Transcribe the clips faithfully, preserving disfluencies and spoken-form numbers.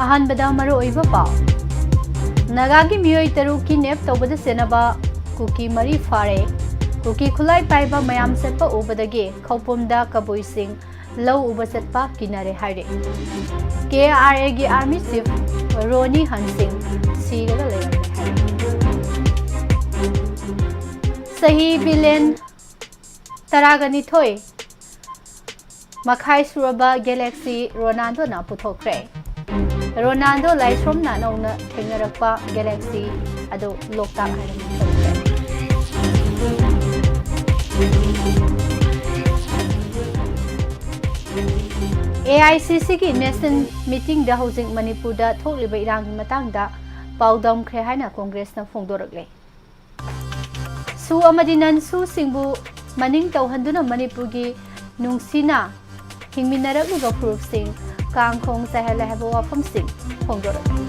ꯑꯍꯥꯟꯕꯗ ꯃꯔꯨꯑꯣꯏꯕ ꯄꯥꯎ꯫ ꯅꯥꯒꯥꯒꯤ ꯃꯤꯑꯣꯏ ꯇꯔꯨꯛ ꯀꯤꯗꯅꯦꯞ ꯇꯧꯕꯗ ꯆꯦꯟꯅꯕ ꯀꯨꯀꯤ ꯃꯔꯤ ꯐꯥꯔꯦ꯫ ꯀꯨꯀꯤ ꯈꯨꯠꯂꯥꯏ ꯄꯥꯏꯕ ꯃꯌꯥꯝ ꯆꯠꯄ ꯎꯕꯗꯒꯤ ꯈꯧꯄꯨꯝꯗ ꯀꯕꯨꯏꯁꯤꯡ ꯂꯧ ꯎꯕ ꯆꯠꯄ ꯀꯤꯅꯔꯦ ꯍꯥꯏꯔꯦ꯫ ꯀꯦ ꯑꯥꯔ ꯑꯦꯒꯤ ꯑꯥꯔꯃꯤ ꯆꯤꯐ ꯔꯣꯅꯤ ꯍꯟ ꯁꯤꯡ ꯁꯤꯔꯒ ꯂꯩꯔꯝꯂꯦ ꯍꯥꯏꯔꯦ꯫ ꯆꯍꯤ ꯕꯤꯂꯤꯌꯟ ꯇꯔꯥꯒ ꯅꯤꯊꯣꯏ ꯃꯈꯥꯏ ꯁꯨꯔꯕ ꯒꯦꯂꯦꯛꯁꯤ ꯔꯣꯅꯥꯜꯗꯣꯅ ꯄꯨꯊꯣꯛꯈ꯭ꯔꯦ꯫ ꯔꯣꯅꯥꯜꯗꯣ ꯂꯥꯏꯁ꯭ꯔꯣꯝꯅ ꯅꯧꯅ ꯊꯦꯡꯅꯔꯛꯄ ꯒꯦꯂꯦꯛꯁꯤ ꯑꯗꯨ ꯂꯣꯛꯇꯥꯛ ꯍꯥꯏꯅ ꯃꯤꯡꯊꯣꯟꯈ꯭ꯔꯦ꯫ ꯑꯦ ꯑꯥꯏ ꯁꯤ ꯁꯤꯒꯤ ꯅꯦꯁꯅꯦꯜ ꯃꯤꯇꯤꯡꯗ ꯍꯧꯖꯤꯛ ꯃꯅꯤꯄꯨꯔꯗ ꯊꯣꯛꯂꯤꯕ ꯏꯔꯥꯡꯒꯤ ꯃꯇꯥꯡꯗ ꯄꯥꯎꯗꯝꯈ꯭ꯔꯦ ꯍꯥꯏꯅ ꯀꯣꯡꯒ꯭ꯔꯦꯁꯅ ꯐꯣꯡꯗꯣꯔꯛꯂꯦ꯫ ꯁꯨ ꯑꯃꯗꯤ ꯅꯟ ꯁꯨꯁꯤꯡꯕꯨ ꯃꯅꯤꯡ ꯇꯧꯍꯟꯗꯨꯅ ꯃꯅꯤꯄꯨꯔꯒꯤ ꯅꯨꯡꯁꯤꯅ ꯍꯤꯡꯃꯤꯟꯅꯔꯛꯂꯤꯕ ꯐꯨꯔꯨꯞꯁꯤꯡ ꯀꯥꯡ ꯈꯣꯡ ꯆꯥꯏꯍꯜꯂꯦ ꯍꯥꯏꯕ ꯋꯥꯐꯝꯁꯤꯡ ꯐꯣꯡꯗꯣꯔꯛꯂꯤ꯫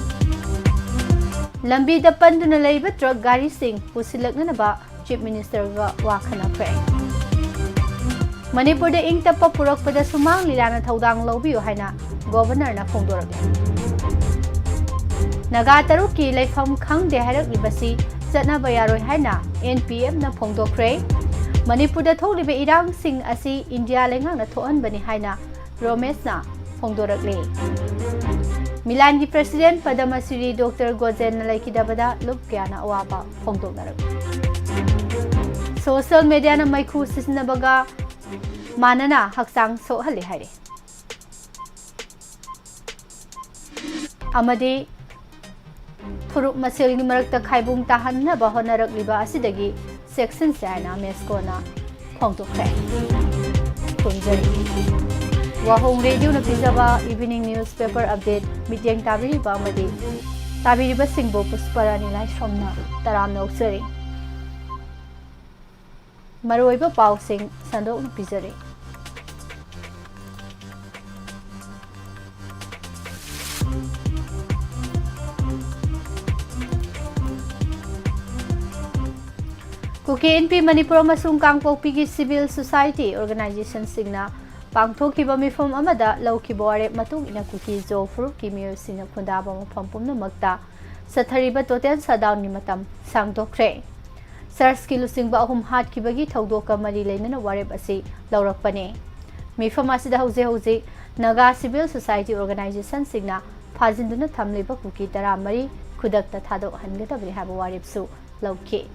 ꯂꯝꯕꯤꯗ ꯄꯟꯗꯨꯅ ꯂꯩꯕ ꯇ꯭ꯔꯛ ꯒꯥꯔꯤꯁꯤꯡ ꯄꯨꯁꯤꯜꯂꯛꯅꯅꯕ ꯆꯤꯐ ꯃꯤꯅꯤꯁꯇꯔꯒ ꯋꯥ ꯈꯟꯅꯈ꯭ꯔꯦ꯫ ꯃꯅꯤꯄꯨꯔꯗ ꯏꯪ ꯇꯞꯄ ꯄꯨꯔꯛꯄꯗ ꯁꯨꯃꯥꯡ ꯂꯤꯂꯥꯅ ꯊꯧꯗꯥꯡ ꯂꯧꯕꯤꯌꯨ ꯍꯥꯏꯅ ꯒꯣꯚꯔꯅꯔꯅ ꯐꯣꯡꯗꯣꯔꯛꯂꯤ꯫ ꯅꯥꯒꯥ ꯇꯔꯨꯛꯀꯤ ꯂꯩꯐꯝ ꯈꯪꯗꯦ ꯍꯥꯏꯔꯛꯂꯤꯕꯁꯤ ꯆꯠꯅꯕ ꯌꯥꯔꯣꯏ ꯍꯥꯏꯅ ꯑꯦꯟ ꯄꯤ ꯑꯦꯐꯅ ꯐꯣꯡꯗꯣꯛꯈ꯭ꯔꯦ꯫ ꯃꯅꯤꯄꯨꯔꯗ ꯊꯣꯛꯂꯤꯕ ꯏꯔꯥꯡꯁꯤꯡ ꯑꯁꯤ ꯏꯟꯗꯤꯌꯥ ꯂꯩꯉꯥꯛꯅ ꯊꯣꯛꯍꯟꯕꯅꯤ ꯍꯥꯏꯅ ꯔꯣꯃꯦꯁꯅ ꯐꯣꯡꯗꯣꯔꯛꯂꯤ꯫ ꯃꯤꯂꯥꯟꯒꯤ ꯄ꯭ꯔꯦꯁꯤꯗꯦꯟꯠ ꯄꯗꯃ ꯁ꯭ꯔꯤ ꯗꯣꯛꯇꯔ ꯒꯣꯖꯦꯟꯅ ꯂꯩꯈꯤꯗꯕꯗ ꯂꯨꯞ ꯀꯌꯥꯅ ꯑꯋꯥꯕ ꯐꯣꯡꯗꯣꯛꯅꯔꯛꯂꯤ꯫ ꯁꯣꯁꯤꯌꯦꯜ ꯃꯦꯗꯤꯌꯥꯅ ꯃꯩꯈꯨ ꯁꯤꯖꯤꯟꯅꯕꯒ ꯃꯥꯟꯅꯅ ꯍꯛꯆꯥꯡ ꯁꯣꯛꯍꯜꯂꯤ ꯍꯥꯏꯔꯤ꯫ ꯑꯃꯗꯤ ꯐꯨꯔꯨꯞ ꯃꯁꯦꯜꯒꯤ ꯃꯔꯛꯇ ꯈꯥꯏꯕꯨꯡ ꯇꯥꯍꯟꯅꯕ ꯍꯣꯠꯅꯔꯛꯂꯤꯕ ꯑꯁꯤꯗꯒꯤ ꯆꯦꯛꯁꯤꯟꯁꯦ ꯍꯥꯏꯅ ꯃꯦꯁꯀꯣꯅ ꯐꯣꯡꯗꯣꯛꯈ꯭ꯔꯦ꯫ ꯈꯨꯔꯨꯝꯖꯔꯤ꯫ ꯋꯥꯍꯣꯡ ꯔꯦꯗꯤꯑꯣꯅ ꯄꯤꯖꯕ evening newspaper update ꯃꯤꯠꯌꯦꯡ ꯇꯥꯕꯤꯔꯤꯕ ꯑꯃꯗꯤ ꯇꯥꯕꯤꯔꯤꯕꯁꯤꯡꯕꯨ ꯄꯨꯁꯄꯔꯥꯅꯤ ꯂꯥꯏꯁ꯭ꯔꯝꯅ ꯇꯔꯥꯝꯅ ꯑꯣꯛꯆꯔꯤ꯫ ꯃꯔꯨꯑꯣꯏꯕ ꯄꯥꯎꯁꯤꯡ ꯁꯟꯗꯣꯛꯅ ꯄꯤꯖꯔꯤ꯫ ꯀꯨꯀꯤ ꯏꯟꯄꯤ ꯃꯅꯤꯄꯨꯔ ꯑꯃꯁꯨꯡ ꯀꯥꯡꯄꯣꯛꯄꯤꯒꯤ civil society organizationꯁꯤꯡꯅ ꯄꯥꯡꯊꯣꯛꯈꯤꯕ ꯃꯤꯐꯝ ꯑꯃꯗ ꯂꯧꯈꯤꯕ ꯋꯥꯔꯦꯞ ꯃꯇꯨꯡ ꯏꯟꯅ ꯀꯨꯀꯤ ꯖꯣ ꯐꯨꯔꯨꯞꯀꯤ ꯃꯤꯑꯣꯏꯁꯤꯡꯅ ꯈꯨꯟꯗꯥꯕ ꯃꯐꯝ ꯄꯨꯝꯅꯃꯛꯇ ꯆꯠꯊꯔꯤꯕ total shutdownꯒꯤ ꯃꯇꯝ ꯁꯥꯡꯗꯣꯛꯈ꯭ꯔꯦ꯫ ꯆꯔꯆꯀꯤ ꯂꯨꯆꯤꯡꯕ ꯑꯍꯨꯝ ꯍꯥꯠꯈꯤꯕꯒꯤ ꯊꯧꯗꯣꯛꯀ ꯃꯔꯤ ꯂꯩꯅꯅ ꯋꯥꯔꯦꯞ ꯑꯁꯤ ꯂꯧꯔꯛꯄꯅꯤ꯫ ꯃꯤꯐꯝ ꯑꯁꯤꯗ ꯍꯧꯖꯤꯛ ꯍꯧꯖꯤꯛ ꯅꯥꯒꯥ civil society organizationꯁꯤꯡꯅ ꯐꯥꯖꯤꯟꯗꯨꯅ ꯊꯝꯂꯤꯕ ꯀꯨꯀꯤ ꯇꯔꯥꯃꯔꯤ ꯈꯨꯗꯛꯇ ꯊꯥꯗꯣꯛꯍꯟꯒꯗꯕꯅꯤ ꯍꯥꯏꯕ ꯋꯥꯔꯦꯞꯁꯨ ꯂꯧꯈꯤ꯫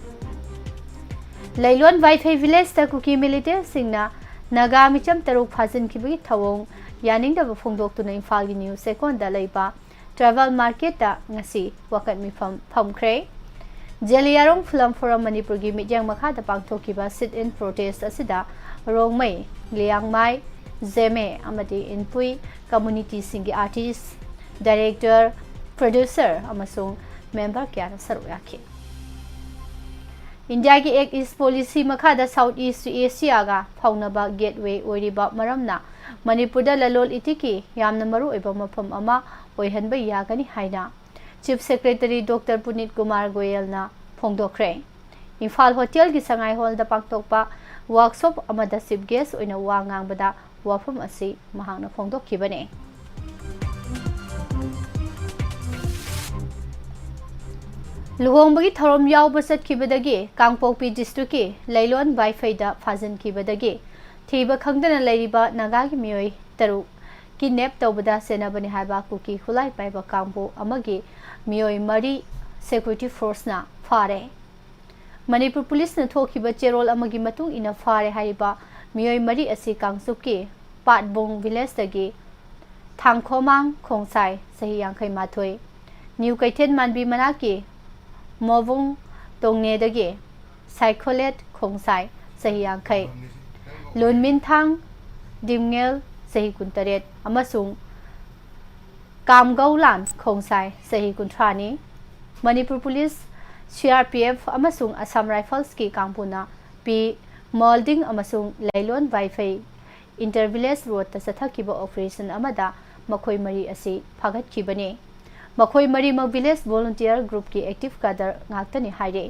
ꯂꯩꯂꯣꯟ ꯋꯥꯏꯐꯩ villageꯇ ꯀꯨꯀꯤ militantꯁꯤꯡꯅ ꯅꯥꯒꯥ ꯃꯤꯆꯝ ꯇꯔꯨꯛ ꯐꯥꯖꯤꯟꯈꯤꯕꯒꯤ ꯊꯧꯑꯣꯡ ꯌꯥꯅꯤꯡꯗꯕ ꯐꯣꯡꯗꯣꯛꯇꯨꯅ ꯏꯝꯐꯥꯜꯒꯤ ꯅ꯭ꯌꯨ ꯆꯦꯛꯀꯣꯟꯗ ꯂꯩꯕ tribal marketꯇ ꯉꯁꯤ ꯋꯥꯀꯠ ꯃꯤꯐꯝ ꯐꯝꯈ꯭ꯔꯦ꯫ ꯖꯦꯂꯤꯌꯥꯡꯔꯣꯡ Film Forum ꯃꯅꯤꯄꯨꯔꯒꯤ ꯃꯤꯠꯌꯦꯡ ꯃꯈꯥꯗ ꯄꯥꯡꯊꯣꯛꯈꯤꯕ sit-in protest ꯑꯁꯤꯗ ꯔꯣꯡꯃꯩ, ꯂꯤꯌꯥꯡꯃꯥꯏ, ꯖꯦꯃꯦ ꯑꯃꯗꯤ ꯏꯟꯄꯨꯏ communityꯁꯤꯡꯒꯤ artist, director, producer ꯑꯃꯁꯨꯡ member ꯀꯌꯥꯅ ꯁꯔꯨꯛ ꯌꯥꯈꯤ꯫ ꯏꯟꯗꯤꯌꯥꯒꯤ Act East policy ꯃꯈꯥꯗ South East Asiaꯒ ꯐꯥꯎꯅꯕ gateway ꯑꯣꯏꯔꯤꯕ ꯃꯔꯝꯅ ꯃꯅꯤꯄꯨꯔꯗ ꯂꯂꯣꯜ ꯏꯇꯤꯛꯀꯤ ꯌꯥꯝꯅ ꯃꯔꯨꯑꯣꯏꯕ ꯃꯐꯝ ꯑꯃ ꯑꯣꯏꯍꯟꯕ ꯌꯥꯒꯅꯤ ꯍꯥꯏꯅ Chief Secretary Doctor ꯄꯨꯅꯤꯠ Kumar ꯒꯣꯌꯦꯜꯅ ꯐꯣꯡꯗꯣꯛꯈ꯭ꯔꯦ꯫ Imphal ꯍꯣꯇꯦꯜꯒꯤ ꯁꯉꯥꯏ ꯍꯣꯜꯗ ꯄꯥꯡꯊꯣꯛꯄ workshop ꯑꯃꯗ chief guest ꯑꯣꯏꯅ ꯋꯥ ꯉꯥꯡꯕꯗ ꯋꯥꯐꯝ ꯑꯁꯤ ꯃꯍꯥꯛꯅ ꯐꯣꯡꯗꯣꯛꯈꯤꯕꯅꯤ꯫ ꯂꯨꯍꯣꯡꯕꯒꯤ ꯊꯧꯔꯝ ꯌꯥꯎꯕ ꯆꯠꯈꯤꯕꯗꯒꯤ ꯀꯥꯡꯄꯣꯛꯄꯤ districtꯀꯤ ꯂꯩꯂꯣꯟ ꯋꯥꯏꯐꯩꯗ ꯐꯥꯖꯤꯟꯈꯤꯕꯗꯒꯤ ꯊꯤꯕ ꯈꯪꯗꯅ ꯂꯩꯔꯤꯕ ꯅꯥꯒꯥꯒꯤ ꯃꯤꯑꯣꯏ ꯇꯔꯨꯛ kidnap ꯇꯧꯕꯗ ꯆꯦꯟꯅꯕꯅꯤ ꯍꯥꯏꯕ ꯀꯨꯀꯤ ꯈꯨꯠꯂꯥꯏ ꯄꯥꯏꯕ ꯀꯥꯡꯕꯨ ꯑꯃꯒꯤ ꯃꯤꯑꯣꯏ ꯃꯔꯤ security forceꯅ ꯐꯥꯔꯦ꯫ ꯃꯅꯤꯄꯨꯔ ꯄꯨꯂꯤꯁꯅ ꯊꯣꯛꯈꯤꯕ ꯆꯦꯔꯣꯜ ꯑꯃꯒꯤ ꯃꯇꯨꯡ ꯏꯟꯅ ꯐꯥꯔꯦ ꯍꯥꯏꯔꯤꯕ ꯃꯤꯑꯣꯏ ꯃꯔꯤ ꯑꯁꯤ ꯀꯥꯡꯆꯨꯞꯀꯤ ꯄꯥꯠꯕꯨꯡ villageꯇꯒꯤ ꯊꯥꯡꯈꯣꯃꯥꯡ ꯈꯣꯡꯁꯥꯏ, ꯆꯍꯤ ꯌꯥꯡꯈꯩ ꯃꯥꯊꯣꯏ, ꯅ꯭ꯌꯨ ꯀꯩꯊꯦꯜ ꯃꯥꯟꯕꯤ ꯃꯅꯥꯛꯀꯤ ꯃꯣꯕꯨꯡ ꯇꯣꯡꯅꯦꯗꯒꯤ ꯁꯥꯏꯈꯣꯂꯦꯠ ꯈꯣꯡꯁꯥꯏ, ꯆꯍꯤ ꯌꯥꯡꯈꯩ, ꯂꯨꯟꯃꯤꯟꯊꯥꯡ ꯗꯤꯝꯉꯦꯜ, ꯆꯍꯤ ꯀꯨꯟꯇꯔꯦꯠ, ꯑꯃꯁꯨꯡ ꯀꯥꯝꯒꯧꯂꯥꯟ ꯈꯣꯡꯁꯥꯏ, ꯆꯍꯤ ꯀꯨꯟꯊ꯭ꯔꯥꯅꯤ꯫ Manipur police, C R P F ꯑꯃꯁꯨꯡ Assam Riflesꯀꯤ ꯀꯥꯡꯕꯨꯅ ꯄꯤ ꯃꯣꯜꯗꯤꯡ ꯑꯃꯁꯨꯡ ꯂꯩꯂꯣꯟ ꯋꯥꯏꯐꯩ inter village roadꯇ ꯆꯠꯊꯈꯤꯕ operation ꯑꯃꯗ ꯃꯈꯣꯏ ꯃꯔꯤ ꯑꯁꯤ ꯐꯥꯒꯠꯈꯤꯕꯅꯤ꯫ ꯃꯈꯣꯏ ꯃꯔꯤꯃꯛ village volunteer groupꯀꯤ active cadre ꯉꯥꯛꯇꯅꯤ ꯍꯥꯏꯔꯤ꯫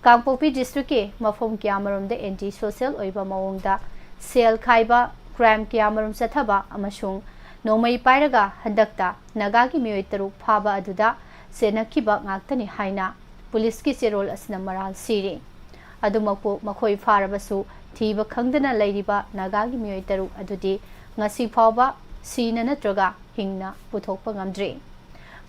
ꯀꯥꯡꯄꯣꯛꯄꯤ districtꯀꯤ ꯃꯐꯝ ꯀꯌꯥꯃꯔꯣꯝꯗ anti social ꯑꯣꯏꯕ ꯃꯑꯣꯡꯗ ꯁꯦꯜ ꯈꯥꯏꯕ, ꯀ꯭ꯔꯥꯏꯝ ꯀꯌꯥꯃꯔꯨꯝ ꯆꯠꯊꯕ ꯑꯃꯁꯨꯡ ꯅꯣꯡꯃꯩ ꯄꯥꯏꯔꯒ ꯍꯟꯗꯛꯇ ꯅꯥꯒꯥꯒꯤ ꯃꯤꯑꯣꯏ ꯇꯔꯨꯛ ꯐꯥꯕ ꯑꯗꯨꯗ ꯆꯦꯟꯅꯈꯤꯕ ꯉꯥꯛꯇꯅꯤ ꯍꯥꯏꯅ ꯄꯨꯂꯤꯁꯀꯤ ꯆꯦꯔꯣꯜ ꯑꯁꯤꯅ ꯃꯔꯥꯜ ꯁꯤꯔꯤ꯫ ꯑꯗꯨꯃꯛꯄꯨ ꯃꯈꯣꯏ ꯐꯥꯔꯕꯁꯨ ꯊꯤꯕ ꯈꯪꯗꯅ ꯂꯩꯔꯤꯕ ꯅꯥꯒꯥꯒꯤ ꯃꯤꯑꯣꯏ ꯇꯔꯨꯛ ꯑꯗꯨꯗꯤ ꯉꯁꯤ ꯐꯥꯎꯕ ꯁꯤꯅ ꯅꯠꯇ꯭ꯔꯒ ꯍꯤꯡꯅ ꯄꯨꯊꯣꯛꯄ ꯉꯝꯗ꯭ꯔꯤ꯫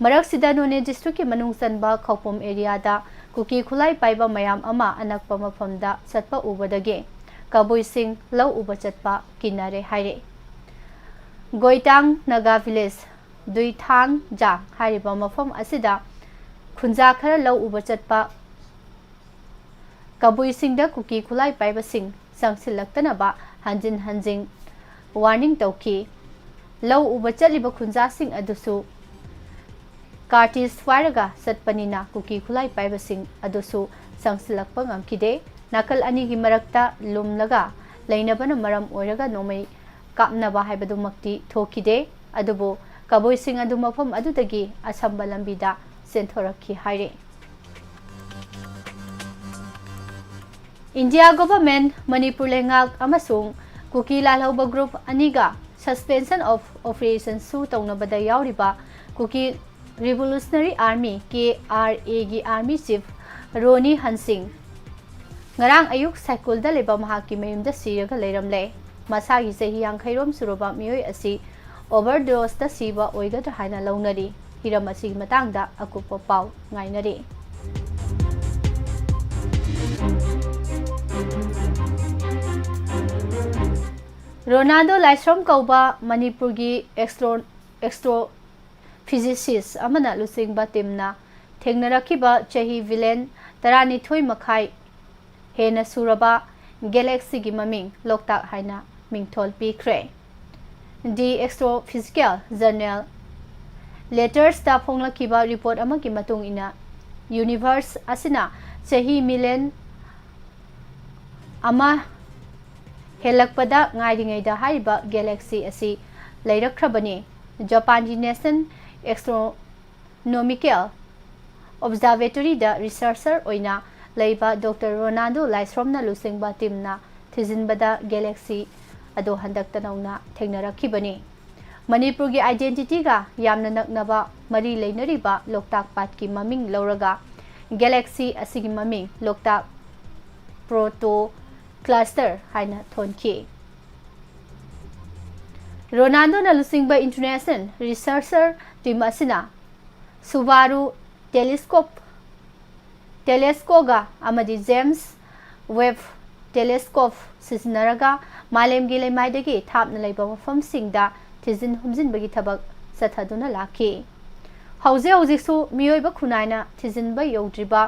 ꯃꯔꯛꯁꯤꯗ ꯅꯣꯅꯦ ꯗꯤꯁꯇ꯭ꯔꯤꯛꯀꯤ ꯃꯅꯨꯡ ꯆꯟꯕ ꯈꯧꯄꯨꯝ ꯑꯦꯔꯤꯌꯥꯗ ꯀꯨꯀꯤ ꯈꯨꯠꯂꯥꯏ ꯄꯥꯏꯕ ꯃꯌꯥꯝ ꯑꯃ ꯑꯅꯛꯄ ꯃꯐꯝꯗ ꯆꯠꯄ ꯎꯕꯗꯒꯤ ꯀꯕꯨꯏꯁꯤꯡ ꯂꯧ ꯎꯕ ꯆꯠꯄ ꯀꯤꯅꯔꯦ ꯍꯥꯏꯔꯤ꯫ ꯒꯣꯏꯇꯥꯡ ꯅꯥꯒꯥ ꯚꯤꯂꯦꯖ ꯗꯨꯏꯊꯥꯡ ꯖꯥꯡ ꯍꯥꯏꯔꯤꯕ ꯃꯐꯝ ꯑꯁꯤꯗ ꯈꯨꯟꯖꯥ ꯈꯔ ꯂꯧ ꯎꯕ ꯆꯠꯄ ꯀꯕꯨꯏꯁꯤꯡꯗ ꯀꯨꯀꯤ ꯈꯨꯠꯂꯥꯏ ꯄꯥꯏꯕꯁꯤꯡ ꯆꯪꯁꯤꯜꯂꯛꯇꯅꯕ ꯍꯟꯖꯤꯟ ꯍꯟꯖꯤꯟ ꯋꯥꯔꯅꯤꯡ ꯇꯧꯈꯤ꯫ ꯂꯧ ꯎꯕ ꯆꯠꯂꯤꯕ ꯈꯨꯟꯖꯥꯁꯤꯡ ꯑꯗꯨꯁꯨ ꯀꯥꯔꯇꯤꯁ ꯄꯥꯏꯔꯒ ꯆꯠꯄꯅꯤꯅ ꯀꯨꯀꯤ ꯈꯨꯠꯂꯥꯏ ꯄꯥꯏꯕꯁꯤꯡ ꯑꯗꯨꯁꯨ ꯆꯪꯁꯤꯜꯂꯛꯄ ꯉꯝꯈꯤꯗꯦ꯫ ꯅꯥꯀꯜ ꯑꯅꯤꯒꯤ ꯃꯔꯛꯇ ꯂꯨꯝꯂꯒ ꯂꯩꯅꯕꯅ ꯃꯔꯝ ꯑꯣꯏꯔꯒ ꯅꯣꯡꯃꯩ ꯀꯥꯞꯅꯕ ꯍꯥꯏꯕꯗꯨꯃꯛꯇꯤ ꯊꯣꯛꯈꯤꯗꯦ꯫ ꯑꯗꯨꯕꯨ ꯀꯕꯨꯏꯁꯤꯡ ꯑꯗꯨ ꯃꯐꯝ ꯑꯗꯨꯗꯒꯤ ꯑꯁꯝꯕ ꯂꯝꯕꯤꯗ ꯆꯦꯟꯊꯣꯔꯛꯈꯤ ꯍꯥꯏꯔꯤ꯫ ꯏꯟꯗꯤꯌꯥ ꯒꯣꯚꯔꯟꯃꯦꯟꯠ, ꯃꯅꯤꯄꯨꯔ ꯂꯩꯉꯥꯛ ꯑꯃꯁꯨꯡ ꯀꯨꯀꯤ ꯂꯥꯜꯍꯧꯕ ꯒ꯭ꯔꯨꯞ ꯑꯅꯤꯒ suspension of operation ꯁꯨ ꯇꯧꯅꯕꯗ ꯌꯥꯎꯔꯤꯕ Kuki revolutionary army, K R A, ꯒꯤ ꯑꯥꯔꯃꯤ ꯆꯤꯐ ꯔꯣꯅꯤ ꯍꯟꯁꯤꯡ ꯉꯔꯥꯡ ꯑꯌꯨꯛ ꯁꯥꯏꯀꯨꯜꯗ ꯂꯩꯕ ꯃꯍꯥꯛꯀꯤ ꯃꯌꯨꯝꯗ ꯁꯤꯔꯒ ꯂꯩꯔꯝꯂꯦ꯫ ꯃꯁꯥꯒꯤ ꯆꯍꯤ ꯌꯥꯡꯈꯩꯔꯣꯝ ꯁꯨꯔꯕ ꯃꯤꯑꯣꯏ ꯑꯁꯤ ꯑꯣꯚꯔꯗꯣꯁꯇ ꯁꯤꯕ ꯑꯣꯏꯒꯗ꯭ꯔꯥ ꯍꯥꯏꯅ ꯂꯧꯅꯔꯤ꯫ ꯍꯤꯔꯝ ꯑꯁꯤꯒꯤ ꯃꯇꯥꯡꯗ ꯑꯀꯨꯞꯄ ꯄꯥꯎ ꯉꯥꯏꯅꯔꯤ꯫ ꯔꯣꯅꯥꯜꯗꯣ ꯂꯥꯏꯁ꯭ꯔꯝ ꯀꯧꯕ ꯃꯅꯤꯄꯨꯔꯒꯤ ꯑꯦꯛꯁꯇ꯭ꯔꯣ ꯑꯦꯛꯁꯇ꯭ꯔꯣ ꯐꯤꯖꯤꯁꯤꯁ ꯑꯃꯅ ꯂꯨꯆꯤꯡꯕ ꯇꯤꯝꯅ ꯊꯦꯡꯅꯔꯛꯈꯤꯕ ꯆꯍꯤ ꯕꯤꯂꯤꯌꯟ ꯇꯔꯥꯅꯤꯊꯣꯏ ꯃꯈꯥꯏ ꯍꯦꯟꯅ ꯁꯨꯔꯕ ꯒꯦꯂꯦꯛꯁꯤꯒꯤ ꯃꯃꯤꯡ ꯂꯣꯛꯇꯥꯛ ꯍꯥꯏꯅ ꯃꯤꯡꯊꯣꯜ ꯄꯤꯈ꯭ꯔꯦ꯫ ꯗꯤ ꯑꯦꯛꯁꯇ꯭ꯔꯣꯐꯤꯖꯤꯀꯦꯜ ꯖꯔꯅꯦꯜ ꯂꯦꯇꯔꯁꯇ ꯐꯣꯡꯂꯛꯈꯤꯕ ꯔꯤꯄꯣꯔꯠ ꯑꯃꯒꯤ ꯃꯇꯨꯡ ꯏꯟꯅ, ꯌꯨꯅꯤꯚꯔꯁ ꯑꯁꯤꯅ ꯆꯍꯤ ꯃꯤꯂꯤꯌꯟ ꯑꯃ ꯍꯦꯜꯂꯛꯄꯗ ꯉꯥꯏꯔꯤꯉꯩꯗ ꯍꯥꯏꯔꯤꯕ ꯒꯦꯂꯦꯛꯁꯤ ꯑꯁꯤ ꯂꯩꯔꯛꯈ꯭ꯔꯕꯅꯤ꯫ ꯖꯄꯥꯟꯒꯤ ꯅꯦꯁꯅꯦꯜ ꯑꯦꯛꯁꯇ꯭ꯔꯣꯅꯣꯃꯤꯀꯦꯜ ꯑꯣꯕꯖꯥꯔꯕꯦꯇꯔꯤꯗ ꯔꯤꯁꯔꯆꯔ ꯑꯣꯏꯅ ꯂꯩꯕ ꯗꯣꯛꯇꯔ ꯔꯣꯅꯥꯜꯗꯣ ꯂꯥꯏꯁ꯭ꯔꯝꯅ ꯂꯨꯆꯤꯡꯕ ꯇꯤꯝꯅ ꯊꯤꯖꯤꯟꯕꯗ ꯒꯦꯂꯦꯛꯁꯤ ꯑꯗꯣ ꯍꯟꯗꯛꯇ ꯅꯧꯅ ꯊꯦꯡꯅꯔꯛꯈꯤꯕꯅꯤ꯫ ꯃꯅꯤꯄꯨꯔꯒꯤ identityꯒ ꯌꯥꯝꯅ ꯅꯛꯅꯕ ꯃꯔꯤ ꯂꯩꯅꯔꯤꯕ ꯂꯣꯛꯇꯥꯛ ꯄꯥꯠꯀꯤ ꯃꯃꯤꯡ ꯂꯧꯔꯒ Galaxy ꯑꯁꯤꯒꯤ ꯃꯃꯤꯡ ꯂꯣꯛꯇꯥꯛ Proto Cluster ꯍꯥꯏꯅ ꯊꯣꯟꯈꯤ꯫ ꯔꯣꯅꯥꯜꯗꯣꯅ ꯂꯨꯆꯤꯡꯕ international researcher team ꯑꯁꯤꯅ Subaru telescope, telescope ꯑꯃꯗꯤ James Webb telescope ꯁꯤꯖꯤꯟꯅꯔꯒ ꯃꯥꯂꯦꯝꯒꯤ ꯂꯩꯃꯥꯏꯗꯒꯤ ꯊꯥꯞꯅ ꯂꯩꯕ ꯃꯐꯝꯁꯤꯡꯗ ꯊꯤꯖꯤꯟ ꯍꯨꯝꯖꯤꯟꯕꯒꯤ ꯊꯕꯛ ꯆꯠꯊꯗꯨꯅ ꯂꯥꯛꯈꯤ꯫ ꯍꯧꯖꯤꯛ ꯍꯧꯖꯤꯛꯁꯨ ꯃꯤꯑꯣꯏꯕ ꯈꯨꯟꯅꯥꯏꯅ ꯊꯤꯖꯤꯟꯕ ꯌꯧꯗ꯭ꯔꯤꯕ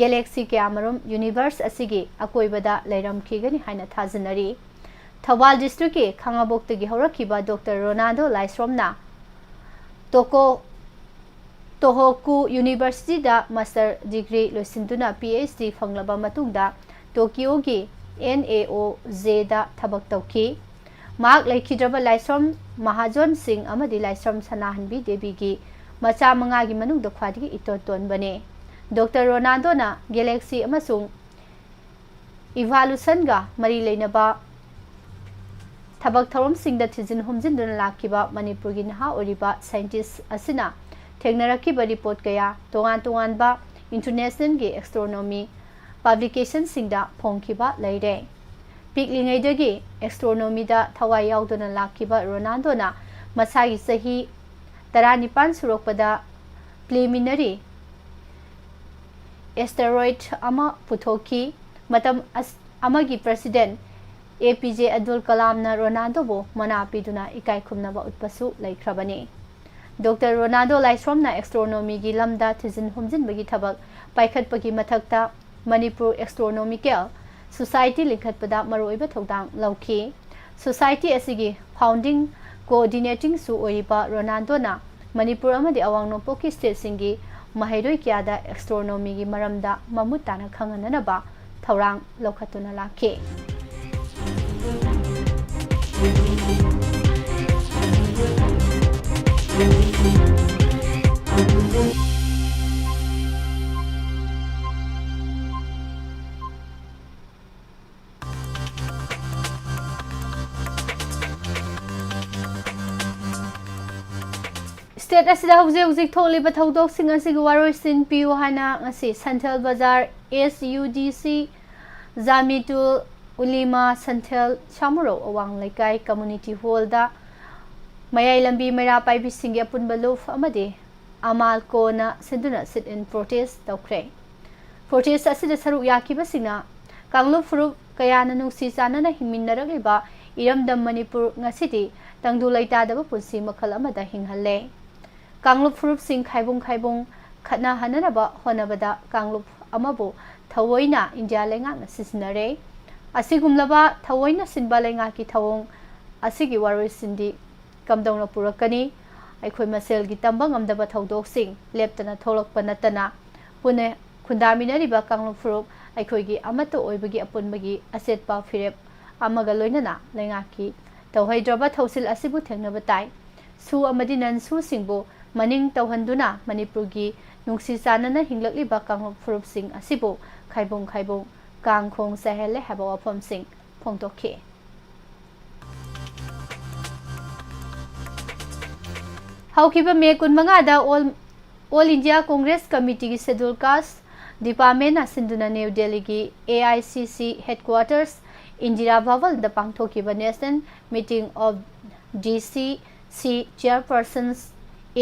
galaxy ꯀꯌꯥꯃꯔꯨꯝ universe ꯑꯁꯤꯒꯤ ꯑꯀꯣꯏꯕꯗ ꯂꯩꯔꯝꯈꯤꯒꯅꯤ ꯍꯥꯏꯅ ꯊꯥꯖꯅꯔꯤ꯫ ꯊꯧꯕꯥꯜ districtꯀꯤ ꯈꯥꯉꯕꯣꯛꯇꯒꯤ ꯍꯧꯔꯛꯈꯤꯕ ꯗꯣꯛꯇꯔ ꯔꯣꯅꯥꯜꯗꯣ ꯂꯥꯏꯁ꯭ꯔꯣꯝꯅ ꯇꯣꯀꯣ ꯇꯣꯍꯣꯀꯨ Universityꯗ master degree ꯂꯣꯏꯁꯤꯟꯗꯨꯅ PhD ꯐꯪꯂꯕ ꯃꯇꯨꯡꯗ ꯇꯣꯀꯤꯌꯣꯒꯤ NAOJꯗ ꯊꯕꯛ ꯇꯧꯈꯤ꯫ ꯃꯍꯥꯛ ꯂꯩꯈꯤꯗ꯭ꯔꯕ ꯂꯥꯏꯁ꯭ꯔꯝ ꯃꯍꯥꯖꯣꯟ ꯁꯤꯡ ꯑꯃꯗꯤ ꯂꯥꯏꯁ꯭ꯔꯝ ꯁꯅꯥꯍꯟꯕꯤ ꯗꯦꯕꯤꯒꯤ ꯃꯆꯥ ꯃꯉꯥꯒꯤ ꯃꯅꯨꯡꯗ ꯈ꯭ꯋꯥꯏꯗꯒꯤ ꯏꯇꯣꯟ ꯇꯣꯟꯕꯅꯤ꯫ ꯗꯣꯛꯇꯔ ꯔꯣꯅꯥꯜꯗꯣꯅ galaxy ꯑꯃꯁꯨꯡ evolutionꯒ ꯃꯔꯤ ꯂꯩꯅꯕ ꯊꯕꯛ ꯊꯧꯔꯝꯁꯤꯡꯗ ꯊꯤꯖꯤꯟ ꯍꯨꯝꯖꯤꯟꯗꯨꯅ ꯂꯥꯛꯈꯤꯕ ꯃꯅꯤꯄꯨꯔꯒꯤ ꯅꯍꯥ ꯑꯣꯏꯔꯤꯕ scientist ꯑꯁꯤꯅ ꯊꯦꯡꯅꯔꯛꯈꯤꯕ report ꯀꯌꯥ ꯇꯣꯉꯥꯟ ꯇꯣꯉꯥꯟꯕ internationalꯒꯤ astronomy publicationꯁꯤꯡꯗ ꯐꯣꯡꯈꯤꯕ ꯂꯩꯔꯦ꯫ ꯄꯤꯛꯂꯤꯉꯩꯗꯒꯤ astronomyꯗ ꯊꯋꯥꯏ ꯌꯥꯎꯗꯨꯅ ꯂꯥꯛꯈꯤꯕ ꯔꯣꯅꯥꯜꯗꯣꯅ ꯃꯁꯥꯒꯤ ꯆꯍꯤ ꯇꯔꯥꯅꯤꯄꯥꯟ ꯁꯨꯔꯛꯄꯗ preliminary asteroid ꯑꯃ ꯄꯨꯊꯣꯛꯈꯤ꯫ ꯃꯇꯝ ꯑꯁ-, ꯑꯃꯒꯤ president APJ ꯑꯕꯗꯨꯜ ꯀꯂꯥꯝꯅ ꯔꯣꯅꯥꯜꯗꯣꯕꯨ ꯃꯅꯥ ꯄꯤꯗꯨꯅ ꯏꯀꯥꯏ ꯈꯨꯝꯅꯕ ꯎꯠꯄꯁꯨ ꯂꯩꯈ꯭ꯔꯕꯅꯤ꯫ ꯗꯣꯛꯇꯔ ꯔꯣꯅꯥꯜꯗꯣ ꯂꯥꯏꯁ꯭ꯔꯣꯝꯅ astronomyꯒꯤ ꯂꯝꯗ ꯊꯤꯖꯤꯟ ꯍꯨꯝꯖꯤꯟꯕꯒꯤ ꯊꯕꯛ ꯄꯥꯏꯈꯠꯄꯒꯤ ꯃꯊꯛꯇ ꯃꯅꯤꯄꯨꯔ Astronomical Society ꯂꯤꯡꯈꯠꯄꯗ ꯃꯔꯨꯑꯣꯏꯕ ꯊꯧꯗꯥꯡ ꯂꯧꯈꯤ꯫ Society ꯑꯁꯤꯒꯤ founding coordinatingꯁꯨ ꯑꯣꯏꯔꯤꯕ ꯔꯣꯅꯥꯜꯗꯣꯅ ꯃꯅꯤꯄꯨꯔ ꯑꯃꯗꯤ ꯑꯋꯥꯡ ꯅꯣꯡꯄꯣꯛꯀꯤ stateꯁꯤꯡꯒꯤ ꯃꯍꯩꯔꯣꯏ ꯀꯌꯥꯗ astronomyꯒꯤ ꯃꯔꯝꯗ ꯃꯃꯨꯠ ꯇꯥꯅ ꯈꯪꯍꯟꯅꯅꯕ ꯊꯧꯔꯥꯡ ꯂꯧꯈꯠꯇꯨꯅ ꯂꯥꯛꯈꯤ꯫ ꯁ꯭ꯇꯦꯠ ꯑꯁꯤꯗ ꯍꯧꯖꯤꯛ ꯍꯧꯖꯤꯛ ꯊꯣꯛꯂꯤꯕ ꯊꯧꯗꯣꯛꯁꯤꯡ ꯑꯁꯤꯒꯤ ꯋꯥꯔꯣꯏꯁꯤꯟ ꯄꯤꯌꯨ ꯍꯥꯏꯅ ꯉꯁꯤ ꯁꯟꯊꯦꯜ ꯕꯖꯥꯔ ꯑꯦꯁ ꯌꯨ ꯗꯤ ꯁꯤ ꯖꯥꯃꯤꯇꯨꯜ ꯎꯂꯤꯃꯥ ꯁꯟꯊꯦꯜ ꯁꯥꯃꯨꯔꯧ ꯑꯋꯥꯡ ꯂꯩꯀꯥꯏ ꯀꯝꯃꯨꯅꯤꯇꯤ ꯍꯣꯜꯗ ꯃꯌꯥꯏ ꯂꯝꯕꯤ ꯃꯩꯔꯥ ꯄꯥꯏꯕꯤꯁꯤꯡꯒꯤ ꯑꯄꯨꯟꯕ ꯂꯨꯞ ꯑꯃꯗꯤ ꯑꯃꯥꯜꯀꯣꯅ ꯁꯤꯟꯗꯨꯅ sit-in protest ꯇꯧꯈ꯭ꯔꯦ꯫ Protest ꯑꯁꯤꯗ ꯁꯔꯨꯛ ꯌꯥꯈꯤꯕꯁꯤꯡꯅ ꯀꯥꯡꯂꯨꯞ ꯐꯨꯔꯨꯞ ꯀꯌꯥꯅ ꯅꯨꯡꯁꯤ ꯆꯥꯟꯅꯅ ꯍꯤꯡꯃꯤꯟꯅꯔꯛꯂꯤꯕ ꯏꯔꯝꯗꯝ ꯃꯅꯤꯄꯨꯔ ꯉꯁꯤꯗꯤ ꯇꯪꯗꯨ ꯂꯩꯇꯥꯗꯕ ꯄꯨꯟꯁꯤ ꯃꯈꯜ ꯑꯃꯗ ꯍꯤꯡꯍꯜꯂꯦ꯫ ꯀꯥꯡꯂꯨꯞ ꯐꯨꯔꯨꯞꯁꯤꯡ ꯈꯥꯏꯕꯨꯡ ꯈꯥꯏꯕꯨꯡ ꯈꯠꯅꯍꯟꯅꯅꯕ ꯍꯣꯠꯅꯕꯗ ꯀꯥꯡꯂꯨꯞ ꯑꯃꯕꯨ ꯊꯑꯣꯏꯅ ꯏꯟꯗꯤꯌꯥ ꯂꯩꯉꯥꯛꯅ ꯁꯤꯖꯤꯟꯅꯔꯦ꯫ ꯑꯁꯤꯒꯨꯝꯂꯕ ꯊꯑꯣꯏꯅ ꯁꯤꯟꯕ ꯂꯩꯉꯥꯛꯀꯤ ꯊꯧꯑꯣꯡ ꯑꯁꯤꯒꯤ ꯋꯥꯔꯣꯏꯁꯤꯟꯗꯤ ꯀꯝꯗꯧꯅ ꯄꯨꯔꯛꯀꯅꯤ? ꯑꯩꯈꯣꯏ ꯃꯁꯦꯜꯒꯤ ꯇꯝꯕ ꯉꯝꯗꯕ ꯊꯧꯗꯣꯛꯁꯤꯡ ꯂꯦꯞꯇꯅ ꯊꯣꯛꯂꯛꯄ ꯅꯠꯇꯅ ꯄꯨꯟꯅ ꯈꯨꯟꯗꯥꯃꯤꯟꯅꯔꯤꯕ ꯀꯥꯡꯂꯨꯞ ꯐꯨꯔꯨꯞ ꯑꯩꯈꯣꯏꯒꯤ ꯑꯃꯠꯇ ꯑꯣꯏꯕꯒꯤ ꯑꯄꯨꯟꯕꯒꯤ ꯑꯆꯦꯠꯄ ꯐꯤꯔꯦꯞ ꯑꯃꯒ ꯂꯣꯏꯅꯅ ꯂꯩꯉꯥꯛꯀꯤ ꯇꯧꯍꯩꯗ꯭ꯔꯕ ꯊꯧꯁꯤꯜ ꯑꯁꯤꯕꯨ ꯊꯦꯡꯅꯕ ꯇꯥꯏ꯫ ꯁꯨ ꯑꯃꯗꯤ ꯅꯟ ꯁꯨꯁꯤꯡꯕꯨ ꯃꯅꯤꯡ ꯇꯧꯍꯟꯗꯨꯅ ꯃꯅꯤꯄꯨꯔꯒꯤ ꯅꯨꯡꯁꯤ ꯆꯥꯟꯅꯅ ꯍꯤꯡꯂꯛꯂꯤꯕ ꯀꯥꯡꯂꯨꯞ ꯐꯨꯔꯨꯞꯁꯤꯡ ꯑꯁꯤꯕꯨ ꯈꯥꯏꯕꯨꯡ ꯈꯥꯏꯕꯨꯡ ꯀꯥꯡ ꯈꯣꯡ ꯆꯥꯏꯍꯜꯂꯦ ꯍꯥꯏꯕ ꯋꯥꯐꯝꯁꯤꯡ ꯐꯣꯡꯗꯣꯛꯈꯤ꯫ ꯍꯧꯈꯤꯕ ꯃꯦ ꯀꯨꯟꯃꯉꯥꯗ ꯑꯣꯜ ꯑꯣꯜ ꯏꯟꯗꯤꯌꯥ ꯀꯣꯡꯒ꯭ꯔꯦꯁ ꯀꯃꯤꯇꯤꯒꯤ ꯁꯦꯗꯨꯜ ꯀꯥꯁ ꯗꯤꯄꯥꯔꯠꯃꯦꯟꯅ ꯁꯤꯟꯗꯨꯅ ꯅ꯭ꯌꯨ ꯗꯦꯜꯂꯤꯒꯤ ꯑꯦ ꯑꯥꯏ ꯁꯤ ꯁꯤ headquarters ꯏꯟꯗꯤꯔꯥ ꯚꯕꯟꯗ ꯄꯥꯡꯊꯣꯛꯈꯤꯕ National Meeting of D C C Chairpersons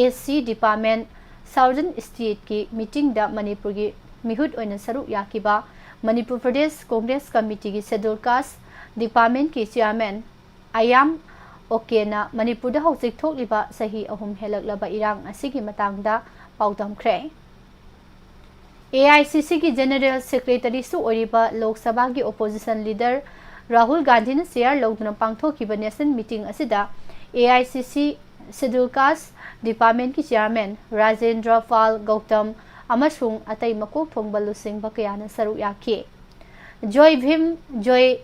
A C Department Southern Stateꯀꯤ ꯃꯤꯇꯤꯡꯗ ꯃꯅꯤꯄꯨꯔꯒꯤ ꯃꯤꯍꯨꯠ ꯑꯣꯏꯅ ꯁꯔꯨꯛ ꯌꯥꯈꯤꯕ ꯃꯅꯤꯄꯨꯔ ꯄ꯭ꯔꯗꯦꯁ ꯀꯣꯡꯒ꯭ꯔꯦꯁ ꯀꯃꯤꯇꯤꯒꯤ ꯁꯦꯗꯨꯜ ꯀꯥꯁ ꯗꯤꯄꯥꯔꯠꯃꯦꯟꯀꯤ ꯆꯤꯌꯥꯔꯃꯦꯟ ꯑꯌꯥꯝ ꯑꯣꯀꯦꯅ ꯃꯅꯤꯄꯨꯔꯗ ꯍꯧꯖꯤꯛ ꯊꯣꯛꯂꯤꯕ ꯆꯍꯤ ꯑꯍꯨꯝ ꯍꯦꯜꯂꯛꯂꯕ ꯏꯔꯥꯡ ꯑꯁꯤꯒꯤ ꯃꯇꯥꯡꯗ ꯄꯥꯎꯗꯝꯈ꯭ꯔꯦ꯫ ꯑꯦ ꯑꯥꯏ ꯁꯤ ꯁꯤꯒꯤ ꯖꯦꯅꯔꯦꯜ ꯁꯦꯀ꯭ꯔꯦꯇꯔꯤꯁꯨ ꯑꯣꯏꯔꯤꯕ ꯂꯣꯛ ꯁꯚꯥꯒꯤ ꯑꯣꯄꯣꯖꯤꯁꯟ ꯂꯤꯗꯔ ꯔꯥꯍꯨꯜ ꯒꯥꯟꯙꯤꯅ ꯆꯤꯌꯥꯔ ꯂꯧꯗꯨꯅ ꯄꯥꯡꯊꯣꯛꯈꯤꯕ ꯅꯦꯁꯅꯦꯜ ꯃꯤꯇꯤꯡ ꯑꯁꯤꯗ ꯑꯦ ꯑꯥꯏ ꯁꯤ ꯁꯤ ꯁꯦꯗꯨꯜ ꯀꯥꯁ ꯗꯤꯄꯥꯔꯠꯃꯦꯟꯀꯤ ꯆꯤꯌꯥꯔꯃꯦꯟ ꯔꯥꯖꯦꯟꯗ꯭ꯔ ꯄꯥꯜ ꯒꯧꯇꯝ ꯑꯃꯁꯨꯡ ꯑꯇꯩ ꯃꯀꯣꯛ ꯊꯣꯡꯕ ꯂꯨꯆꯤꯡꯕ ꯀꯌꯥꯅ ꯁꯔꯨꯛ ꯌꯥꯈꯤ꯫ ꯖꯣꯏ ꯚꯤꯝ, ꯖꯣꯏ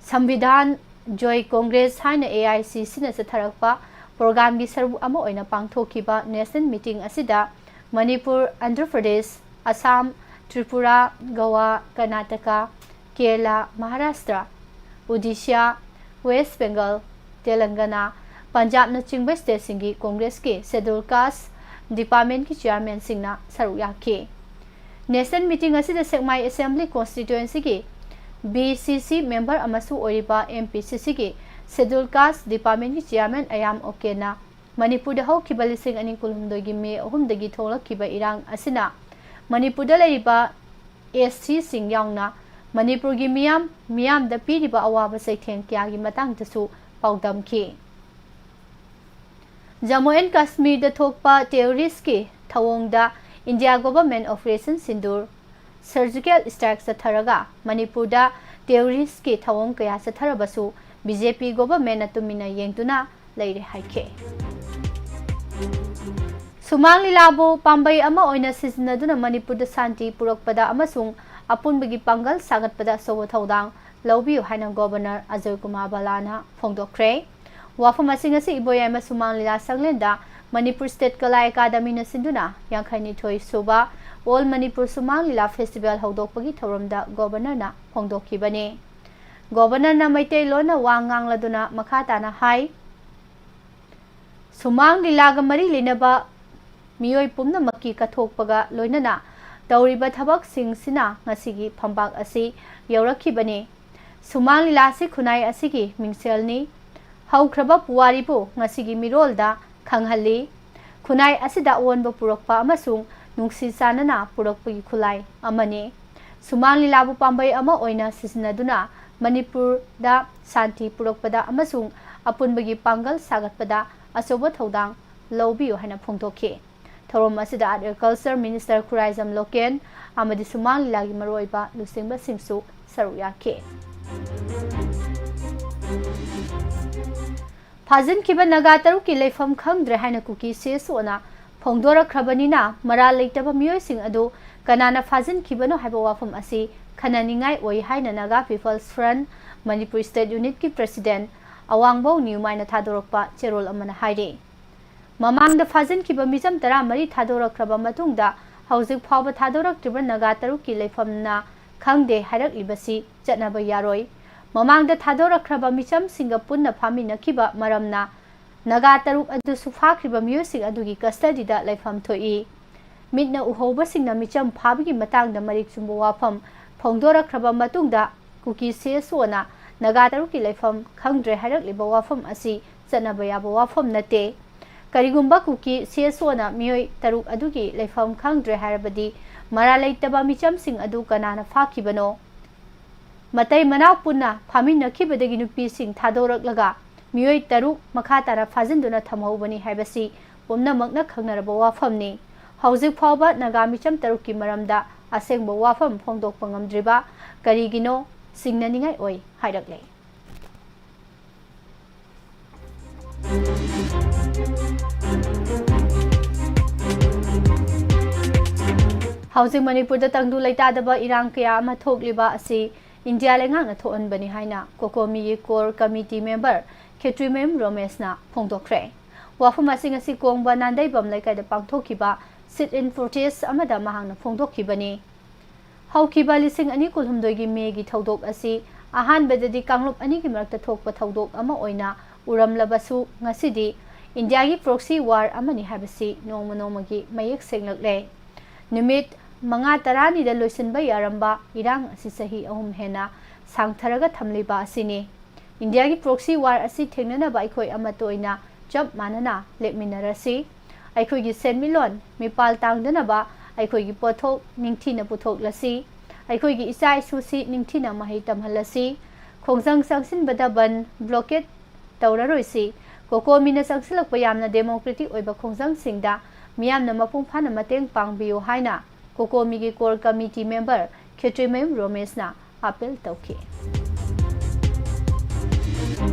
ꯁꯝꯕꯤꯙꯥꯟ, ꯖꯣꯏ ꯀꯣꯡꯒ꯭ꯔꯦꯁ ꯍꯥꯏꯅ ꯑꯦ ꯑꯥꯏ ꯁꯤ ꯁꯤꯅ ꯆꯠꯊꯔꯛꯄ ꯄ꯭ꯔꯣꯒ꯭ꯔꯥꯝꯒꯤ ꯁꯔꯨꯛ ꯑꯃ ꯑꯣꯏꯅ ꯄꯥꯡꯊꯣꯛꯈꯤꯕ ꯅꯦꯁꯅꯦꯜ ꯃꯤꯇꯤꯡ ꯑꯁꯤꯗ ꯃꯅꯤꯄꯨꯔ, ꯑꯟꯙ꯭ꯔ ꯄ꯭ꯔꯗꯦꯁ, ꯑꯁꯥꯝ, ꯇ꯭ꯔꯤꯄꯨꯔꯥ, ꯒꯣꯋꯥ, ꯀꯔꯅꯥꯇꯀꯥ, ꯀꯦꯔꯂꯥ, ꯃꯍꯥꯔꯥꯁꯇ꯭ꯔ, ꯑꯣꯗꯤꯁꯥ, ꯋꯦꯁ ꯕꯦꯡꯒꯜ, ꯇꯦꯂꯪꯒꯅꯥ, ꯄꯟꯖꯥꯕꯅꯆꯤꯡꯕ ꯁ꯭ꯇꯦꯠꯁꯤꯡꯒꯤ ꯀꯣꯡꯒ꯭ꯔꯦꯁꯀꯤ ꯁꯦꯗꯨꯜ ꯀꯥꯁ ꯗꯤꯄꯥꯔꯠꯃꯦꯟꯠꯀꯤ ꯆꯤꯌꯥꯔꯃꯦꯟꯁꯤꯡꯅ ꯁꯔꯨꯛ ꯌꯥꯈꯤ꯫ ꯅꯦꯁꯅꯦꯜ ꯃꯤꯇꯤꯡ ꯑꯁꯤꯗ ꯁꯦꯛꯃꯥꯏ ꯑꯦꯁꯦꯝꯕ꯭ꯂꯤ ꯀꯣꯟꯁꯇꯤꯇ꯭ꯋꯦꯟꯁꯤꯒꯤ ꯕꯤ ꯁꯤ ꯁꯤ ꯃꯦꯝꯕꯔ ꯑꯃꯁꯨ ꯑꯣꯏꯔꯤꯕ ꯑꯦꯝ ꯄꯤ ꯁꯤ ꯁꯤꯒꯤ ꯁꯦꯗꯨꯜ ꯀꯥꯁ ꯗꯤꯄꯥꯔꯠꯃꯦꯟꯠꯀꯤ ꯆꯤꯌꯥꯔꯃꯦꯟ ꯑꯌꯥꯝ ꯑꯣꯀꯦꯟꯅ ꯃꯅꯤꯄꯨꯔꯗ ꯍꯧꯈꯤꯕ ꯂꯤꯁꯤꯡ ꯑꯅꯤ ꯀꯨꯟꯍꯨꯝꯗꯣꯏꯒꯤ ꯃꯦ ꯑꯍꯨꯝꯗꯒꯤ ꯊꯣꯛꯂꯛꯈꯤꯕ ꯏꯔꯥꯡ ꯑꯁꯤꯅ ꯃꯅꯤꯄꯨꯔꯗ ꯂꯩꯔꯤꯕ ꯑꯦꯁ ꯁꯤꯁꯤꯡ ꯌꯥꯎꯅ ꯃꯅꯤꯄꯨꯔꯒꯤ ꯃꯤꯌꯥꯝ, ꯃꯤꯌꯥꯝꯗ ꯄꯤꯔꯤꯕ ꯑꯋꯥꯕ ꯆꯩꯊꯦꯡ ꯀꯌꯥꯒꯤ ꯃꯇꯥꯡꯗꯁꯨ ꯄꯥꯎꯗꯝꯈꯤ꯫ ꯖꯝꯃꯨ ꯑꯦꯟ ꯀꯥꯁꯃꯤꯔꯗ ꯊꯣꯛꯄ ꯇꯦꯔꯣꯔꯤꯁꯀꯤ ꯊꯧꯑꯣꯡꯗ India government operation Sindoor surgical strike ꯆꯠꯊꯔꯒ ꯃꯅꯤꯄꯨꯔꯗ ꯇꯦꯔꯣꯔꯤꯁꯀꯤ ꯊꯧꯑꯣꯡ ꯀꯌꯥ ꯆꯠꯊꯔꯕꯁꯨ ꯕꯤ ꯖꯦ ꯄꯤ ꯒꯣꯚꯔꯟꯃꯦꯟꯠꯅ ꯇꯨꯃꯤꯟꯅ ꯌꯦꯡꯗꯨꯅ ꯂꯩꯔꯦ ꯍꯥꯏꯈꯤ꯫ ꯁꯨꯃꯥꯡ ꯂꯤꯂꯥꯕꯨ ꯄꯥꯝꯕꯩ ꯑꯃ ꯑꯣꯏꯅ ꯁꯤꯖꯤꯟꯅꯗꯨꯅ ꯃꯅꯤꯄꯨꯔꯗ ꯁꯥꯟꯇꯤ ꯄꯨꯔꯛꯄꯗ ꯑꯃꯁꯨꯡ ꯑꯄꯨꯟꯕꯒꯤ ꯄꯥꯡꯒꯜ ꯁꯥꯒꯠꯄꯗ ꯑꯆꯧꯕ ꯊꯧꯗꯥꯡ ꯂꯧꯕꯤꯌꯨ ꯍꯥꯏꯅ ꯒꯣꯚꯔꯅꯔ ꯑꯖꯣꯏ ꯀꯨꯃꯥꯔ ꯚꯜꯂꯥꯅ ꯐꯣꯡꯗꯣꯛꯈ꯭ꯔꯦ꯫ ꯋꯥꯐꯝ ꯑꯁꯤ ꯉꯁꯤ ꯏꯕꯣꯌꯥꯏꯃ ꯁꯨꯃꯥꯡ ꯂꯤꯂꯥ ꯁꯪꯂꯦꯟꯗ ꯃꯅꯤꯄꯨꯔ ꯁ꯭ꯇꯦꯠ ꯀꯂꯥ ꯑꯦꯀꯥꯗꯃꯤꯅ ꯁꯤꯟꯗꯨꯅ ꯌꯥꯡꯈꯩꯅꯤꯊꯣꯏ ꯁꯨꯕ ꯑꯣꯜ ꯃꯅꯤꯄꯨꯔ ꯁꯨꯃꯥꯡ ꯂꯤꯂꯥ ꯐꯦꯁꯇꯤꯚꯦꯜ ꯍꯧꯗꯣꯛꯄꯒꯤ ꯊꯧꯔꯝꯗ ꯒꯣꯚꯔꯅꯔꯅ ꯐꯣꯡꯗꯣꯛꯈꯤꯕꯅꯤ꯫ ꯒꯣꯚꯔꯅꯔꯅ ꯃꯩꯇꯩꯂꯣꯟꯅ ꯋꯥ ꯉꯥꯡꯂꯗꯨꯅ ꯃꯈꯥ ꯇꯥꯅ ꯍꯥꯏ, ꯁꯨꯃꯥꯡ ꯂꯤꯂꯥꯒ ꯃꯔꯤ ꯂꯩꯅꯕ ꯃꯤꯑꯣꯏ ꯄꯨꯝꯅꯃꯛꯀꯤ ꯀꯠꯊꯣꯛꯄꯒ ꯂꯣꯏꯅꯅ ꯇꯧꯔꯤꯕ ꯊꯕꯛꯁꯤꯡꯁꯤꯅ ꯉꯁꯤꯒꯤ ꯐꯝꯄꯥꯛ ꯑꯁꯤ ꯌꯧꯔꯛꯈꯤꯕꯅꯤ꯫ ꯁꯨꯃꯥꯡ ꯂꯤꯂꯥ ꯑꯁꯤ ꯈꯨꯟꯅꯥꯏ ꯑꯁꯤꯒꯤ ꯃꯤꯡꯁꯦꯜꯅꯤ꯫ ꯍꯧꯈ꯭ꯔꯕ ꯄꯨꯋꯥꯔꯤꯕꯨ ꯉꯁꯤꯒꯤ ꯃꯤꯔꯣꯜꯗ ꯈꯪꯍꯜꯂꯤ꯫ ꯈꯨꯟꯅꯥꯏ ꯑꯁꯤꯗ ꯑꯑꯣꯟꯕ ꯄꯨꯔꯛꯄ ꯑꯃꯁꯨꯡ ꯅꯨꯡꯁꯤ ꯆꯥꯟꯅꯅ ꯄꯨꯔꯛꯄꯒꯤ ꯈꯨꯠꯂꯥꯏ ꯑꯃꯅꯤ꯫ ꯁꯨꯃꯥꯡ ꯂꯤꯂꯥꯕꯨ ꯄꯥꯝꯕꯩ ꯑꯃ ꯑꯣꯏꯅ ꯁꯤꯖꯤꯟꯅꯗꯨꯅ ꯃꯅꯤꯄꯨꯔꯗ ꯁꯥꯟꯇꯤ ꯄꯨꯔꯛꯄꯗ ꯑꯃꯁꯨꯡ ꯑꯄꯨꯟꯕꯒꯤ ꯄꯥꯡꯒꯜ ꯁꯥꯒꯠꯄꯗ ꯑꯆꯧꯕ ꯊꯧꯗꯥꯡ ꯂꯧꯕꯤꯌꯨ ꯍꯥꯏꯅ ꯐꯣꯡꯗꯣꯛꯈꯤ꯫ ꯊꯧꯔꯝ ꯑꯁꯤꯗ Art and Culture Minister Khuraijam Loken ꯑꯃꯗꯤ ꯁꯨꯃꯥꯡ ꯂꯤꯂꯥꯒꯤ ꯃꯔꯨꯑꯣꯏꯕ ꯂꯨꯆꯤꯡꯕꯁꯤꯡꯁꯨ ꯁꯔꯨꯛ ꯌꯥꯈꯤ꯫ ꯐꯥꯖꯤꯟꯈꯤꯕ ꯅꯥꯒꯥ ꯇꯔꯨꯛꯀꯤ ꯂꯩꯐꯝ ꯈꯪꯗ꯭ꯔꯦ ꯍꯥꯏꯅ ꯀꯨꯀꯤ ꯁꯤ ꯑꯦꯁ ꯑꯣꯅ ꯐꯣꯡꯗꯣꯔꯛꯈ꯭ꯔꯕꯅꯤꯅ, ꯃꯔꯥꯜ ꯂꯩꯇꯕ ꯃꯤꯑꯣꯏꯁꯤꯡ ꯑꯗꯨ ꯀꯅꯥꯅ ꯐꯥꯖꯤꯟꯈꯤꯕꯅꯣ ꯍꯥꯏꯕ ꯋꯥꯐꯝ ꯑꯁꯤ ꯈꯟꯅꯅꯤꯡꯉꯥꯏ ꯑꯣꯏ ꯍꯥꯏꯅ Naga peoples front Manipur state ꯌꯨꯅꯤꯠꯀꯤ ꯄ꯭ꯔꯦꯁꯤꯗꯦꯟꯠ ꯑꯋꯥꯡꯕꯧ ꯅ꯭ꯌꯨꯃꯥꯏꯅ ꯊꯥꯗꯣꯔꯛꯄ ꯆꯦꯔꯣꯜ ꯑꯃꯅ ꯍꯥꯏꯔꯤ꯫ ꯃꯃꯥꯡꯗ ꯐꯥꯖꯤꯟꯈꯤꯕ ꯃꯤꯆꯝ ꯇꯔꯥꯃꯔꯤ ꯊꯥꯗꯣꯔꯛꯈ꯭ꯔꯕ ꯃꯇꯨꯡꯗ, ꯍꯧꯖꯤꯛ ꯐꯥꯎꯕ ꯊꯥꯗꯣꯔꯛꯇ꯭ꯔꯤꯕ ꯅꯥꯒꯥ ꯇꯔꯨꯛꯀꯤ ꯂꯩꯐꯝꯅ ꯈꯪꯗꯦ ꯍꯥꯏꯔꯛꯂꯤꯕꯁꯤ ꯆꯠꯅꯕ ꯌꯥꯔꯣꯏ꯫ ꯃꯃꯥꯡꯗ ꯊꯥꯗꯣꯔꯛꯈ꯭ꯔꯕ ꯃꯤꯆꯝꯁꯤꯡꯒ ꯄꯨꯟꯅ ꯐꯥꯃꯤꯟꯅꯈꯤꯕ ꯃꯔꯝꯅ ꯅꯥꯒꯥ ꯇꯔꯨꯛ ꯑꯗꯨꯁꯨ ꯐꯥꯈ꯭ꯔꯤꯕ ꯃꯤꯑꯣꯏꯁꯤꯡ ꯑꯗꯨꯒꯤ ꯀꯁꯇꯗꯤꯗ ꯂꯩꯐꯝ ꯊꯣꯛꯏ꯫ ꯃꯤꯠꯅ ꯎꯍꯧꯕꯁꯤꯡꯅ ꯃꯤꯆꯝ ꯐꯥꯕꯒꯤ ꯃꯇꯥꯡꯗ ꯃꯔꯤꯛ ꯆꯨꯝꯕ ꯋꯥꯐꯝ ꯐꯣꯡꯗꯣꯔꯛꯈ꯭ꯔꯕ ꯃꯇꯨꯡꯗ, ꯀꯨꯀꯤ ꯁꯤ ꯑꯦꯁ ꯑꯣꯅ ꯅꯥꯒꯥ ꯇꯔꯨꯛꯀꯤ ꯂꯩꯐꯝ ꯈꯪꯗ꯭ꯔꯦ ꯍꯥꯏꯔꯛꯂꯤꯕ ꯋꯥꯐꯝ ꯑꯁꯤ ꯆꯠꯅꯕ ꯌꯥꯕ ꯋꯥꯐꯝ ꯅꯠꯇꯦ꯫ ꯀꯔꯤꯒꯨꯝꯕ ꯀꯨꯀꯤ ꯁꯤ ꯑꯦꯁ ꯑꯣꯅ ꯃꯤꯑꯣꯏ ꯇꯔꯨꯛ ꯑꯗꯨꯒꯤ ꯂꯩꯐꯝ ꯈꯪꯗ꯭ꯔꯦ ꯍꯥꯏꯔꯕꯗꯤ, ꯃꯔꯥꯜ ꯂꯩꯇꯕ ꯃꯤꯆꯝꯁꯤꯡ ꯑꯗꯨ ꯀꯅꯥꯅ ꯐꯥꯈꯤꯕꯅꯣ? ꯃꯇꯩ ꯃꯅꯥꯎ ꯄꯨꯟꯅ ꯐꯥꯃꯤꯟꯅꯈꯤꯕꯗꯒꯤ ꯅꯨꯄꯤꯁꯤꯡ ꯊꯥꯗꯣꯔꯛꯂꯒ ꯃꯤꯑꯣꯏ ꯇꯔꯨꯛ ꯃꯈꯥ ꯇꯥꯅ ꯐꯥꯖꯤꯟꯗꯨꯅ ꯊꯝꯍꯧꯕꯅꯤ ꯍꯥꯏꯕꯁꯤ ꯄꯨꯝꯅꯃꯛꯅ ꯈꯪꯅꯔꯕ ꯋꯥꯐꯝꯅꯤ꯫ ꯍꯧꯖꯤꯛ ꯐꯥꯎꯕ ꯅꯥꯒꯥ ꯃꯤꯆꯝ ꯇꯔꯨꯛꯀꯤ ꯃꯔꯝꯗ ꯑꯁꯦꯡꯕ ꯋꯥꯐꯝ ꯐꯣꯡꯗꯣꯛꯄ ꯉꯝꯗ꯭ꯔꯤꯕ ꯀꯔꯤꯒꯤꯅꯣ? ꯆꯤꯡꯅꯅꯤꯡꯉꯥꯏ ꯑꯣꯏ ꯍꯥꯏꯔꯛꯂꯦ꯫ ꯍꯧꯖꯤꯛ ꯃꯅꯤꯄꯨꯔꯗ ꯇꯪꯗꯨ ꯂꯩꯇꯥꯗꯕ ꯏꯔꯥꯡ ꯀꯌꯥ ꯑꯃ ꯊꯣꯛꯂꯤꯕ ꯑꯁꯤ ꯏꯟꯗꯤꯌꯥ ꯂꯩꯉꯥꯛꯅ ꯊꯣꯛꯍꯟꯕꯅꯤ ꯍꯥꯏꯅ ꯀꯣꯀꯣꯃꯤꯒꯤ ꯀꯣꯔ ꯀꯃꯤꯇꯤ ꯃꯦꯝꯕꯔ ꯈꯦꯇ꯭ꯔꯤꯃꯌꯨꯝ ꯔꯣꯃꯦꯁꯅ ꯐꯣꯡꯗꯣꯛꯈ꯭ꯔꯦ꯫ ꯋꯥꯐꯝ ꯑꯁꯤ ꯉꯁꯤ ꯀꯣꯡꯕ ꯅꯥꯟꯗꯩꯕꯝ ꯂꯩꯀꯥꯏꯗ ꯄꯥꯡꯊꯣꯛꯈꯤꯕ sit-in protest ꯑꯃꯗ ꯃꯍꯥꯛꯅ ꯐꯣꯡꯗꯣꯛꯈꯤꯕꯅꯤ꯫ ꯍꯧꯈꯤꯕ ꯂꯤꯁꯤꯡ ꯑꯅꯤ ꯀꯨꯟꯍꯨꯝꯗꯣꯏꯒꯤ ꯃꯦꯒꯤ ꯊꯧꯗꯣꯛ ꯑꯁꯤ ꯑꯍꯥꯟꯕꯗꯗꯤ ꯀꯥꯡꯂꯨꯞ ꯑꯅꯤꯒꯤ ꯃꯔꯛꯇ ꯊꯣꯛꯄ ꯊꯧꯗꯣꯛ ꯑꯃ ꯑꯣꯏꯅ ꯎꯔꯝꯂꯕꯁꯨ, ꯉꯁꯤꯗꯤ ꯏꯟꯗꯤꯌꯥꯒꯤ proxy war ꯑꯃꯅꯤ ꯍꯥꯏꯕꯁꯤ ꯅꯣꯡꯃ ꯅꯣꯡꯃꯒꯤ ꯃꯌꯦꯛ ꯁꯦꯡꯂꯛꯂꯦ꯫ ꯅꯨꯃꯤꯠ ꯃꯉꯥ ꯇꯔꯥꯅꯤꯗ ꯂꯣꯏꯁꯤꯟꯕ ꯌꯥꯔꯝꯕ ꯏꯔꯥꯡ ꯑꯁꯤ ꯆꯍꯤ ꯑꯍꯨꯝ ꯍꯦꯟꯅ ꯁꯥꯡꯊꯔꯒ ꯊꯝꯂꯤꯕ ꯑꯁꯤꯅꯤ꯫ ꯏꯟꯗꯤꯌꯥꯒꯤ proxy war ꯑꯁꯤ ꯊꯦꯡꯅꯅꯕ ꯑꯩꯈꯣꯏ ꯑꯃꯠꯇ ꯑꯣꯏꯅ ꯆꯞ ꯃꯥꯟꯅꯅ ꯂꯦꯞꯃꯤꯟꯅꯔꯁꯤ꯫ ꯑꯩꯈꯣꯏꯒꯤ ꯁꯦꯟꯃꯤꯠꯂꯣꯟ ꯃꯤꯄꯥꯜ ꯇꯥꯡꯗꯅꯕ ꯑꯩꯈꯣꯏꯒꯤ ꯄꯣꯠꯊꯣꯛ ꯅꯤꯡꯊꯤꯅ ꯄꯨꯊꯣꯛꯂꯁꯤ꯫ ꯑꯩꯈꯣꯏꯒꯤ ꯏꯆꯥ ꯏꯁꯨꯁꯤ ꯅꯤꯡꯊꯤꯅ ꯃꯍꯩ ꯇꯝꯍꯜꯂꯁꯤ꯫ ꯈꯣꯡꯖꯪ ꯆꯪꯁꯤꯟꯕꯗ ꯕꯟ, blockade ꯇꯧꯔꯔꯣꯏꯁꯤ꯫ ꯀꯣꯀꯣꯃꯤꯅ ꯆꯪꯁꯤꯜꯂꯛꯄ ꯌꯥꯝꯅ democratic ꯑꯣꯏꯕ ꯈꯣꯡꯖꯪꯁꯤꯡꯗ ꯃꯤꯌꯥꯝꯅ ꯃꯄꯨꯡ ꯐꯥꯅ ꯃꯇꯦꯡ ꯄꯥꯡꯕꯤꯌꯨ ꯍꯥꯏꯅ ꯀꯣꯀꯣꯃꯤꯒꯤ ꯀꯣꯔ ꯀꯃꯤꯇꯤ ꯃꯦꯝꯕꯔ ꯈꯦꯇ꯭ꯔꯤꯃꯌꯨꯝ ꯔꯣꯃꯦꯁꯅ ꯑꯥꯄꯤꯜ ꯇꯧꯈꯤ꯫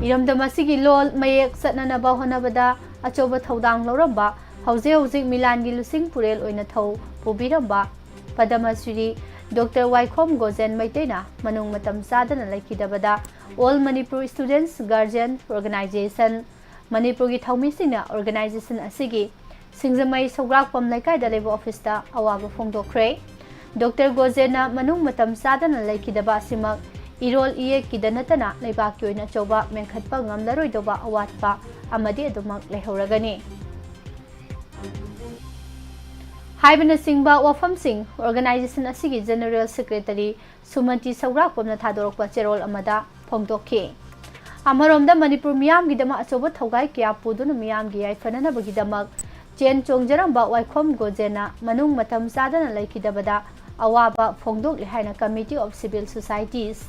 ꯏꯔꯝꯗꯝ ꯑꯁꯤꯒꯤ ꯂꯣꯜ ꯃꯌꯦꯛ ꯆꯠꯅꯅꯕ ꯍꯣꯠꯅꯕꯗ ꯑꯆꯧꯕ ꯊꯧꯗꯥꯡ ꯂꯧꯔꯝꯕ, ꯍꯧꯖꯤꯛ ꯍꯧꯖꯤꯛ ꯃꯤꯂꯥꯟꯒꯤ ꯂꯨꯆꯤꯡ ꯄꯨꯔꯦꯜ ꯑꯣꯏꯅ ꯊꯧ ꯄꯨꯕꯤꯔꯝꯕ ꯄꯗꯃ ꯁ꯭ꯔꯤ ꯗꯣꯛꯇꯔ ꯋꯥꯏꯈꯣꯝ ꯒꯣꯖꯦꯟ ꯃꯩꯇꯩꯅ ꯃꯅꯨꯡ ꯃꯇꯝ ꯆꯥꯗꯅ ꯂꯩꯈꯤꯗꯕꯗ All Manipur Students Guardian Organization, ꯃꯅꯤꯄꯨꯔꯒꯤ ꯊꯧꯃꯤꯁꯤꯡꯅ organization ꯑꯁꯤꯒꯤ ꯁꯤꯡꯖꯃꯩ ꯁꯧꯒ꯭ꯔꯥꯛꯄꯝ ꯂꯩꯀꯥꯏꯗ ꯂꯩꯕ ꯑꯣꯐꯤꯁꯇ ꯑꯋꯥꯕ ꯐꯣꯡꯗꯣꯛꯈ꯭ꯔꯦ꯫ ꯗꯣꯛꯇꯔ ꯒꯣꯖꯦꯟꯅ ꯃꯅꯨꯡ ꯃꯇꯝ ꯆꯥꯗꯅ ꯂꯩꯈꯤꯗꯕ ꯑꯁꯤꯃꯛ ꯏꯔꯣꯜ ꯏꯌꯦꯛꯀꯤꯗ ꯅꯠꯇꯅ ꯂꯩꯕꯥꯛꯀꯤ ꯑꯣꯏꯅ ꯑꯆꯧꯕ ꯃꯦꯟꯈꯠꯄ ꯉꯝꯂꯔꯣꯏꯗꯧꯕ ꯑꯋꯥꯠꯄ ꯑꯃꯗꯤ ꯑꯗꯨꯃꯛ ꯂꯩꯍꯧꯔꯒꯅꯤ ꯍꯥꯏꯕꯅꯆꯤꯡꯕ ꯋꯥꯐꯝꯁꯤꯡ organization ꯑꯁꯤꯒꯤ General Secretary ꯁꯨꯃꯟꯇꯤ ꯁꯧꯒ꯭ꯔꯥꯛꯄꯝꯅ ꯊꯥꯗꯣꯔꯛꯄ ꯆꯦꯔꯣꯜ ꯑꯃꯗ ꯐꯣꯡꯗꯣꯛꯈꯤ꯫ ꯑꯃꯔꯣꯝꯗ ꯃꯅꯤꯄꯨꯔ ꯃꯤꯌꯥꯝꯒꯤꯗꯃꯛ ꯑꯆꯧꯕ ꯊꯧꯒꯥꯏ ꯀꯌꯥ ꯄꯨꯗꯨꯅ ꯃꯤꯌꯥꯝꯒꯤ ꯌꯥꯏꯐꯅꯅꯕꯒꯤꯗꯃꯛ ꯆꯦꯟ ꯆꯣꯡꯖꯔꯝꯕ ꯋꯥꯏꯈꯣꯝ ꯒꯣꯖꯦꯅ ꯃꯅꯨꯡ ꯃꯇꯝ ꯆꯥꯗꯅ ꯂꯩꯈꯤꯗꯕꯗ ꯑꯋꯥꯕ ꯐꯣꯡꯗꯣꯛꯂꯤ ꯍꯥꯏꯅ Committee of Civil Societies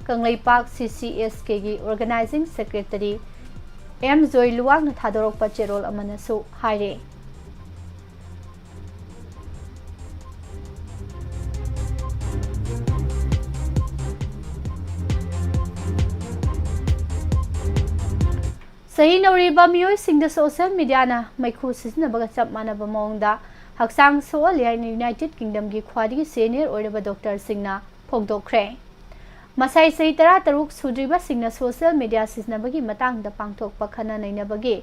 Kangleipak CCSKꯒꯤ Organizing Secretary ꯑꯦꯝ ꯖꯣꯏ ꯂꯨꯋꯥꯡꯅ ꯊꯥꯗꯣꯔꯛꯄ ꯆꯦꯔꯣꯜ ꯑꯃꯅꯁꯨ ꯍꯥꯏꯔꯤ꯫ ꯆꯍꯤ ꯅꯧꯔꯤꯕ ꯃꯤꯑꯣꯏꯁꯤꯡꯗ social mediaꯅ ꯃꯩꯈꯨ ꯁꯤꯖꯤꯟꯅꯕꯒ ꯆꯞ ꯃꯥꯟꯅꯕ ꯃꯑꯣꯡꯗ ꯍꯛꯆꯥꯡ ꯁꯣꯛꯍꯜꯂꯤ ꯍꯥꯏꯅ United Kingdomꯒꯤ ꯈ꯭ꯋꯥꯏꯗꯒꯤ senior ꯑꯣꯏꯔꯕ doctorꯁꯤꯡꯅ ꯐꯣꯡꯗꯣꯛꯈ꯭ꯔꯦ꯫ ꯃꯁꯥꯏ ꯆꯍꯤ ꯇꯔꯥꯇꯔꯨꯛ ꯁꯨꯗ꯭ꯔꯤꯕꯁꯤꯡꯅ social media ꯁꯤꯖꯤꯟꯅꯕꯒꯤ ꯃꯇꯥꯡꯗ ꯄꯥꯡꯊꯣꯛꯄ ꯈꯟꯅ ꯅꯩꯅꯕꯒꯤ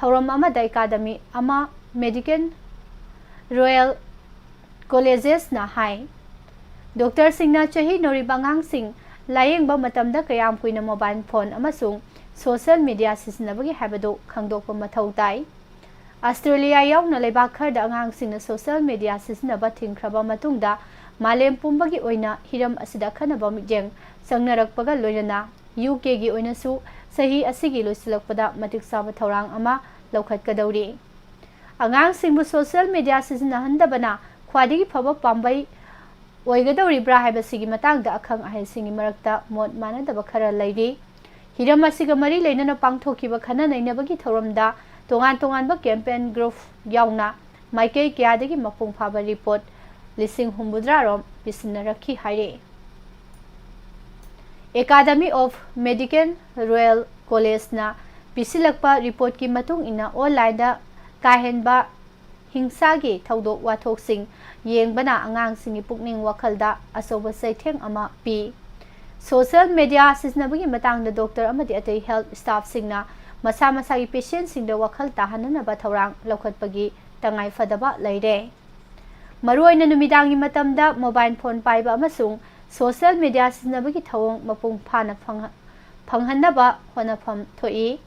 ꯊꯧꯔꯝ ꯑꯃꯗ Academy ꯑꯃ Medical Royal Collegesꯅ ꯍꯥꯏ꯫ Doctorꯁꯤꯡꯅ ꯆꯍꯤ ꯅꯧꯔꯤꯕ ꯑꯉꯥꯡꯁꯤꯡ ꯂꯥꯌꯦꯡꯕ ꯃꯇꯝꯗ ꯀꯌꯥꯝ ꯀꯨꯏꯅ mobile phone ꯑꯃꯁꯨꯡ social media ꯁꯤꯖꯤꯟꯅꯕꯒꯦ ꯍꯥꯏꯕꯗꯨ ꯈꯪꯗꯣꯛꯄ ꯃꯊꯧ ꯇꯥꯏ꯫ ꯑꯁꯇ꯭ꯔꯦꯂꯤꯌꯥ ꯌꯥꯎꯅ ꯂꯩꯕꯥꯛ ꯈꯔꯗ ꯑꯉꯥꯡꯁꯤꯡꯅ social media ꯁꯤꯖꯤꯟꯅꯕ ꯊꯤꯡꯈ꯭ꯔꯕ ꯃꯇꯨꯡꯗ ꯃꯥꯂꯦꯝ ꯄꯨꯝꯕꯒꯤ ꯑꯣꯏꯅ ꯍꯤꯔꯝ ꯑꯁꯤꯗ ꯑꯈꯟꯅꯕ ꯃꯤꯠꯌꯦꯡ ꯆꯪꯅꯔꯛꯄꯒ ꯂꯣꯏꯅꯅ UKꯒꯤ ꯑꯣꯏꯅꯁꯨ ꯆꯍꯤ ꯑꯁꯤꯒꯤ ꯂꯣꯏꯁꯤꯜꯂꯛꯄꯗ ꯃꯇꯤꯛ ꯆꯥꯕ ꯊꯧꯔꯥꯡ ꯑꯃ ꯂꯧꯈꯠꯀꯗꯧꯔꯤ꯫ ꯑꯉꯥꯡꯁꯤꯡꯕꯨ social media ꯁꯤꯖꯤꯟꯅꯍꯟꯗꯕꯅ ꯈ꯭ꯋꯥꯏꯗꯒꯤ ꯐꯕ ꯄꯥꯝꯕꯩ ꯑꯣꯏꯒꯗꯧꯔꯤꯕ꯭ꯔꯥ ꯍꯥꯏꯕꯁꯤꯒꯤ ꯃꯇꯥꯡꯗ ꯑꯈꯪ ꯑꯍꯩꯁꯤꯡꯒꯤ ꯃꯔꯛꯇ ꯃꯣꯠ ꯃꯥꯟꯅꯗꯕ ꯈꯔ ꯂꯩꯔꯤ꯫ ꯍꯤꯔꯝ ꯑꯁꯤꯒ ꯃꯔꯤ ꯂꯩꯅꯅ ꯄꯥꯡꯊꯣꯛꯈꯤꯕ ꯈꯟꯅ ꯅꯩꯅꯕꯒꯤ ꯊꯧꯔꯝꯗ ꯇꯣꯉꯥꯟ ꯇꯣꯉꯥꯟꯕ campaign group ꯌꯥꯎꯅ ꯃꯥꯏꯀꯩ ꯀꯌꯥꯗꯒꯤ ꯃꯄꯨꯡ ꯐꯥꯕ report ꯂꯤꯁꯤꯡ ꯍꯨꯝꯐꯨꯇꯔꯥ ꯔꯣꯝ ꯄꯤꯁꯤꯟꯅꯔꯛꯈꯤ ꯍꯥꯏꯔꯤ꯫ Academy of Medical Royal Collegeꯅ ꯄꯤꯁꯤꯜꯂꯛꯄ reportꯀꯤ ꯃꯇꯨꯡ ꯏꯟꯅ onlineꯗ ꯀꯥ ꯍꯦꯟꯕ ꯍꯤꯡꯁꯥꯒꯤ ꯊꯧꯗꯣꯛ ꯋꯥꯊꯣꯛꯁꯤꯡ ꯌꯦꯡꯕꯅ ꯑꯉꯥꯡꯁꯤꯡꯒꯤ ꯄꯨꯛꯅꯤꯡ ꯋꯥꯈꯜꯗ ꯑꯆꯧꯕ ꯆꯩꯊꯦꯡ ꯑꯃ ꯄꯤ꯫ Social media ꯁꯤꯖꯤꯟꯅꯕꯒꯤ ꯃꯇꯥꯡꯗ doctor ꯑꯃꯗꯤ ꯑꯇꯩ health staffꯁꯤꯡꯅ ꯃꯁꯥ ꯃꯁꯥꯒꯤ patientꯁꯤꯡꯗ ꯋꯥꯈꯜ ꯇꯥꯍꯟꯅꯅꯕ ꯊꯧꯔꯥꯡ ꯂꯧꯈꯠꯄꯒꯤ ꯇꯉꯥꯏꯐꯗꯕ ꯂꯩꯔꯦ꯫ ꯃꯔꯨꯑꯣꯏꯅ ꯅꯨꯃꯤꯗꯥꯡꯒꯤ ꯃꯇꯝꯗ mobile phone ꯄꯥꯏꯕ ꯑꯃꯁꯨꯡ ꯁꯣꯁꯤꯌꯦꯜ ꯃꯤꯗꯤꯌꯥ ꯁꯤꯖꯤꯟꯅꯕꯒꯤ ꯊꯧꯑꯣꯡ ꯃꯄꯨꯡ ꯐꯥꯅ ꯐꯪꯍ-, ꯐꯪꯍꯟꯅꯕ ꯍꯣꯠꯅꯐꯝ ꯊꯣꯛꯏ꯫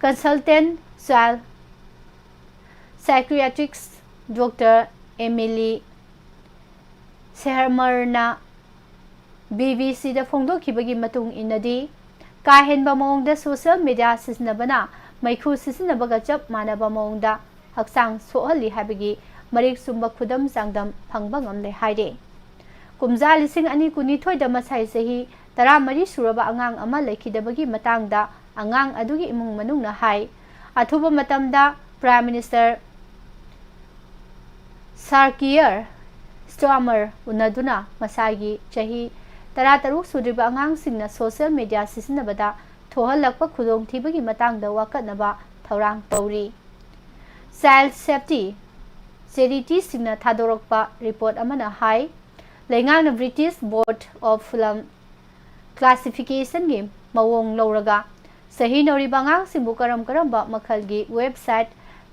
Consultant Child Psychiatrist Doctor Emily Sehermarna B B Cꯗ ꯐꯣꯡꯗꯣꯛꯈꯤꯕꯒꯤ ꯃꯇꯨꯡ ꯏꯟꯅꯗꯤ, ꯀꯥ ꯍꯦꯟꯕ ꯃꯑꯣꯡꯗ ꯁꯣꯁꯤꯌꯦꯜ ꯃꯤꯗꯤꯌꯥ ꯁꯤꯖꯤꯟꯅꯕꯅ ꯃꯩꯈꯨ ꯁꯤꯖꯤꯟꯅꯕꯒ ꯆꯞ ꯃꯥꯟꯅꯕ ꯃꯑꯣꯡꯗ ꯍꯛꯆꯥꯡ ꯁꯣꯛꯍꯜꯂꯤ ꯍꯥꯏꯕꯒꯤ ꯃꯔꯤꯛ ꯆꯨꯝꯕ ꯈꯨꯗꯝ ꯆꯥꯡꯗꯝ ꯐꯪꯕ ꯉꯝꯂꯦ ꯍꯥꯏꯔꯤ꯫ ꯀꯨꯝꯖꯥ ꯂꯤꯁꯤꯡ ꯑꯅꯤ ꯀꯨꯟꯅꯤꯊꯣꯏꯗ ꯃꯁꯥꯏ ꯆꯍꯤ ꯇꯔꯥꯃꯔꯤ ꯁꯨꯔꯕ ꯑꯉꯥꯡ ꯑꯃ ꯂꯩꯈꯤꯗꯕꯒꯤ ꯃꯇꯥꯡꯗ ꯑꯉꯥꯡ ꯑꯗꯨꯒꯤ ꯏꯃꯨꯡ ꯃꯅꯨꯡꯅ ꯍꯥꯏ, ꯑꯊꯨꯕ ꯃꯇꯝꯗ Prime Minister Sir Keir Starmer ꯎꯅꯗꯨꯅ ꯃꯁꯥꯒꯤ ꯆꯍꯤ ꯇꯔꯥꯇꯔꯨꯛ ꯁꯨꯗ꯭ꯔꯤꯕ ꯑꯉꯥꯡꯁꯤꯡꯅ ꯁꯣꯁꯤꯌꯦꯜ ꯃꯤꯗꯤꯌꯥ ꯁꯤꯖꯤꯟꯅꯕꯗ ꯊꯣꯛꯍꯜꯂꯛꯄ ꯈꯨꯗꯣꯡꯊꯤꯕꯒꯤ ꯃꯇꯥꯡꯗ ꯋꯥꯀꯠꯅꯕ ꯊꯧꯔꯥꯡ ꯇꯧꯔꯤ꯫ Child Safety Charityꯁꯤꯡꯅ ꯊꯥꯗꯣꯔꯛꯄ ꯔꯤꯄꯣꯔꯠ ꯑꯃꯅ ꯍꯥꯏ, ꯂꯩꯉꯥꯛꯅ British Board of Film Classificationꯒꯤ ꯃꯑꯣꯡ ꯂꯧꯔꯒ ꯆꯍꯤ ꯅꯧꯔꯤꯕ ꯑꯉꯥꯡꯁꯤꯡꯕꯨ ꯀꯔꯝ ꯀꯔꯝꯕ ꯃꯈꯜꯒꯤ ꯋꯦꯕꯁꯥꯏꯠ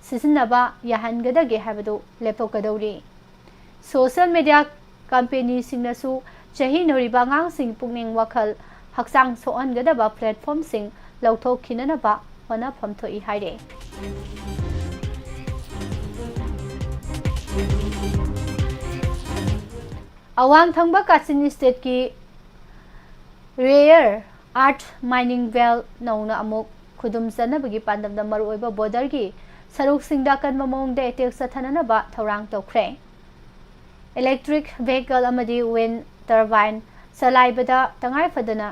ꯁꯤꯖꯤꯟꯅꯕ ꯌꯥꯍꯟꯒꯗꯒꯦ ꯍꯥꯏꯕꯗꯨ ꯂꯦꯞꯊꯣꯛꯀꯗꯧꯔꯤ꯫ ꯁꯣꯁꯤꯌꯦꯜ ꯃꯤꯗꯤꯌꯥ ꯀꯝꯄꯦꯅꯤꯁꯤꯡꯅꯁꯨ ꯆꯍꯤ ꯅꯧꯔꯤꯕ ꯑꯉꯥꯡꯁꯤꯡ ꯄꯨꯛꯅꯤꯡ ꯋꯥꯈꯜ ꯍꯛꯆꯥꯡ ꯁꯣꯛꯍꯟꯒꯗꯕ ꯄ꯭ꯂꯦꯠꯐꯣꯝꯁꯤꯡ ꯂꯧꯊꯣꯛꯈꯤꯅꯅꯕ ꯍꯣꯠꯅꯐꯝ ꯊꯣꯛꯏ ꯍꯥꯏꯔꯦ꯫ ꯑꯋꯥꯡ ꯊꯪꯕ ꯀꯥꯆꯤꯟ ꯁ꯭ꯇꯦꯠꯀꯤ rare earth mining well ꯅꯧꯅ ꯑꯃꯨꯛ ꯈꯨꯗꯨꯝ ꯆꯟꯅꯕꯒꯤ ꯄꯥꯟꯗꯝꯗ ꯃꯔꯨꯑꯣꯏꯕ ꯕꯣꯔꯗꯔꯒꯤ ꯁꯔꯨꯛꯁꯤꯡꯗ ꯑꯀꯟꯕ ꯃꯑꯣꯡꯗ ꯑꯦꯇꯦꯛ ꯆꯠꯊꯅꯅꯕ ꯊꯧꯔꯥꯡ ꯇꯧꯈ꯭ꯔꯦ꯫ Electric vehicle ꯑꯃꯗꯤ wind turbine ꯆꯂꯥꯏꯕꯗ ꯇꯉꯥꯏ ꯐꯗꯅ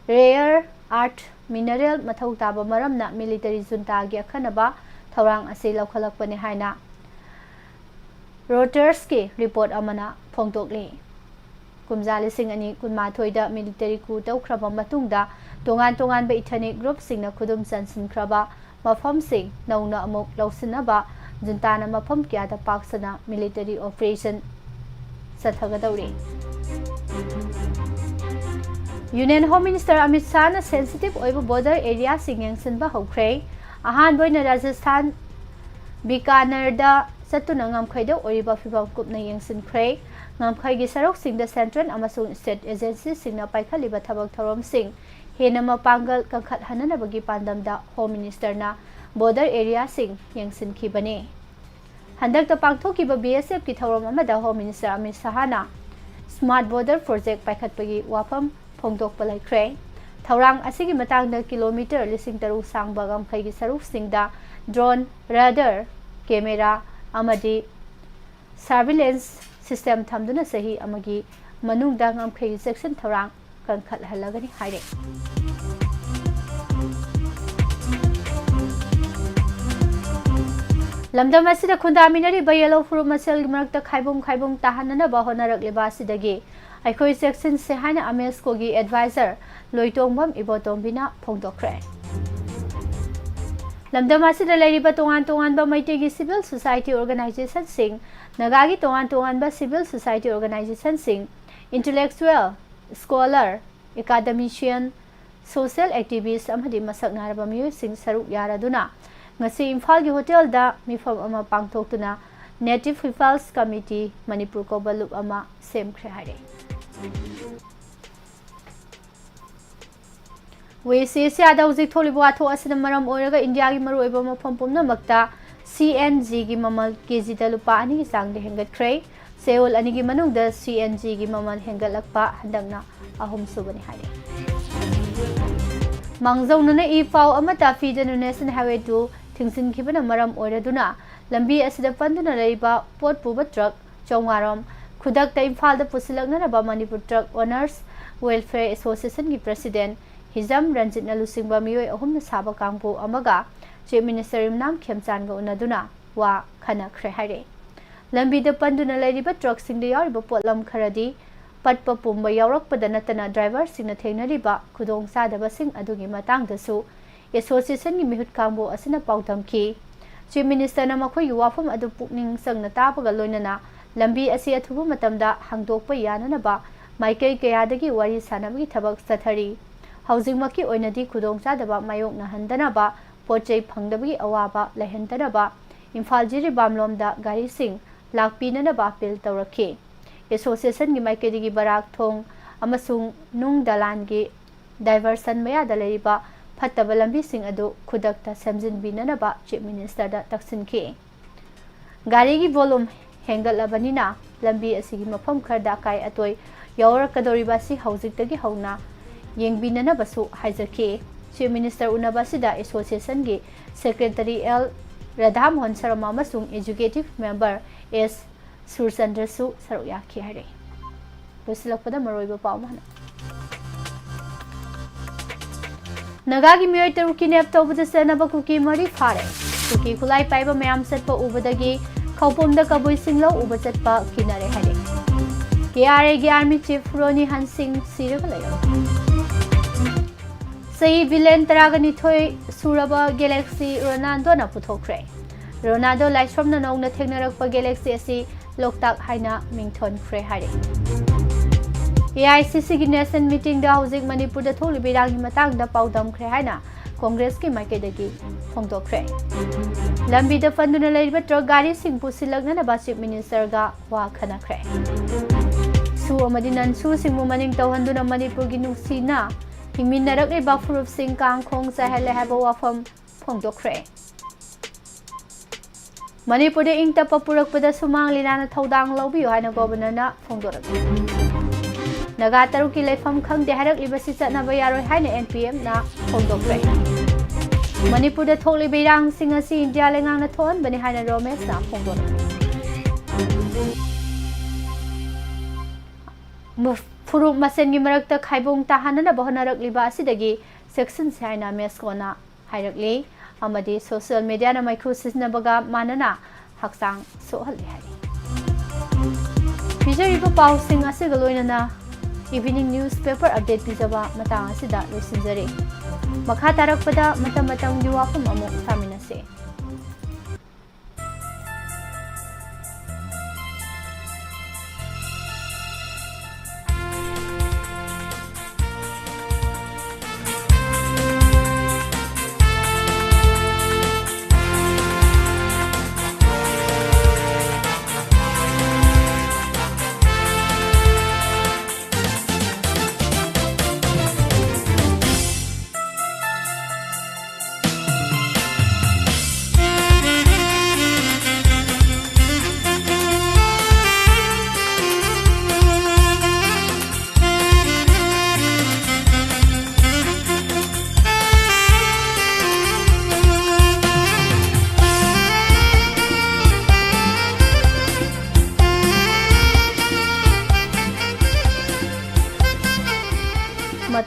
rare earth mineral ꯃꯊꯧ ꯇꯥꯕ ꯃꯔꯝꯅ military juntaꯒꯤ ꯑꯈꯟꯅꯕ ꯊꯧꯔꯥꯡ ꯑꯁꯤ ꯂꯧꯈꯠꯂꯛꯄꯅꯤ ꯍꯥꯏꯅ Reutersꯀꯤ ꯔꯤꯄꯣꯔꯠ ꯑꯃꯅ ꯐꯣꯡꯗꯣꯛꯂꯤ꯫ ꯀꯨꯝꯖꯥ ꯂꯤꯁꯤꯡ ꯑꯅꯤ ꯀꯨꯟꯃꯥꯊꯣꯏꯗ military coup ꯇꯧꯈ꯭ꯔꯕ ꯃꯇꯨꯡꯗ ꯇꯣꯉꯥꯟ ꯇꯣꯉꯥꯟꯕ ethnic groupꯁꯤꯡꯅ ꯈꯨꯗꯨꯝ ꯆꯟꯁꯤꯟꯈ꯭ꯔꯕ ꯃꯐꯝꯁꯤꯡ ꯅꯧꯅ ꯑꯃꯨꯛ ꯂꯧꯁꯤꯟꯅꯕ juntaꯅ ꯃꯐꯝ ꯀꯌꯥꯗ ꯄꯥꯛ ꯁꯟꯅ military operation ꯆꯠꯊꯒꯗꯧꯔꯤ꯫ Union Home Minister Amit ꯁꯥꯍꯅ sensitive ꯑꯣꯏꯕ border areaꯁꯤꯡ ꯌꯦꯡꯁꯤꯟꯕ ꯍꯧꯈ꯭ꯔꯦ꯫ ꯑꯍꯥꯟꯕ ꯑꯣꯏꯅ ꯔꯥꯖꯁꯊꯥꯟ ꯕꯤꯀꯥꯅꯔꯗ ꯆꯠꯇꯨꯅ ꯉꯝꯈꯩꯗ ꯑꯣꯏꯔꯤꯕ ꯐꯤꯕꯝ ꯀꯨꯞꯅ ꯌꯦꯡꯁꯤꯟꯈ꯭ꯔꯦ꯫ ꯉꯝꯈꯩꯒꯤ ꯁꯔꯨꯛꯁꯤꯡꯗ central ꯑꯃꯁꯨꯡ state agencyꯁꯤꯡꯅ ꯄꯥꯏꯈꯠꯂꯤꯕ ꯊꯕꯛ ꯊꯧꯔꯝꯁꯤꯡ ꯍꯦꯟꯅ ꯃꯄꯥꯡꯒꯜ ꯀꯟꯈꯠꯍꯟꯅꯅꯕꯒꯤ ꯄꯥꯟꯗꯝꯗ Home Ministerꯅ border areaꯁꯤꯡ ꯌꯦꯡꯁꯤꯟꯈꯤꯕꯅꯤ꯫ ꯍꯟꯗꯛꯇ ꯄꯥꯡꯊꯣꯛꯈꯤꯕ BSFꯀꯤ ꯊꯧꯔꯝ ꯑꯃꯗ Home Minister Amit ꯁꯍꯥꯅ Smart Border Project ꯄꯥꯏꯈꯠꯄꯒꯤ ꯋꯥꯐꯝ ꯐꯣꯡꯗꯣꯛꯄ ꯂꯩꯈ꯭ꯔꯦ꯫ ꯊꯧꯔꯥꯡ ꯑꯁꯤꯒꯤ ꯃꯇꯥꯡꯗ ꯀꯤꯂꯣꯃꯤꯇꯔ ꯂꯤꯁꯤꯡ ꯇꯔꯨꯛ ꯁꯥꯡꯕ ꯉꯝꯈꯩꯒꯤ ꯁꯔꯨꯛꯁꯤꯡꯗ drone, radar, camera ꯑꯃꯗꯤ surveillance system ꯊꯝꯗꯨꯅ ꯆꯍꯤ ꯑꯃꯒꯤ ꯃꯅꯨꯡꯗ ꯉꯝꯈꯩꯒꯤ ꯆꯦꯛꯁꯤꯟ ꯊꯧꯔꯥꯡ ꯀꯟꯈꯠꯍꯜꯂꯒꯅꯤ ꯍꯥꯏꯔꯦ꯫ ꯂꯝꯗꯝ ꯑꯁꯤꯗ ꯈꯨꯟꯗꯥꯃꯤꯟꯅꯔꯤꯕ ꯌꯦꯜꯍꯧ ꯐꯨꯔꯨꯞ ꯃꯁꯦꯜꯒꯤ ꯃꯔꯛꯇ ꯈꯥꯏꯕꯨꯡ ꯈꯥꯏꯕꯨꯡ ꯇꯥꯍꯟꯅꯅꯕ ꯍꯣꯠꯅꯔꯛꯂꯤꯕ ꯑꯁꯤꯗꯒꯤ ꯑꯩꯈꯣꯏ ꯆꯦꯛꯁꯤꯟꯁꯦ ꯍꯥꯏꯅ UNESCOꯒꯤ advisor ꯂꯣꯏꯇꯣꯡꯕꯝ ꯏꯕꯣꯇꯣꯝꯕꯤꯅ ꯐꯣꯡꯗꯣꯛꯈ꯭ꯔꯦ꯫ ꯂꯝꯗꯝ ꯑꯁꯤꯗ ꯂꯩꯔꯤꯕ ꯇꯣꯉꯥꯟ ꯇꯣꯉꯥꯟꯕ ꯃꯩꯇꯩꯒꯤ civil society organizationꯁꯤꯡ, ꯅꯥꯒꯥꯒꯤ ꯇꯣꯉꯥꯟ ꯇꯣꯉꯥꯟꯕ civil society organizationꯁꯤꯡ, intellectual, scholar, academician, social activist ꯑꯃꯗꯤ ꯃꯁꯛ ꯅꯥꯏꯔꯕ ꯃꯤꯑꯣꯏꯁꯤꯡ ꯁꯔꯨꯛ ꯌꯥꯔꯗꯨꯅ ꯉꯁꯤ ꯏꯝꯐꯥꯜꯒꯤ ꯍꯣꯇꯦꯜꯗ ꯃꯤꯐꯝ ꯑꯃ ꯄꯥꯡꯊꯣꯛꯇꯨꯅ Native People's Committee ꯃꯅꯤꯄꯨꯔ ꯀꯧꯕ ꯂꯨꯞ ꯑꯃ ꯁꯦꯝꯈ꯭ꯔꯦ ꯍꯥꯏꯔꯦ꯫ ꯋꯦꯁ ꯑꯦꯁꯤꯌꯥꯗ ꯍꯧꯖꯤꯛ ꯊꯣꯛꯂꯤꯕ ꯋꯥꯊꯣꯛ ꯑꯁꯤꯅ ꯃꯔꯝ ꯑꯣꯏꯔꯒ ꯏꯟꯗꯤꯌꯥꯒꯤ ꯃꯔꯨꯑꯣꯏꯕ ꯃꯐꯝ ꯄꯨꯝꯅꯃꯛꯇ CNGꯒꯤ ꯃꯃꯜ KGꯗ ꯂꯨꯄꯥ ꯑꯅꯤꯒꯤ ꯆꯥꯡꯗ ꯍꯦꯟꯒꯠꯈ꯭ꯔꯦ꯫ ꯆꯌꯣꯜ ꯑꯅꯤꯒꯤ ꯃꯅꯨꯡꯗ CNGꯒꯤ ꯃꯃꯜ ꯍꯦꯟꯒꯠꯂꯛꯄ ꯍꯟꯗꯛꯅ ꯑꯍꯨꯝꯁꯨꯕꯅꯤ ꯍꯥꯏꯔꯤ꯫ ꯃꯥꯡꯖꯧꯅꯅ ꯏ ꯄꯥꯎ ꯑꯃ ꯇꯥꯛꯄꯤꯗꯨꯅ National Highway two ꯊꯤꯡꯖꯤꯟꯈꯤꯕꯅ ꯃꯔꯝ ꯑꯣꯏꯔꯗꯨꯅ ꯂꯝꯕꯤ ꯑꯁꯤꯗ ꯄꯟꯗꯨꯅ ꯂꯩꯔꯤꯕ ꯄꯣꯠ ꯄꯨꯕ ꯇ꯭ꯔꯛ ꯆꯥꯝꯃꯉꯥ ꯔꯣꯝ ꯈꯨꯗꯛꯇ ꯏꯝꯐꯥꯜꯗ ꯄꯨꯁꯤꯜꯂꯛꯅꯅꯕ Manipur Truck Owners Welfare Associationꯒꯤ president ꯍꯤꯖꯝ ꯔꯟꯖꯤꯠꯅ ꯂꯨꯆꯤꯡꯕ ꯃꯤꯑꯣꯏ ꯑꯍꯨꯝꯅ ꯁꯥꯕ ꯀꯥꯡꯕꯨ ꯑꯃꯒ Chief Minister ꯌꯨꯝꯅꯥꯝ ꯈꯦꯝꯆꯥꯟꯒ ꯎꯅꯗꯨꯅ ꯋꯥ ꯈꯟꯅꯈ꯭ꯔꯦ ꯍꯥꯏꯔꯦ꯫ ꯂꯝꯕꯤꯗ ꯄꯟꯗꯨꯅ ꯂꯩꯔꯤꯕ ꯇ꯭ꯔꯛꯁꯤꯡꯗ ꯌꯥꯎꯔꯤꯕ ꯄꯣꯠꯂꯝ ꯈꯔꯗꯤ ꯄꯠꯄ ꯄꯨꯝꯕ ꯌꯥꯎꯔꯛꯄꯗ ꯅꯠꯇꯅ driverꯁꯤꯡꯅ ꯊꯦꯡꯅꯔꯤꯕ ꯈꯨꯗꯣꯡꯆꯥꯗꯕꯁꯤꯡ ꯑꯗꯨꯒꯤ ꯃꯇꯥꯡꯗꯁꯨ associationꯒꯤ ꯃꯤꯍꯨꯠ ꯀꯥꯡꯕꯨ ꯑꯁꯤꯅ ꯄꯥꯎꯗꯝꯈꯤ꯫ Chief Ministerꯅ ꯃꯈꯣꯏꯒꯤ ꯋꯥꯐꯝ ꯑꯗꯨ ꯄꯨꯛꯅꯤꯡ ꯆꯪꯅ ꯇꯥꯕꯒ ꯂꯣꯏꯅꯅ ꯂꯝꯕꯤ ꯑꯁꯤ ꯑꯊꯨꯕ ꯃꯇꯝꯗ ꯍꯥꯡꯗꯣꯛꯄ ꯌꯥꯅꯅꯕ ꯃꯥꯏꯀꯩ ꯀꯌꯥꯗꯒꯤ ꯋꯥꯔꯤ ꯁꯥꯅꯕꯒꯤ ꯊꯕꯛ ꯆꯠꯊꯔꯤ꯫ ꯍꯧꯖꯤꯛꯃꯛꯀꯤ ꯑꯣꯏꯅꯗꯤ ꯈꯨꯗꯣꯡꯆꯥꯗꯕ ꯃꯥꯌꯣꯛꯅꯍꯟꯗꯅꯕ, ꯄꯣꯠ ꯆꯩ ꯐꯪꯗꯕꯒꯤ ꯑꯋꯥꯕ ꯂꯩꯍꯟꯗꯅꯕ ꯏꯝꯐꯥꯜ ꯖꯤꯔꯤꯕꯥꯝ ꯂꯣꯝꯗ ꯒꯥꯔꯤꯁꯤꯡ ꯂꯥꯛꯄꯤꯅꯅꯕ appeal ꯇꯧꯔꯛꯈꯤ꯫ ꯑꯦꯁꯣꯁꯤꯌꯦꯁꯟꯒꯤ ꯃꯥꯏꯀꯩꯗꯒꯤ ꯕꯔꯥꯛ ꯊꯣꯡ ꯑꯃꯁꯨꯡ ꯅꯨꯡ ꯗꯂꯥꯟꯒꯤ ꯗꯥꯏꯚꯔꯁꯟ ꯃꯌꯥꯗ ꯂꯩꯔꯤꯕ ꯐꯠꯇꯕ ꯂꯝꯕꯤꯁꯤꯡ ꯑꯗꯨ ꯈꯨꯗꯛꯇ ꯁꯦꯝꯖꯤꯟꯕꯤꯅꯅꯕ ꯆꯤꯐ ꯃꯤꯅꯤꯁꯇꯔꯗ ꯇꯛꯁꯤꯟꯈꯤ꯫ ꯒꯥꯔꯤꯒꯤ ꯚꯣꯂꯨꯝ ꯍꯦꯟꯒꯠꯂꯕꯅꯤꯅ ꯂꯝꯕꯤ ꯑꯁꯤꯒꯤ ꯃꯐꯝ ꯈꯔꯗ ꯑꯀꯥꯏ ꯑꯇꯣꯏ ꯌꯥꯎꯔꯛꯀꯗꯧꯔꯤꯕ ꯑꯁꯤ ꯍꯧꯖꯤꯛꯇꯒꯤ ꯍꯧꯅ ꯌꯦꯡꯕꯤꯅꯅꯕꯁꯨ ꯍꯥꯏꯖꯈꯤ꯫ ꯆꯤꯐ ꯃꯤꯅꯤꯁꯇꯔ ꯎꯅꯕ ꯑꯁꯤꯗ ꯑꯦꯁꯣꯁꯤꯌꯦꯁꯟꯒꯤ ꯁꯦꯀ꯭ꯔꯦꯇꯔꯤ ꯑꯦꯜ ꯔꯥꯙꯥꯃꯣꯍꯟ ꯁꯔꯃ ꯑꯃꯁꯨꯡ ꯑꯦꯖꯨꯀꯦꯇꯤꯚ ꯃꯦꯝꯕꯔ ꯑꯦꯁ ꯁꯨꯔꯆꯟꯗ꯭ꯔꯁꯨ ꯁꯔꯨꯛ ꯌꯥꯈꯤ ꯍꯥꯏꯔꯛꯏ꯫ ꯂꯣꯏꯁꯤꯜꯂꯛꯄꯗ ꯃꯔꯨꯑꯣꯏꯕ ꯄꯥꯎ ꯑꯃ ꯍꯥꯟꯅ꯫ ꯅꯥꯒꯥꯒꯤ ꯃꯤꯑꯣꯏ ꯇꯔꯨꯛ ꯀꯤꯗꯅꯦꯞ ꯇꯧꯕꯗ ꯆꯠꯅꯕ ꯀꯨꯀꯤ ꯃꯔꯤ ꯐꯥꯔꯦ꯫ ꯀꯨꯀꯤ ꯈꯨꯠꯂꯥꯏ ꯄꯥꯏꯕ ꯃꯌꯥꯝ ꯆꯠꯄ ꯎꯕꯗꯒꯤ ꯈꯧꯄꯨꯝꯗ ꯀꯕꯨꯏꯁꯤꯡ ꯂꯧ ꯎꯕ ꯆꯠꯄ ꯀꯤꯅꯔꯦ ꯍꯥꯏꯔꯦ꯫ ꯀꯦ ꯑꯥꯔ ꯑꯦꯒꯤ ꯑꯥꯔꯃꯤ ꯆꯤꯐ ꯔꯣꯅꯤ ꯍꯟꯁꯤꯡ ꯁꯤꯔꯒ ꯂꯩꯔꯝꯃꯤ꯫ ꯆꯍꯤ ꯕꯤꯂꯤꯌꯟ ꯇꯔꯥꯒ ꯅꯤꯊꯣꯏ ꯁꯨꯔꯕ ꯒꯦꯂꯦꯛꯁꯤ ꯔꯣꯅꯥꯜꯗꯣꯅ ꯄꯨꯊꯣꯛꯈ꯭ꯔꯦ꯫ ꯔꯣꯅꯥꯜꯗꯣ ꯂꯥꯏꯁ꯭ꯔꯝꯅ ꯅꯧꯅ ꯊꯦꯡꯅꯔꯛꯄ ꯒꯦꯂꯦꯛꯁꯤ ꯑꯁꯤ ꯂꯣꯛꯇꯥꯛ ꯍꯥꯏꯅ ꯃꯤꯡꯊꯣꯟꯈ꯭ꯔꯦ ꯍꯥꯏꯔꯦ꯫ ꯑꯦ ꯑꯥꯏ ꯁꯤ ꯁꯤꯒꯤ ꯅꯦꯁꯅꯦꯜ ꯃꯤꯇꯤꯡꯗ ꯍꯧꯖꯤꯛ ꯃꯅꯤꯄꯨꯔꯗ ꯊꯣꯛꯂꯤꯕ ꯏꯔꯥꯡꯒꯤ ꯃꯇꯥꯡꯗ ꯄꯥꯎꯗꯝꯈ꯭ꯔꯦ ꯍꯥꯏꯅ ꯀꯣꯡꯒ꯭ꯔꯦꯁꯀꯤ ꯃꯥꯏꯀꯩꯗꯒꯤ ꯐꯣꯡꯗꯣꯛꯈ꯭ꯔꯦ꯫ ꯂꯝꯕꯤꯗ ꯄꯟꯗꯨꯅ ꯂꯩꯔꯤꯕ ꯇ꯭ꯔꯛ ꯒꯥꯔꯤꯁꯤꯡ ꯄꯨꯁꯤꯜꯂꯛꯅꯅꯕ ꯆꯤꯐ ꯃꯤꯅꯤꯁꯇꯔꯒ ꯋꯥ ꯈꯟꯅꯈ꯭ꯔꯦ꯫ ꯁꯨ ꯑꯃꯗꯤ ꯅꯟ ꯁꯨꯁꯤꯡꯕꯨ ꯃꯅꯤꯡ ꯇꯧꯍꯟꯗꯨꯅ ꯃꯅꯤꯄꯨꯔꯒꯤ ꯅꯨꯡꯁꯤꯅ ꯍꯤꯡꯃꯤꯟꯅꯔꯛꯂꯤꯕ ꯐꯨꯔꯨꯞꯁꯤꯡ ꯀꯥꯡꯈꯣꯡ ꯆꯥꯏꯍꯜꯂꯦ ꯍꯥꯏꯕ ꯋꯥꯐꯝ ꯐꯣꯡꯗꯣꯛꯈ꯭ꯔꯦ꯫ ꯃꯅꯤꯄꯨꯔꯗ ꯏꯪ ꯇꯞꯄ ꯄꯨꯔꯛꯄꯗ ꯁꯨꯃꯥꯡ ꯂꯤꯂꯥꯅ ꯊꯧꯗꯥꯡ ꯂꯧꯕꯤꯌꯨ ꯍꯥꯏꯅ ꯒꯣꯕꯔꯅꯔꯅ ꯐꯣꯡꯗꯣꯔꯛꯂꯤ꯫ ꯅꯥꯒꯥ ꯇꯔꯨꯛꯀꯤ ꯂꯩꯐꯝ ꯈꯪꯗꯦ ꯍꯥꯏꯔꯛꯂꯤꯕꯁꯤ ꯆꯠꯅꯕ ꯌꯥꯔꯣꯏ ꯍꯥꯏꯅ ꯑꯦꯟ ꯄꯤ ꯑꯦꯝꯅ ꯐꯣꯡꯗꯣꯛꯈ꯭ꯔꯦ꯫ ꯃꯅꯤꯄꯨꯔꯗ ꯊꯣꯛꯂꯤꯕ ꯏꯔꯥꯡꯁꯤꯡ ꯑꯁꯤ ꯏꯟꯗꯤꯌꯥ ꯂꯩꯉꯥꯛꯅ ꯊꯣꯛꯍꯟꯕꯅꯤ ꯍꯥꯏꯅ ꯔꯣꯃꯦꯁꯅ ꯐꯣꯡꯗꯣꯔꯛꯂꯤ꯫ ꯃꯨ-, ꯐꯨꯔꯨꯞ ꯃꯁꯦꯟꯒꯤ ꯃꯔꯛꯇ ꯈꯥꯏꯕꯣꯡ ꯇꯥꯍꯟꯅꯅꯕ ꯍꯣꯠꯅꯔꯛꯂꯤꯕ ꯑꯁꯤꯗꯒꯤ ꯆꯦꯛꯁꯤꯟꯁꯤ ꯍꯥꯏꯅ ꯃꯦꯁꯀꯣꯅ ꯍꯥꯏꯔꯛꯂꯤ ꯑꯃꯗꯤ ꯁꯣꯁꯤꯌꯦꯜ ꯃꯤꯗꯤꯌꯥꯅ ꯃꯩꯈꯨ ꯁꯤꯖꯤꯟꯅꯕꯒ ꯃꯥꯟꯅꯅ ꯍꯛꯆꯥꯡ ꯁꯣꯛꯍꯜꯂꯤ ꯍꯥꯏꯔꯤ꯫ ꯄꯤꯖꯔꯤꯕ ꯄꯥꯎꯁꯤꯡ ꯑꯁꯤꯒ ꯂꯣꯏꯅꯅ ꯏꯚꯤꯅꯤꯡ ꯅ꯭ꯌꯨꯁ ꯄꯦꯄꯔ ꯑꯞꯗꯦꯠ ꯄꯤꯖꯕ ꯃꯇꯥꯡ ꯑꯁꯤꯗ ꯂꯣꯏꯁꯤꯟꯖꯔꯦ꯫ ꯃꯈꯥ ꯇꯥꯔꯛꯄꯗ ꯃꯇꯝ ꯃꯇꯝꯒꯤ ꯋꯥꯐꯝ ꯑꯃꯨꯛ ꯁꯥꯃꯤꯟꯅꯁꯤ꯫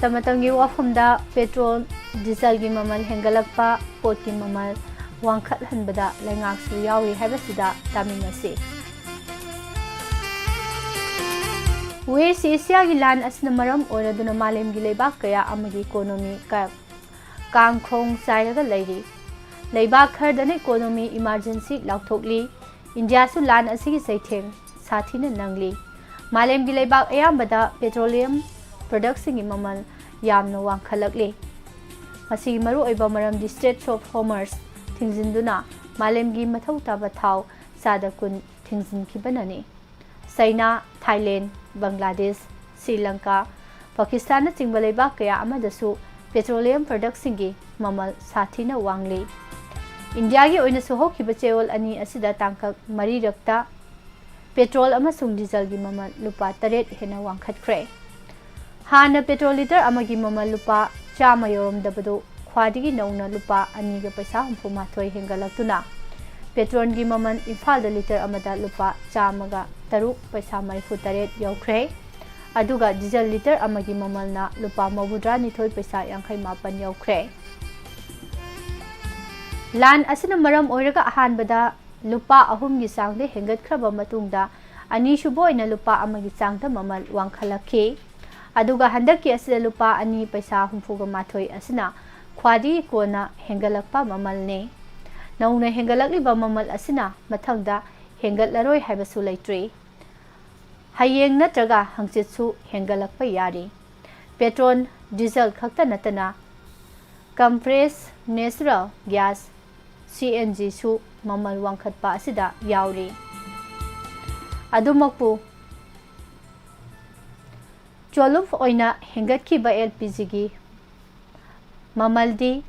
ꯃꯇꯝ ꯃꯇꯝꯒꯤ ꯋꯥꯐꯝꯗ ꯄꯦꯇ꯭ꯔꯣꯜ, ꯗꯤꯖꯜꯒꯤ ꯃꯃꯜ ꯍꯦꯟꯒꯠꯂꯛꯄ, ꯄꯣꯠꯀꯤ ꯃꯃꯜ ꯋꯥꯡꯈꯠꯍꯟꯕꯗ ꯂꯩꯉꯥꯛꯁꯨ ꯌꯥꯎꯔꯤ ꯍꯥꯏꯕꯁꯤꯗ ꯇꯥꯃꯤꯟꯅꯁꯤ꯫ ꯋꯦꯁ ꯑꯦꯁꯤꯌꯥꯒꯤ ꯂꯥꯟ ꯑꯁꯤꯅ ꯃꯔꯝ ꯑꯣꯏꯔꯗꯨꯅ ꯃꯥꯂꯦꯝꯒꯤ ꯂꯩꯕꯥꯛ ꯀꯌꯥ ꯑꯃꯒꯤ ꯏꯀꯣꯅꯣꯃꯤ ꯀ-, ꯀꯥꯡꯈꯣꯡ ꯆꯥꯏꯔꯒ ꯂꯩꯔꯤ꯫ ꯂꯩꯕꯥꯛ ꯈꯔꯗꯅ ꯏꯀꯣꯅꯣꯃꯤ ꯏꯃꯥꯔꯖꯦꯟꯁꯤ ꯂꯥꯎꯊꯣꯛꯂꯤ꯫ ꯏꯟꯗꯤꯌꯥꯁꯨ ꯂꯥꯟ ꯑꯁꯤꯒꯤ ꯆꯩꯊꯦꯡ ꯁꯥꯊꯤꯅ ꯅꯪꯂꯤ꯫ ꯃꯥꯂꯦꯝꯒꯤ ꯂꯩꯕꯥꯛ ꯑꯌꯥꯝꯕꯗ ꯄꯦꯇ꯭ꯔꯣꯂꯤꯌꯝ ꯄ꯭ꯔꯗꯛꯁꯤꯡꯒꯤ ꯃꯃꯜ ꯌꯥꯝꯅ ꯋꯥꯡꯈꯠꯂꯛꯂꯤ꯫ ꯃꯁꯤꯒꯤ ꯃꯔꯨꯑꯣꯏꯕ ꯃꯔꯝꯗꯤ ꯁ꯭ꯇ꯭ꯔꯦꯠꯁ ꯑꯣꯐ ꯍꯣꯃꯔꯁ ꯊꯤꯡꯖꯤꯟꯗꯨꯅ ꯃꯥꯂꯦꯝꯒꯤ ꯃꯊꯧ ꯇꯥꯕ ꯊꯥꯎ ꯆꯥꯗ ꯀꯨꯟ ꯊꯤꯡꯖꯤꯟꯈꯤꯕꯅꯅꯤ꯫ ꯆꯩꯅꯥ, ꯊꯥꯏꯂꯦꯟ, ꯕꯪꯒ꯭ꯂꯥꯗꯦꯁ, ꯁ꯭ꯔꯤ ꯂꯪꯀꯥ, ꯄꯥꯀꯤꯁꯇꯥꯟꯅꯆꯤꯡꯕ ꯂꯩꯕꯥꯛ ꯀꯌꯥ ꯑꯃꯗꯁꯨ ꯄꯦꯇ꯭ꯔꯣꯂꯤꯌꯝ ꯄ꯭ꯔꯗꯛꯁꯤꯡꯒꯤ ꯃꯃꯜ ꯁꯥꯊꯤꯅ ꯋꯥꯡꯂꯤ꯫ ꯏꯟꯗꯤꯌꯥꯒꯤ ꯑꯣꯏꯅꯁꯨ ꯍꯧꯈꯤꯕ ꯆꯌꯣꯜ ꯑꯅꯤ ꯑꯁꯤꯗ ꯇꯥꯡꯀꯛ ꯃꯔꯤꯔꯛꯇ ꯄꯦꯇ꯭ꯔꯣꯜ ꯑꯃꯁꯨꯡ ꯗꯤꯖꯜꯒꯤ ꯃꯃꯜ ꯂꯨꯄꯥ ꯇꯔꯦꯠ ꯍꯦꯟꯅ ꯋꯥꯡꯈꯠꯈ꯭ꯔꯦ꯫ ꯍꯥꯟꯅ ꯄꯦꯇ꯭ꯔꯣꯜ ꯂꯤꯇꯔ ꯑꯃꯒꯤ ꯃꯃꯜ ꯂꯨꯄꯥ ꯆꯥꯝꯃ ꯌꯧꯔꯝꯗꯕꯗꯨ ꯈ꯭ꯋꯥꯏꯗꯒꯤ ꯅꯧꯅ ꯂꯨꯄꯥ ꯑꯅꯤꯒ ꯄꯩꯁꯥ ꯍꯨꯝꯐꯨ ꯃꯥꯊꯣꯏ ꯍꯦꯟꯒꯠꯂꯛꯇꯨꯅ ꯄꯦꯇ꯭ꯔꯣꯜꯒꯤ ꯃꯃꯜ ꯏꯝꯐꯥꯜꯗ ꯂꯤꯇꯔ ꯑꯃꯗ ꯂꯨꯄꯥ ꯆꯥꯝꯃꯒ ꯇꯔꯨꯛ ꯄꯩꯁꯥ ꯃꯔꯤꯐꯨ ꯇꯔꯦꯠ ꯌꯧꯈ꯭ꯔꯦ꯫ ꯑꯗꯨꯒ ꯗꯤꯖꯜ ꯂꯤꯇꯔ ꯑꯃꯒꯤ ꯃꯃꯜꯅ ꯂꯨꯄꯥ ꯃꯧꯗ꯭ꯔꯥ ꯅꯤꯊꯣꯏ ꯄꯩꯁꯥ ꯌꯥꯡꯈꯩ ꯃꯥꯄꯟ ꯌꯧꯈ꯭ꯔꯦ꯫ ꯂꯥꯟ ꯑꯁꯤꯅ ꯃꯔꯝ ꯑꯣꯏꯔꯒ ꯑꯍꯥꯟꯕꯗ ꯂꯨꯄꯥ ꯑꯍꯨꯝꯒꯤ ꯆꯥꯡꯗ ꯍꯦꯟꯒꯠꯈ꯭ꯔꯕ ꯃꯇꯨꯡꯗ, ꯑꯅꯤꯁꯨꯕ ꯑꯣꯏꯅ ꯂꯨꯄꯥ ꯑꯃꯒꯤ ꯆꯥꯡꯗ ꯃꯃꯜ ꯋꯥꯡꯈꯠꯂꯛꯈꯤ꯫ ꯑꯗꯨꯒ ꯍꯟꯗꯛꯀꯤ ꯑꯁꯤꯗ ꯂꯨꯄꯥ ꯑꯅꯤ ꯄꯩꯁꯥ ꯍꯨꯝꯐꯨꯒ ꯃꯥꯊꯣꯏ ꯑꯁꯤꯅ ꯈ꯭ꯋꯥꯏꯗꯒꯤ ꯀꯣꯟꯅ ꯍꯦꯟꯒꯠꯂꯛꯄ ꯃꯃꯜꯅꯤ꯫ ꯅꯧꯅ ꯍꯦꯟꯒꯠꯂꯛꯂꯤꯕ ꯃꯃꯜ ꯑꯁꯤꯅ ꯃꯊꯪꯗ ꯍꯦꯟꯒꯠꯂꯔꯣꯏ ꯍꯥꯏꯕꯁꯨ ꯂꯩꯇ꯭ꯔꯤ꯫ ꯍꯌꯦꯡ ꯅꯠꯇ꯭ꯔꯒ ꯍꯪꯆꯤꯠꯁꯨ ꯍꯦꯟꯒꯠꯂꯛꯄ ꯌꯥꯔꯤ꯫ ꯄꯦꯇ꯭ꯔꯣꯜ, ꯗꯤꯖꯜ ꯈꯛꯇ ꯅꯠꯇꯅ compressed natural gas, C N G ꯁꯨ ꯃꯃꯜ ꯋꯥꯡꯈꯠꯄ ꯑꯁꯤꯗ ꯌꯥꯎꯔꯤ꯫ ꯑꯗꯨꯃꯛꯄꯨ, ꯆꯣꯂꯨꯞ ꯑꯣꯏꯅ ꯍꯦꯟꯒꯠꯈꯤꯕ L P G ꯒꯤ ꯃꯃꯜꯗꯤ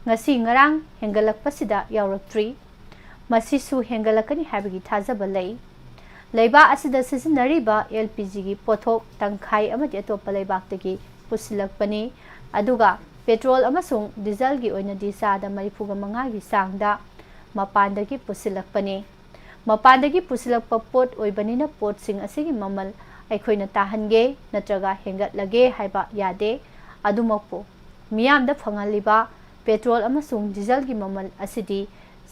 ꯉꯁꯤ ꯉꯔꯥꯡ ꯍꯦꯟꯒꯠꯂꯛꯄꯁꯤꯗ ꯌꯥꯎꯔꯛꯇ꯭ꯔꯤ꯫ ꯃꯁꯤꯁꯨ ꯍꯦꯟꯒꯠꯂꯛꯀꯅꯤ ꯍꯥꯏꯕꯒꯤ ꯊꯥꯖꯕ ꯂꯩ꯫ ꯂꯩꯕꯥꯛ ꯑꯁꯤꯗ ꯁꯤꯖꯤꯟꯅꯔꯤꯕ L P G ꯒꯤ ꯄꯣꯠꯊꯣꯛ ꯇꯪꯈꯥꯏ ꯑꯃꯗꯤ ꯑꯇꯣꯞꯄ ꯂꯩꯕꯥꯛꯇꯒꯤ ꯄꯨꯁꯤꯜꯂꯛꯄꯅꯤ꯫ ꯑꯗꯨꯒ ꯄꯦꯇ꯭ꯔꯣꯜ ꯑꯃꯁꯨꯡ ꯗꯤꯖꯜꯒꯤ ꯑꯣꯏꯅꯗꯤ ꯆꯥꯗ ꯃꯔꯤꯐꯨꯒ ꯃꯉꯥꯒꯤ ꯆꯥꯡꯗ ꯃꯄꯥꯟꯗꯒꯤ ꯄꯨꯁꯤꯜꯂꯛꯄꯅꯤ꯫ ꯃꯄꯥꯟꯗꯒꯤ ꯄꯨꯁꯤꯜꯂꯛꯄ ꯄꯣꯠ ꯑꯣꯏꯕꯅꯤꯅ ꯄꯣꯠꯁꯤꯡ ꯑꯁꯤꯒꯤ ꯃꯃꯜ ꯑꯩꯈꯣꯏꯅ ꯇꯥꯍꯟꯒꯦ ꯅꯠꯇ꯭ꯔꯒ ꯍꯦꯟꯒꯠꯂꯒꯦ ꯍꯥꯏꯕ ꯌꯥꯗꯦ꯫ ꯑꯗꯨꯃꯛꯄꯨ ꯃꯤꯌꯥꯝꯗ ꯐꯪꯍꯜꯂꯤꯕ ꯄꯦꯇ꯭ꯔꯣꯜ ꯑꯃꯁꯨꯡ ꯗꯤꯖꯜꯒꯤ ꯃꯃꯜ ꯑꯁꯤꯗꯤ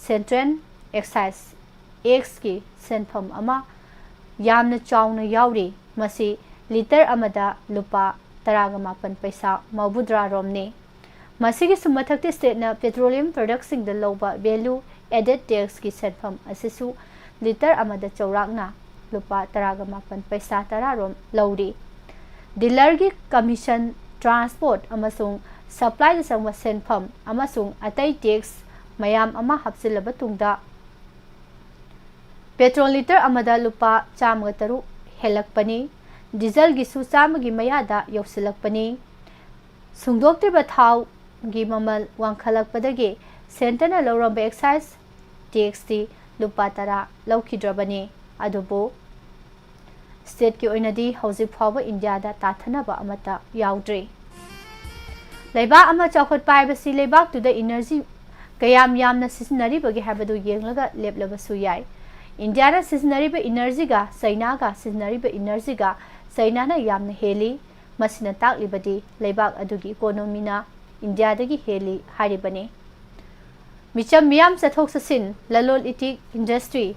ꯁꯦꯟꯇ꯭ꯔꯦꯜ ꯑꯦꯛꯁꯥꯏꯖ ꯑꯦꯛꯁꯀꯤ ꯁꯦꯟꯐꯝ ꯑꯃ ꯌꯥꯝꯅ ꯆꯥꯎꯅ ꯌꯥꯎꯔꯤ꯫ ꯃꯁꯤ ꯂꯤꯇꯔ ꯑꯃꯗ ꯂꯨꯄꯥ ꯇꯔꯥꯒ ꯃꯥꯄꯟ ꯄꯩꯁꯥ ꯃꯧꯗ꯭ꯔꯥ ꯔꯣꯝꯅꯤ꯫ ꯃꯁꯤꯒꯤꯁꯨ ꯃꯊꯛꯇ ꯁ꯭ꯇꯦꯠꯅ ꯄꯦꯇ꯭ꯔꯣꯂꯤꯌꯝ ꯄ꯭ꯔꯗꯛꯁꯤꯡꯗ ꯂꯧꯕ ꯚꯦꯂꯨ ꯑꯦꯗꯦꯗ ꯇꯦꯛꯁꯀꯤ ꯁꯦꯟꯐꯝ ꯑꯁꯤꯁꯨ ꯂꯤꯇꯔ ꯑꯃꯗ ꯆꯥꯎꯔꯥꯛꯅ ꯂꯨꯄꯥ ꯇꯔꯥꯒ ꯃꯥꯄꯟ ꯄꯩꯁꯥ ꯇꯔꯥ ꯔꯣꯝ ꯂꯧꯔꯤ꯫ ꯗꯤꯂꯔꯒꯤ ꯀꯃꯤꯁꯟ, ꯇ꯭ꯔꯥꯟꯁꯄꯣꯔꯠ ꯑꯃꯁꯨꯡ ꯁꯄ꯭ꯂꯥꯏꯗ ꯆꯪꯕ ꯁꯦꯟꯐꯝ ꯑꯃꯁꯨꯡ ꯑꯇꯩ ꯇꯦꯛꯁ ꯃꯌꯥꯝ ꯑꯃ ꯍꯥꯞꯆꯤꯜꯂꯕ ꯇꯨꯡꯗ ꯄꯦꯇ꯭ꯔꯣꯜ ꯂꯤꯇꯔ ꯑꯃꯗ ꯂꯨꯄꯥ ꯆꯥꯝꯃꯒ ꯇꯔꯨꯛ ꯍꯦꯜꯂꯛꯄꯅꯤ꯫ ꯗꯤꯖꯜꯒꯤꯁꯨ ꯆꯥꯝꯃꯒꯤ ꯃꯌꯥꯗ ꯌꯧꯁꯤꯜꯂꯛꯄꯅꯤ꯫ ꯁꯨꯡꯗꯣꯛꯇ꯭ꯔꯤꯕ ꯊꯥꯎꯒꯤ ꯃꯃꯜ ꯋꯥꯡꯈꯠꯂꯛꯄꯗꯒꯤ ꯁꯦꯟꯇꯔꯅ ꯂꯧꯔꯝꯕ ꯑꯦꯛꯁꯥꯏꯖ ꯇꯦꯛꯁꯇꯤ ꯂꯨꯄꯥ ꯇꯔꯥ ꯂꯧꯈꯤꯗ꯭ꯔꯕꯅꯤ꯫ ꯑꯗꯨꯕꯨ ꯁ꯭ꯇꯦꯠꯀꯤ ꯑꯣꯏꯅꯗꯤ ꯍꯧꯖꯤꯛ ꯐꯥꯎꯕ ꯏꯟꯗꯤꯌꯥꯗ ꯇꯥꯊꯅꯕ ꯑꯃꯠꯇ ꯌꯥꯎꯗ꯭ꯔꯤ꯫ ꯂꯩꯕꯥꯛ ꯑꯃ ꯆꯥꯎꯈꯠꯄ ꯍꯥꯏꯕꯁꯤ ꯂꯩꯕꯥꯛꯇꯨꯗ ꯏꯅꯔꯖꯤ ꯀꯌꯥꯝ ꯌꯥꯝꯅ ꯁꯤꯖꯤꯟꯅꯔꯤꯕꯒꯦ ꯍꯥꯏꯕꯗꯨ ꯌꯦꯡꯂꯒ ꯂꯦꯞꯂꯕꯁꯨ ꯌꯥꯏ꯫ ꯏꯟꯗꯤꯌꯥꯅ ꯁꯤꯖꯤꯟꯅꯔꯤꯕ ꯏꯅꯔꯖꯤꯒ ꯆꯩꯅꯥꯒ ꯁꯤꯖꯤꯟꯅꯔꯤꯕ ꯏꯅꯔꯖꯤꯒ ꯆꯩꯅꯥꯅ ꯌꯥꯝꯅ ꯍꯦꯜꯂꯤ꯫ ꯃꯁꯤꯅ ꯇꯥꯛꯂꯤꯕꯗꯤ ꯂꯩꯕꯥꯛ ꯑꯗꯨꯒꯤ ꯏꯀꯣꯅꯣꯃꯤꯅ ꯏꯟꯗꯤꯌꯥꯗꯒꯤ ꯍꯦꯜꯂꯤ ꯍꯥꯏꯔꯤꯕꯅꯤ꯫ ꯃꯤꯆꯝ ꯃꯤꯌꯥꯝ ꯆꯠꯊꯣꯛ ꯆꯠꯁꯤꯟ, ꯂꯂꯣꯟ ꯏꯇꯤꯛ, ꯏꯟꯗꯁꯇ꯭ꯔꯤ,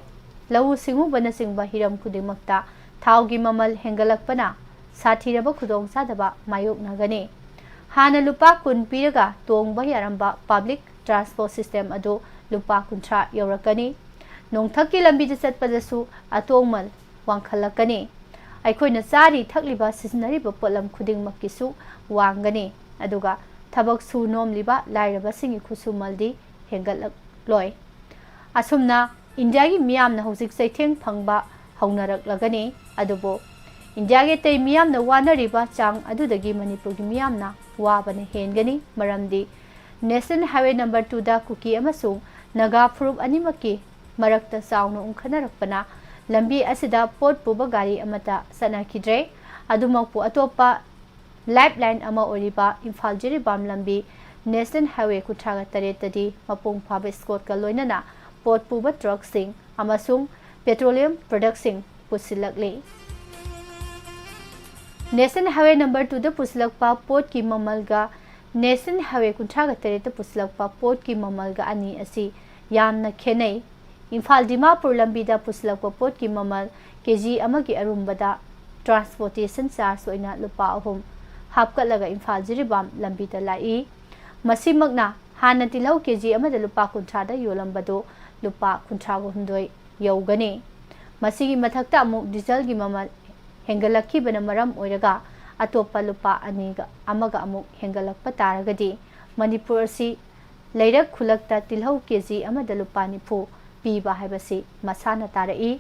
ꯂꯧꯎ ꯁꯤꯡꯎꯕꯅꯆꯤꯡꯕ ꯍꯤꯔꯝ ꯈꯨꯗꯤꯡꯃꯛꯇ ꯊꯥꯎꯒꯤ ꯃꯃꯜ ꯍꯦꯟꯒꯠꯂꯛꯄꯅ ꯁꯥꯊꯤꯔꯕ ꯈꯨꯗꯣꯡꯆꯥꯗꯕ ꯃꯥꯌꯣꯛꯅꯒꯅꯤ꯫ ꯍꯥꯟꯅ ꯂꯨꯄꯥ ꯀꯨꯟ ꯄꯤꯔꯒ ꯇꯣꯡꯕ ꯌꯥꯔꯝꯕ ꯄꯕ꯭ꯂꯤꯛ ꯇ꯭ꯔꯥꯟꯁꯄꯣꯔꯠ ꯁꯤꯁꯇꯦꯝ ꯑꯗꯨ ꯂꯨꯄꯥ ꯀꯨꯟꯊ꯭ꯔꯥ ꯌꯧꯔꯛꯀꯅꯤ꯫ ꯅꯣꯡꯊꯛꯀꯤ ꯂꯝꯕꯤꯗ ꯆꯠꯄꯗꯁꯨ ꯑꯇꯣꯡꯃꯜ ꯋꯥꯡꯈꯠꯂꯛꯀꯅꯤ꯫ ꯑꯩꯈꯣꯏꯅ ꯆꯥꯔꯤ ꯊꯛꯂꯤꯕ ꯁꯤꯖꯤꯟꯅꯔꯤꯕ ꯄꯣꯠꯂꯝ ꯈꯨꯗꯤꯡꯃꯛꯀꯤꯁꯨ ꯋꯥꯡꯒꯅꯤ꯫ ꯑꯗꯨꯒ ꯊꯕꯛ ꯁꯨ ꯅꯣꯝꯂꯤꯕ ꯂꯥꯏꯔꯕꯁꯤꯡꯒꯤ ꯈꯨꯠꯁꯨꯃꯜꯗꯤ ꯍꯦꯟꯒꯠꯂꯛꯂꯣꯏ꯫ ꯑꯁꯨꯝꯅ ꯏꯟꯗꯤꯌꯥꯒꯤ ꯃꯤꯌꯥꯝꯅ ꯍꯧꯖꯤꯛ ꯆꯩꯊꯦꯡ ꯐꯪꯕ ꯍꯧꯅꯔꯛꯂꯒꯅꯤ꯫ ꯑꯗꯨꯕꯨ ꯏꯟꯗꯤꯌꯥꯒꯤ ꯑꯇꯩ ꯃꯤꯌꯥꯝꯅ ꯋꯥꯅꯔꯤꯕ ꯆꯥꯡ ꯑꯗꯨꯗꯒꯤ ꯃꯅꯤꯄꯨꯔꯒꯤ ꯃꯤꯌꯥꯝꯅ ꯋꯥꯕꯅ ꯍꯦꯟꯒꯅꯤ꯫ ꯃꯔꯝꯗꯤ ꯅꯦꯁꯅꯦꯜ ꯍꯥꯏꯋꯦ ꯅꯝꯕꯔ ꯇꯨꯗ ꯀꯨꯀꯤ ꯑꯃꯁꯨꯡ ꯅꯥꯒꯥ ꯐꯨꯔꯨꯞ ꯑꯅꯤꯃꯛꯀꯤ ꯃꯔꯛꯇ ꯆꯥꯎꯅ ꯎꯪꯈꯠꯅꯔꯛꯄꯅ ꯂꯝꯕꯤ ꯑꯁꯤꯗ ꯄꯣꯠ ꯄꯨꯕ ꯒꯥꯔꯤ ꯑꯃꯠꯇ ꯆꯠꯅꯈꯤꯗ꯭ꯔꯦ꯫ ꯑꯗꯨꯃꯛꯄꯨ ꯑꯇꯣꯞꯄ ꯂꯥꯏꯐ ꯂꯥꯏꯟ ꯑꯃ ꯑꯣꯏꯔꯤꯕ ꯏꯝꯐꯥꯜ ꯖꯤꯔꯤꯕꯥꯝ ꯂꯝꯕꯤ ꯅꯦꯁꯅꯦꯜ ꯍꯥꯏꯋꯦ ꯀꯨꯟꯊ꯭ꯔꯥꯒ ꯇꯔꯦꯠꯇꯗꯤ ꯃꯄꯨꯡ ꯐꯥꯕ ꯏꯁꯀꯣꯔꯠꯀ ꯂꯣꯏꯅꯅ ꯄꯣꯠ ꯄꯨꯕ ꯇ꯭ꯔꯛꯁꯤꯡ ꯑꯃꯁꯨꯡ ꯄꯦꯇ꯭ꯔꯣꯂꯤꯌꯝ ꯄ꯭ꯔꯗꯛꯁꯤꯡ ꯄꯨꯁꯤꯜꯂꯛꯂꯤ꯫ National Highway number two ꯗ ꯄꯨꯁꯤꯜꯂꯛꯄ ꯄꯣꯠꯀꯤ ꯃꯃꯜꯒ National Highway ꯀꯨꯟꯊ꯭ꯔꯥꯒ ꯇꯔꯦꯠꯇ ꯄꯨꯁꯤꯜꯂꯛꯄ ꯄꯣꯠꯀꯤ ꯃꯃꯜꯒ ꯑꯅꯤ ꯑꯁꯤ ꯌꯥꯝꯅ ꯈꯦꯠꯅꯩ꯫ ꯏꯝꯐꯥꯜ ꯗꯤꯃꯥꯄꯨꯔ ꯂꯝꯕꯤꯗ ꯄꯨꯁꯤꯜꯂꯛꯄ ꯄꯣꯠꯀꯤ ꯃꯃꯜ ꯀꯦ ꯖꯤ ꯑꯃꯒꯤ ꯑꯔꯨꯝꯕꯗ transportation charge ꯑꯣꯏꯅ ꯂꯨꯄꯥ ꯑꯍꯨꯝ ꯍꯥꯞꯀꯠꯂꯒ ꯏꯝꯐꯥꯜ ꯖꯤꯔꯤꯕꯥꯝ ꯂꯝꯕꯤꯗ ꯂꯥꯛꯏ꯫ ꯃꯁꯤꯃꯛꯅ ꯍꯥꯟꯅ ꯇꯤꯜꯍꯧ ꯀꯦ ꯖꯤ ꯑꯃꯗ ꯂꯨꯄꯥ ꯀꯨꯟꯊ꯭ꯔꯥꯗ ꯌꯣꯜꯂꯝꯕꯗꯨ ꯂꯨꯄꯥ ꯀꯨꯟꯊ꯭ꯔꯥꯒ ꯍꯨꯝꯗꯣꯏ ꯌꯧꯒꯅꯤ꯫ ꯃꯁꯤꯒꯤ ꯃꯊꯛꯇ ꯑꯃꯨꯛ ꯗꯤꯖꯜꯒꯤ ꯃꯃꯜ ꯍꯦꯟꯒꯠꯂꯛꯈꯤꯕꯅ ꯃꯔꯝ ꯑꯣꯏꯔꯒ ꯑꯇꯣꯞꯄ ꯂꯨꯄꯥ ꯑꯅꯤꯒ ꯑꯃꯒ ꯑꯃꯨꯛ ꯍꯦꯟꯒꯠꯂꯛꯄ ꯇꯥꯔꯒꯗꯤ ꯃꯅꯤꯄꯨꯔ ꯑꯁꯤ ꯂꯩꯔꯛ ꯈꯨꯜꯂꯛꯇ ꯇꯤꯜꯍꯧ ꯀꯦ ꯖꯤ ꯑꯃꯗ ꯂꯨꯄꯥ ꯅꯤꯐꯨ ꯄꯤꯕ ꯍꯥꯏꯕꯁꯤ ꯃꯁꯥꯅ ꯇꯥꯔꯛꯏ꯫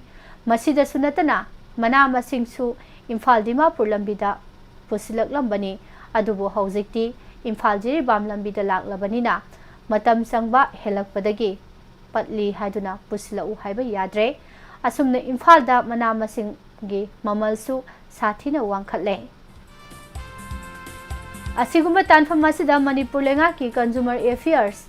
ꯃꯁꯤꯗꯁꯨ ꯅꯠꯇꯅ ꯃꯅꯥ ꯃꯁꯤꯡꯁꯨ ꯏꯝꯐꯥꯜ ꯗꯤꯃꯥꯄꯨꯔ ꯂꯝꯕꯤꯗ ꯄꯨꯁꯤꯜꯂꯛꯂꯝꯕꯅꯤ, ꯑꯗꯨꯕꯨ ꯍꯧꯖꯤꯛꯇꯤ ꯏꯝꯐꯥꯜ ꯖꯤꯔꯤꯕꯥꯝ ꯂꯝꯕꯤꯗ ꯂꯥꯛꯂꯕꯅꯤꯅ ꯃꯇꯝ ꯆꯪꯕ ꯍꯦꯜꯂꯛꯄꯗꯒꯤ ꯄꯠꯂꯤ ꯍꯥꯏꯗꯨꯅ ꯄꯨꯁꯤꯜꯂꯛꯎ ꯍꯥꯏꯕ ꯌꯥꯗ꯭ꯔꯦ꯫ ꯑꯁꯨꯝꯅ ꯏꯝꯐꯥꯜꯗ ꯃꯅꯥ ꯃꯁꯤꯡꯒꯤ ꯃꯃꯜꯁꯨ ꯁꯥꯊꯤꯅ ꯋꯥꯡꯈꯠꯂꯦ꯫ ꯑꯁꯤꯒꯨꯝꯕ ꯇꯥꯟꯐꯝ ꯑꯁꯤꯗ ꯃꯅꯤꯄꯨꯔ ꯂꯩꯉꯥꯛꯀꯤ Consumer Affairs,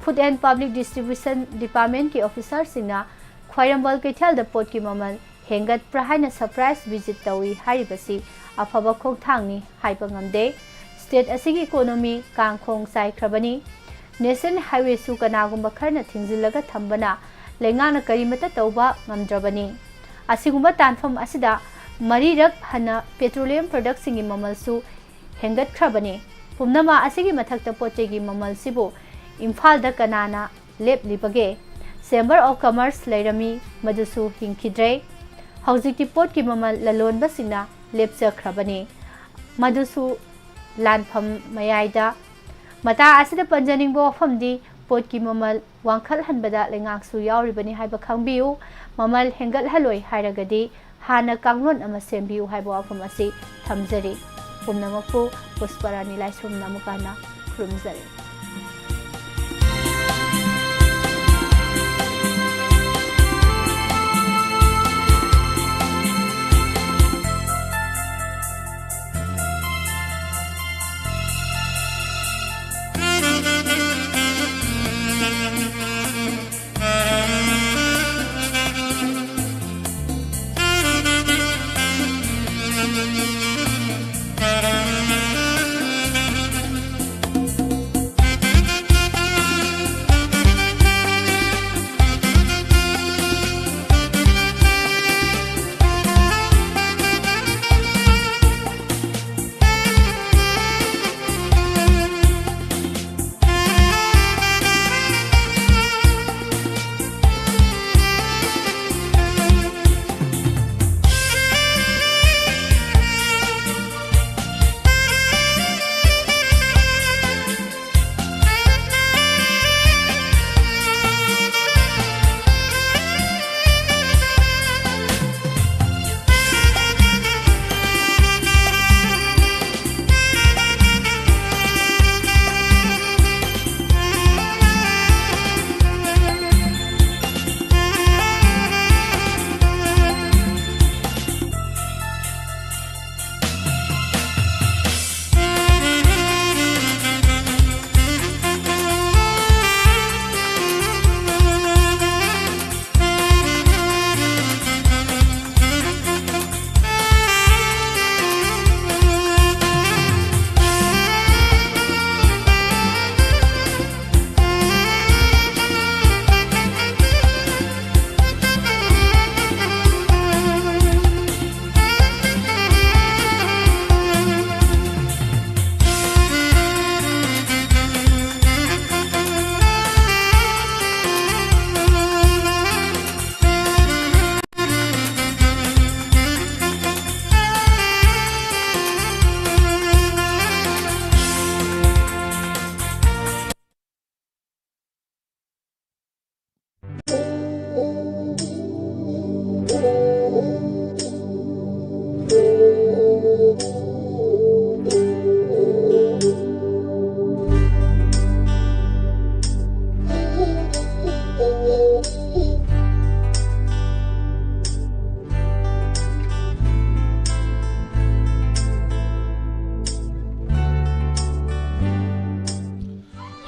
Food and Public Distribution Department ꯀꯤ officer ꯁꯤꯡꯅ ꯈ꯭ꯋꯥꯏꯔꯝꯕꯟ ꯀꯩꯊꯦꯜꯗ ꯄꯣꯠꯀꯤ ꯃꯃꯜ ꯍꯦꯟꯒꯠꯄ꯭ꯔꯥ ꯍꯥꯏꯅ surprise visit ꯇꯧꯏ ꯍꯥꯏꯔꯤꯕꯁꯤ ꯑꯐꯕ ꯈꯣꯡꯊꯥꯡꯅꯤ ꯍꯥꯏꯕ ꯉꯝꯗꯦ꯫ State ꯑꯁꯤꯒꯤ economy ꯀꯥꯡꯈꯣꯡ ꯆꯥꯏꯈ꯭ꯔꯕꯅꯤ꯫ National Highway ꯁꯨ ꯀꯅꯥꯒꯨꯝꯕ ꯈꯔꯅ ꯊꯤꯡꯖꯤꯜꯂꯒ ꯊꯝꯕꯅ ꯂꯩꯉꯥꯛꯅ ꯀꯔꯤꯃꯠꯇ ꯇꯧꯕ ꯉꯝꯗ꯭ꯔꯕꯅꯤ꯫ ꯑꯁꯤꯒꯨꯝꯕ ꯇꯥꯟꯐꯝ ꯑꯁꯤꯗ ꯃꯔꯤꯔꯛ ꯍꯟꯅ petroleum product ꯁꯤꯡꯒꯤ ꯃꯃꯜꯁꯨ ꯍꯦꯟꯒꯠꯈ꯭ꯔꯕꯅꯤ꯫ ꯄꯨꯝꯅꯃꯛ ꯑꯁꯤꯒꯤ ꯃꯊꯛꯇ ꯄꯣꯠ ꯆꯩꯒꯤ ꯃꯃꯜꯁꯤꯕꯨ ꯏꯝꯐꯥꯜꯗ ꯀꯅꯥꯅ ꯂꯦꯞꯂꯤꯕꯒꯦ? Chamber of Commerce ꯂꯩꯔꯝꯃꯤ, ꯃꯗꯨꯁꯨ ꯍꯤꯡꯈꯤꯗ꯭ꯔꯦ꯫ ꯍꯧꯖꯤꯛꯇꯤ ꯄꯣꯠꯀꯤ ꯃꯃꯜ ꯂꯂꯣꯟꯕꯁꯤꯡꯅ ꯂꯦꯞꯆꯈ꯭ꯔꯕꯅꯤ, ꯃꯗꯨꯁꯨ ꯂꯥꯟꯐꯝ ꯃꯌꯥꯏꯗ꯫ ꯃꯇꯥꯡ ꯑꯁꯤꯗ ꯄꯟꯖꯅꯤꯡꯕ ꯋꯥꯐꯝꯗꯤ, ꯄꯣꯠꯀꯤ ꯃꯃꯜ ꯋꯥꯡꯈꯠꯍꯟꯕꯗ ꯂꯩꯉꯥꯛꯁꯨ ꯌꯥꯎꯔꯤꯕꯅꯤ ꯍꯥꯏꯕ ꯈꯪꯕꯤꯌꯨ꯫ ꯃꯃꯜ ꯍꯦꯟꯒꯠꯍꯜꯂꯣꯏ ꯍꯥꯏꯔꯒꯗꯤ ꯍꯥꯟꯅ ꯀꯥꯡꯂꯣꯟ ꯑꯃ ꯁꯦꯝꯕꯤꯌꯨ ꯍꯥꯏꯕ ꯋꯥꯐꯝ ꯑꯁꯤ ꯊꯝꯖꯔꯤ꯫ ꯄꯨꯝꯅꯃꯛꯄꯨ ꯄꯨꯁꯄꯔꯥꯅꯤ ꯂꯥꯏꯁ꯭ꯔꯝꯅ ꯑꯃꯨꯛ ꯍꯟꯅ ꯈꯨꯔꯨꯝꯖꯔꯤ꯫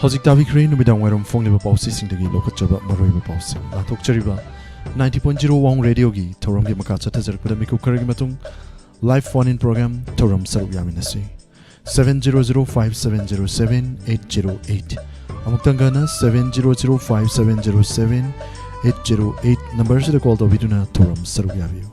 ꯍꯧꯖꯤꯛ ꯇꯥꯕꯤꯈ꯭ꯔꯦ ꯅꯨꯃꯤꯗꯥꯡ ꯋꯥꯏꯔꯝ ꯐꯣꯡꯂꯤꯕ ꯄꯥꯎꯆꯦꯁꯤꯡꯗꯒꯤ ꯂꯧꯈꯠꯆꯕ ꯃꯔꯨꯑꯣꯏꯕ ꯄꯥꯎꯁꯤꯡ꯫ ꯂꯥꯟꯊꯣꯛꯆꯔꯤꯕ ninety point zero Wahung Radioꯒꯤ ꯊꯧꯔꯝꯒꯤ ꯃꯈꯥ ꯆꯠꯊꯖꯔꯛꯄꯗ ꯃꯤꯀꯨꯞ ꯈꯔꯒꯤ ꯃꯇꯨꯡ live phone in program ꯊꯧꯔꯝ ꯁꯔꯨꯛ ꯌꯥꯃꯤꯟꯅꯁꯤ꯫ Seven zero zero five seven zero seven eight zero eight꯫ ꯑꯃꯨꯛꯇꯪꯒꯅ seven zero zero five seven zero seven eight zero eight numberꯁꯤꯗ call ꯇꯧꯕꯤꯗꯨꯅ ꯊꯧꯔꯝ ꯁꯔꯨꯛ ꯌꯥꯕꯤꯌꯨ꯫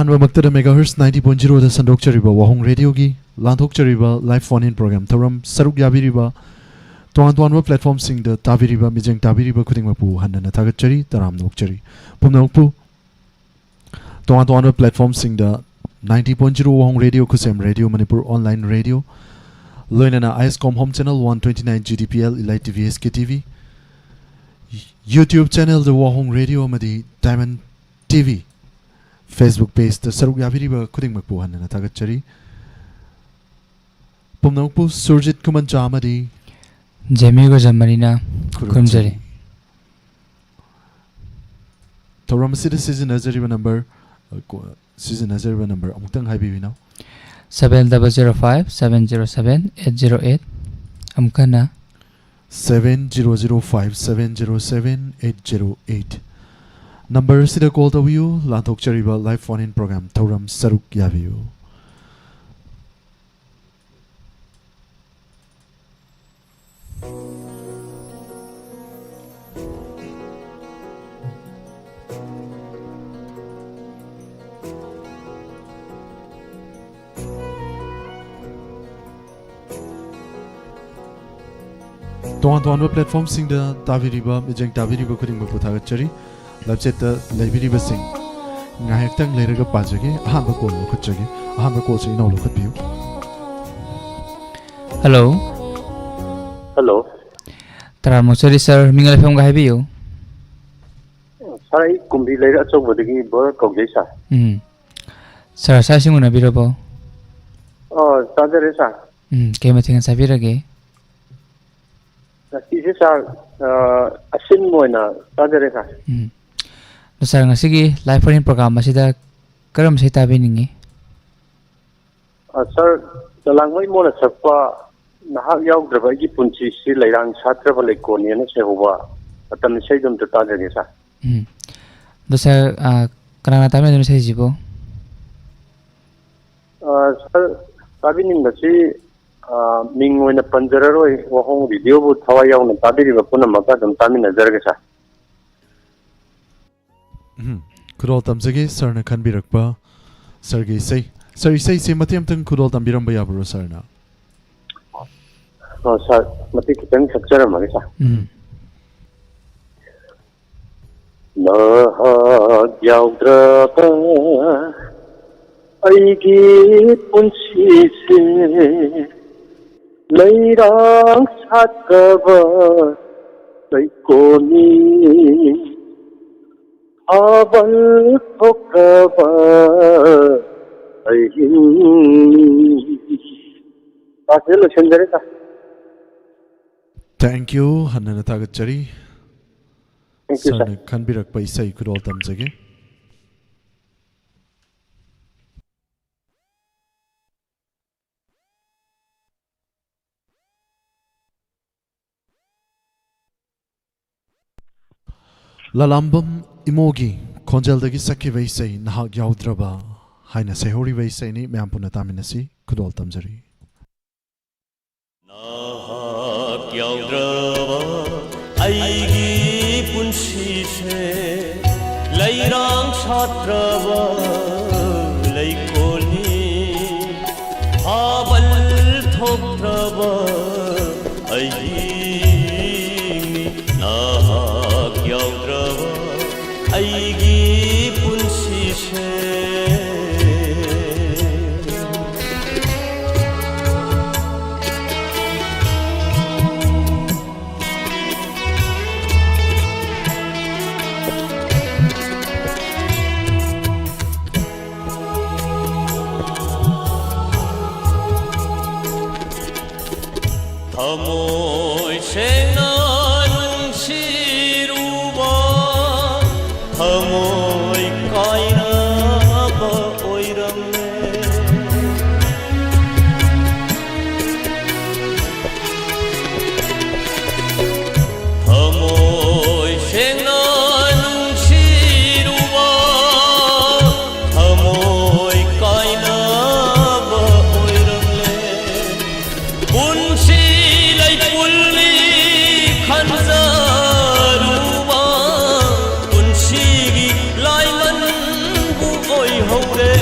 ꯑꯍꯥꯟꯕꯃꯛꯇꯗ megahertz ninety point zeroꯗ ꯁꯟꯗꯣꯛꯆꯔꯤꯕ ꯋꯥꯍꯣꯡ ꯔꯦꯗꯤꯑꯣꯒꯤ ꯂꯥꯟꯊꯣꯛꯆꯔꯤꯕ live phone in program ꯊꯧꯔꯝ ꯁꯔꯨꯛ ꯌꯥꯕꯤꯔꯤꯕ, ꯇꯣꯉꯥꯟ ꯇꯣꯉꯥꯟꯕ platformꯁꯤꯡꯗ ꯇꯥꯕꯤꯔꯤꯕ ꯃꯤꯠꯌꯦꯡ ꯇꯥꯕꯤꯔꯤꯕ ꯈꯨꯗꯤꯡꯃꯛꯄꯨ ꯍꯟꯅ ꯍꯟꯅ ꯊꯥꯒꯠꯆꯔꯤ, ꯇꯔꯥꯝꯅ ꯑꯣꯛꯆꯔꯤ꯫ ꯄꯨꯝꯅꯃꯛꯄꯨ ꯇꯣꯉꯥꯟ ꯇꯣꯉꯥꯟꯕ platformꯁꯤꯡꯗ ninety point zero Wahong radio, Khusem radio, Manipur online radio, ꯂꯣꯏꯅꯅ ISCOM Home Channel one twenty nine, GTPL, Elite TV, SKTV, YouTube channelꯗ ꯋꯥꯍꯣꯡ ꯔꯦꯗꯤꯑꯣ ꯑꯃꯗꯤ Diamond TV Facebook pageꯇ ꯁꯔꯨꯛ ꯌꯥꯕꯤꯔꯤꯕ ꯈꯨꯗꯤꯡꯃꯛꯄꯨ ꯍꯟꯅ ꯍꯟꯅ ꯊꯥꯒꯠꯆꯔꯤ꯫ ꯄꯨꯝꯅꯃꯛꯄꯨ ꯁꯨꯔꯖꯤꯠ ꯈꯨꯃꯟꯆꯥ ꯑꯃꯗꯤ ꯖꯦꯃꯤ ꯒꯣꯖꯥꯃꯅꯤꯅ ꯈꯨꯔꯨꯝꯖꯔꯤ꯫ ꯈꯨꯔꯨꯝꯖꯔꯤ꯫ ꯊꯧꯔꯝ ꯑꯁꯤꯗ ꯁꯤꯖꯤꯟꯅꯖꯔꯤꯕ number, ꯑ, ꯀꯣ-, ꯁꯤꯖꯤꯟꯅꯖꯔꯤꯕ number ꯑꯃꯨꯛꯇꯪ ꯍꯥꯏꯕꯤꯌꯨ, ꯏꯅꯥꯎ꯫ Seven double zero five seven zero seven eight zero eight꯫ ꯑꯃꯨꯛ ꯍꯟꯅ꯫ Seven zero zero five seven zero seven eight zero eight꯫ Number ꯑꯁꯤꯗ call ꯇꯧꯕꯤꯌꯨ, ꯂꯥꯟꯊꯣꯛꯆꯔꯤꯕ live phone in program ꯊꯧꯔꯝ ꯁꯔꯨꯛ ꯌꯥꯕꯤꯌꯨ꯫ ꯇꯣꯉꯥꯟ ꯇꯣꯉꯥꯟꯕ platformꯁꯤꯡꯗ ꯇꯥꯕꯤꯔꯤꯕ, ꯃꯤꯠꯌꯦꯡ ꯇꯥꯕꯤꯔꯤꯕ ꯈꯨꯗꯤꯡꯃꯛꯄꯨ ꯊꯥꯒꯠꯆꯔꯤ꯫ Live chatꯇ ꯂꯩꯕꯤꯔꯤꯕꯁꯤꯡ ꯉꯥꯏꯍꯥꯛꯇꯪ ꯂꯩꯔꯒ ꯄꯥꯖꯒꯦ꯫ ꯑꯍꯥꯟꯕ call ꯂꯧꯈꯠꯆꯒꯦ꯫ ꯑꯍꯥꯟꯕ callꯁꯦ ꯏꯅꯥꯎ ꯂꯧꯈꯠꯄꯤꯌꯨ꯫ Hello꯫ Hello꯫ ꯇꯔꯥꯝꯅ ꯑꯣꯛꯆꯔꯤ sir, ꯃꯤꯡꯒ ꯂꯩꯐꯝꯒ ꯍꯥꯏꯕꯤꯌꯨ꯫ Sir, ꯑꯩ ꯀꯨꯝꯕꯤ ꯂꯩꯔꯛ ꯑꯆꯧꯕꯗꯒꯤ ꯕꯣꯔ ꯀꯧꯖꯩ sir꯫ ꯎꯝ꯫ Sir, ꯆꯥꯛ ꯏꯁꯤꯡ ꯎꯅꯕꯤꯔꯕꯣ? ꯑꯣ, ꯆꯥꯖꯔꯦ sir꯫ ꯎꯝ, ꯀꯩ ꯃꯊꯦꯜ ꯆꯥꯕꯤꯔꯒꯦ? ꯉꯁꯤꯁꯦ sir, ꯑ, ꯑꯁꯤꯟꯕ ꯑꯣꯏꯅ ꯆꯥꯖꯔꯦ sir꯫ ꯎꯝ꯫ ꯑꯗꯣ sir, ꯉꯁꯤꯒꯤ live phone in program ꯑꯁꯤꯗ ꯀꯔꯝꯕ ꯏꯁꯩ ꯇꯥꯕꯤꯅꯤꯡꯉꯤ? ꯑ, sir, ꯆꯂꯥꯡꯃꯩ ꯃꯣꯟꯅ ꯁꯛꯄ "ꯅꯍꯥꯛ ꯌꯥꯎꯗ꯭ꯔꯕ ꯑꯩꯒꯤ ꯄꯨꯟꯁꯤꯁꯤ ꯂꯩꯔꯥꯡ ꯁꯥꯠꯇ꯭ꯔꯕ ꯂꯩꯀꯣꯜꯅꯤ" ꯍꯥꯏꯅ ꯁꯩꯍꯧꯕ ꯃꯇꯝ ꯏꯁꯩꯗꯣ ꯑꯝꯇ ꯇꯥꯖꯒꯦ sir꯫ ꯎꯝ꯫ ꯑꯗꯣ sir, ꯑ, ꯀꯅꯥ ꯀꯅꯥ ꯇꯥꯕꯤꯅꯤꯡꯉꯤ ꯏꯁꯩꯁꯤꯕꯨ? ꯑ, sir, ꯇꯥꯕꯤꯅꯤꯡꯕꯁꯤ, ꯑ, ꯃꯤꯡ ꯑꯣꯏꯅ ꯄꯟꯖꯔꯔꯣꯏ, ꯋꯥꯍꯣꯡ ꯔꯦꯗꯤꯑꯣꯕꯨ ꯊꯋꯥꯏ ꯌꯥꯎꯅ ꯇꯥꯕꯤꯔꯤꯕ ꯄꯨꯝꯅꯃꯛꯀ ꯑꯗꯨꯝ ꯇꯥꯃꯤꯟꯅꯖꯔꯒꯦ sir꯫ ꯎꯝ, ꯈꯨꯗꯣꯜ ꯇꯝꯖꯒꯦ sirꯅ ꯈꯟꯕꯤꯔꯛꯄ ꯁꯥꯔꯒꯤ ꯏꯁꯩ, ꯁꯥꯔ, ꯏꯁꯩꯁꯦ ꯃꯇꯦꯛ ꯑꯃꯇꯪ ꯈꯨꯗꯣꯜ ꯇꯝꯕꯤꯔꯝꯕ ꯌꯥꯕ꯭ꯔꯣ, ꯁꯥꯔꯅ? ꯑꯣ, ꯁꯥꯔ, ꯃꯇꯦꯛ ꯈꯤꯇꯪ ꯁꯛꯆꯔꯝꯃꯒꯦ, ꯁꯥꯔ꯫ ꯎꯝ꯫ ꯅꯍꯥꯛ ꯌꯥꯎꯗ꯭ꯔꯕ ꯑꯩꯒꯤ ꯄꯨꯟꯁꯤꯁꯦ ꯂꯩꯔꯥꯡ ꯁꯥꯠꯇ꯭ꯔꯕ ꯂꯩꯀꯣꯜꯅꯤ꯫ ꯊꯥꯕꯜ ꯊꯣꯛꯇ꯭ꯔꯕ ꯑꯍꯤꯡꯅꯤ꯫ ꯁꯥꯔ, ꯁꯤꯗ ꯂꯣꯏꯁꯤꯟꯖꯔꯦ, ꯁꯥꯔ꯫ Thank you, ꯍꯟꯅ ꯍꯟꯅ ꯊꯥꯒꯠꯆꯔꯤ꯫ Thank you, sir. ꯁꯥꯔꯅ ꯈꯟꯕꯤꯔꯛꯄ ꯏꯁꯩ ꯈꯨꯗꯣꯜ ꯇꯝꯖꯒꯦ꯫ ꯂꯂꯥꯝꯕꯝ ꯏꯃꯣꯒꯤ ꯈꯣꯟꯖꯦꯜꯗꯒꯤ ꯁꯛꯈꯤꯕ ꯏꯁꯩ ꯅꯍꯥꯛ ꯌꯥꯎꯗ꯭ꯔꯕ ꯍꯥꯏꯅ ꯁꯩꯍꯧꯔꯤꯕ ꯏꯁꯩꯅꯤ꯫ ꯃꯌꯥꯝ ꯄꯨꯟꯅ ꯇꯥꯃꯤꯟꯅꯁꯤ꯫ ꯈꯨꯗꯣꯜ ꯇꯝꯖꯔꯤ꯫ ꯅꯍꯥꯛ ꯌꯥꯎꯗ꯭ꯔꯕ ꯑꯩꯒꯤ ꯄꯨꯟꯁꯤꯁꯦ ꯂꯩꯔꯥꯡ ꯁꯥꯠꯇ꯭ꯔꯕ ꯂꯩꯀꯣꯜꯅꯤ꯫ ꯊꯥꯕꯜ ꯊꯣꯛꯇ꯭ꯔꯕ ꯑꯍꯤꯡꯅꯤ꯫ ꯅꯍꯥꯛ ꯌꯥꯎꯗ꯭ꯔꯕ ꯑꯩꯒꯤ ꯄꯨꯟꯁꯤꯁꯦ꯫ ꯊꯃꯣꯏ ꯁꯦꯡꯅ ꯅꯨꯡꯁꯤꯔꯨꯕ ꯊꯃꯣꯏ ꯀꯥꯏꯅꯕ ꯑꯣꯏꯔꯝꯂꯦ꯫ ꯊꯃꯣꯏ ꯁꯦꯡꯅ ꯅꯨꯡꯁꯤꯔꯨꯕ ꯊꯃꯣꯏ ꯀꯥꯏꯅꯕ ꯑꯣꯏꯔꯝꯂꯦ꯫ ꯄꯨꯟꯁꯤ ꯂꯩꯄꯨꯜꯅꯤ ꯈꯟꯖꯔꯨꯕ ꯄꯨꯟꯁꯤꯒꯤ ꯂꯥꯏꯃꯟꯕꯨ ꯑꯣꯏꯍꯧꯔꯦ꯫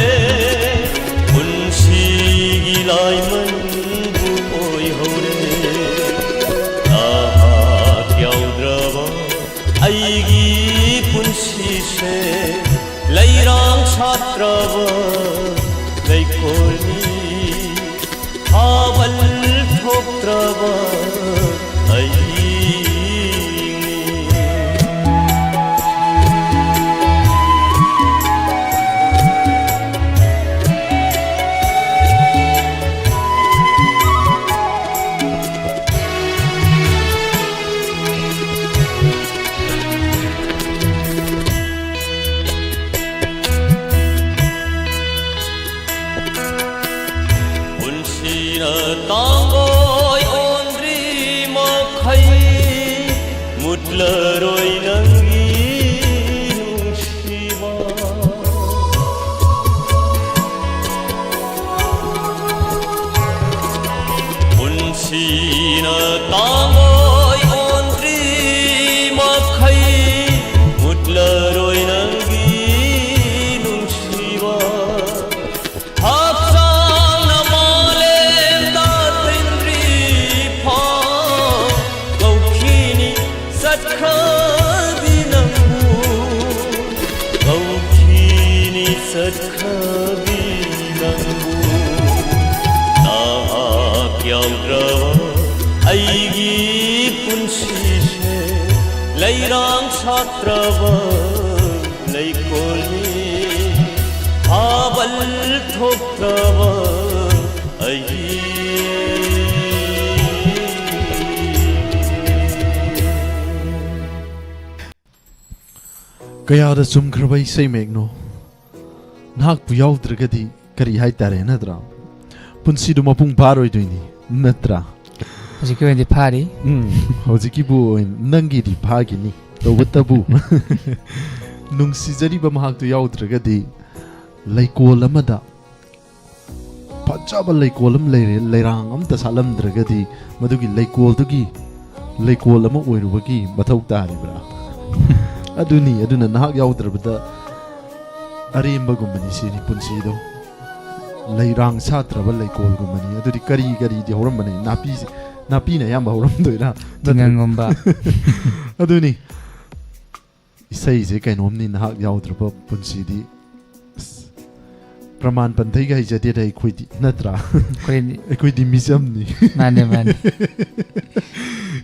ꯇꯥꯡꯒꯣꯏ ꯑꯣꯟꯗ꯭ꯔꯤ ꯃꯈꯩ ꯃꯨꯠꯂꯔꯣꯏ ꯅꯪꯒꯤ ꯅꯨꯡꯁꯤꯕ꯫ ꯄꯨꯟꯁꯤꯅ ꯇꯥꯡꯒꯣꯏ ꯑꯣꯟꯗ꯭ꯔꯤ ꯃꯈꯩ ꯃꯨꯠꯂꯔꯣꯏ ꯅꯪꯒꯤ ꯅꯨꯡꯁꯤꯕ꯫ ꯍꯛꯆꯥꯡꯅ ꯃꯥꯂꯦꯝꯗ ꯇꯤꯟꯗ꯭ꯔꯤ ꯐꯥꯎ ꯀꯧꯈꯤꯅꯤ ꯆꯠꯈ꯭ꯔꯕꯤ ꯅꯪꯕꯨ, ꯀꯧꯈꯤꯅꯤ ꯆꯠꯈ꯭ꯔꯕꯤ ꯅꯪꯕꯨ꯫ ꯅꯍꯥꯛ ꯌꯥꯎꯗ꯭ꯔꯕ ꯑꯩꯒꯤ ꯄꯨꯟꯁꯤꯁꯦ ꯂꯩꯔꯥꯡ ꯁꯥꯠꯇ꯭ꯔꯕ ꯂꯩꯀꯣꯜꯅꯤ, ꯊꯥꯕꯜ ꯊꯣꯛꯇ꯭ꯔꯕ ꯑꯩꯒꯤ꯫ ꯀꯌꯥꯗ ꯆꯨꯝꯈ꯭ꯔꯕ ꯏꯁꯩ ꯃꯌꯦꯛꯅꯣ꯫ ꯅꯍꯥꯛꯄꯨ ꯌꯥꯎꯗ꯭ꯔꯒꯗꯤ ꯀꯔꯤ ꯍꯥꯏꯇꯥꯔꯦ, ꯅꯠꯇ꯭ꯔꯥ? ꯄꯨꯟꯁꯤꯗꯨ ꯃꯄꯨꯡ ꯐꯥꯔꯣꯏꯗꯣꯏꯅꯤ, ꯅꯠꯇ꯭ꯔꯥ? ꯍꯧꯖꯤꯛꯀꯤ ꯑꯣꯏꯅꯗꯤ ꯐꯥꯔꯤ꯫ ꯎꯝ, ꯍꯧꯖꯤꯛꯀꯤꯕꯨ ꯑꯣꯏꯅ ꯅꯪꯒꯤꯗꯤ ꯐꯥꯈꯤꯅꯤ꯫ ꯇꯧꯕꯇꯕꯨ, ꯅꯨꯡꯁꯤꯖꯔꯤꯕ ꯃꯍꯥꯛꯇꯨ ꯌꯥꯎꯗ꯭ꯔꯒꯗꯤ ꯂꯩꯀꯣꯜ ꯑꯃꯗ ꯐꯖꯕ ꯂꯩꯀꯣꯜ ꯑꯃ ꯂꯩꯔꯦ, ꯂꯩꯔꯥꯡ ꯑꯝꯇ ꯁꯥꯠꯂꯝꯗ꯭ꯔꯒꯗꯤ ꯃꯗꯨꯒꯤ ꯂꯩꯀꯣꯜꯗꯨꯒꯤ ꯂꯩꯀꯣꯜ ꯑꯃ ꯑꯣꯏꯔꯨꯕꯒꯤ ꯃꯊꯧ ꯇꯥꯔꯤꯕ꯭ꯔꯥ? ꯑꯗꯨꯅꯤ, ꯑꯗꯨꯅ ꯅꯍꯥꯛ ꯌꯥꯎꯗ꯭ꯔꯕꯗ ꯑꯔꯦꯝꯕꯒꯨꯝꯕꯅꯤ ꯁꯤꯅꯤ ꯄꯨꯟꯁꯤꯗꯣ꯫ ꯂꯩꯔꯥꯡ ꯁꯥꯠꯇ꯭ꯔꯕ ꯂꯩꯀꯣꯜꯒꯨꯝꯕꯅꯤ꯫ ꯑꯗꯨꯗꯤ ꯀꯔꯤ ꯀꯔꯤꯗꯤ ꯍꯧꯔꯝꯕꯅꯤ? ꯅꯥꯄꯤꯁꯦ, ꯅꯥꯄꯤꯅ ꯑꯌꯥꯝꯕ ꯍꯧꯔꯝꯗꯣꯏꯔꯥ? ꯅꯠꯇ꯭ꯔ-, ꯇꯤꯡꯒꯪꯒꯨꯝꯕ꯫ ꯑꯗꯨꯅꯤ꯫ ꯏꯁꯩꯁꯦ ꯀꯩꯅꯣꯝꯅꯤ, ꯅꯍꯥꯛ ꯌꯥꯎꯗ꯭ꯔꯕ ꯄꯨꯟꯁꯤꯗꯤ꯫ ꯑꯁ, ꯄ꯭ꯔꯃꯥꯟ ꯄꯟꯊꯩꯒ ꯍꯩꯖꯗꯦꯗ ꯑꯩꯈꯣꯏꯗꯤ, ꯅꯠꯇ꯭ꯔꯥ? ꯑꯩꯈꯣꯏꯗꯤ ꯑꯩꯈꯣꯏꯗꯤ ꯃꯤꯆꯝꯅꯤ꯫ ꯃꯥꯅꯦ, ꯃꯥꯅꯦ꯫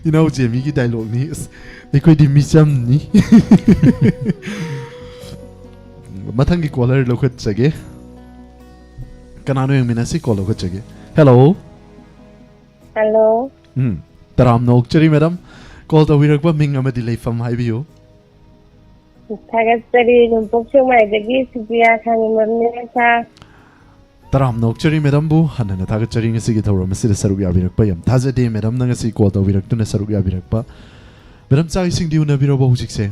ꯏꯅꯥꯎ ꯆꯦꯃꯤꯒꯤ ꯗꯥꯏꯂꯣꯛꯅꯤ꯫ ꯑꯁ, ꯑꯩꯈꯣꯏꯗꯤ ꯃꯤꯆꯝꯅꯤ꯫ ꯃꯊꯪꯒꯤ ꯀꯣꯂꯔ ꯂꯧꯈꯠꯆꯒꯦ꯫ ꯀꯅꯥꯅꯣ ꯌꯦꯡꯃꯤꯟꯅꯁꯤ, ꯀꯣꯜ ꯂꯧꯈꯠꯆꯒꯦ꯫ ꯍꯦꯜꯂꯣ꯫ ꯍꯜꯂꯣ꯫ ꯎꯝ, ꯇꯔꯥꯝꯅ ꯑꯣꯛꯆꯔꯤ ꯃꯦꯗꯥꯝ꯫ ꯀꯣꯜ ꯇꯧꯕꯤꯔꯛꯄ ꯃꯤꯡ ꯑꯃꯗꯤ ꯂꯩꯐꯝ ꯍꯥꯏꯕꯤꯌꯨ꯫ ꯊꯥꯒꯠꯆꯔꯤ, ꯅꯣꯡꯄꯣꯛ ꯁꯦꯛꯃꯥꯏꯗꯒꯤ ꯁꯨꯄ꯭ꯔꯤꯌꯥ ꯈꯥꯉꯦꯝꯕꯝꯅꯦ, ꯁꯥꯔ꯫ ꯇꯔꯥꯝꯅ ꯑꯣꯛꯆꯔꯤ ꯃꯦꯗꯥꯝꯕꯨ, ꯍꯟꯅ ꯍꯟꯅ ꯊꯥꯒꯠꯆꯔꯤ ꯉꯁꯤꯒꯤ ꯊꯧꯔꯝ ꯑꯁꯤꯗ ꯁꯔꯨꯛ ꯌꯥꯕꯤꯔꯛꯄ꯫ ꯌꯥꯝ ꯊꯥꯖꯗꯦ ꯃꯦꯗꯥꯝꯅ ꯉꯁꯤ ꯀꯣꯜ ꯇꯧꯕꯤꯔꯛꯇꯨꯅ ꯁꯔꯨꯛ ꯌꯥꯕꯤꯔꯛꯄ꯫ ꯃꯦꯗꯥꯝ, ꯆꯥꯛ ꯏꯁꯤꯡꯗꯤ ꯎꯅꯕꯤꯔꯕꯣ ꯍꯧꯖꯤꯛꯁꯦ?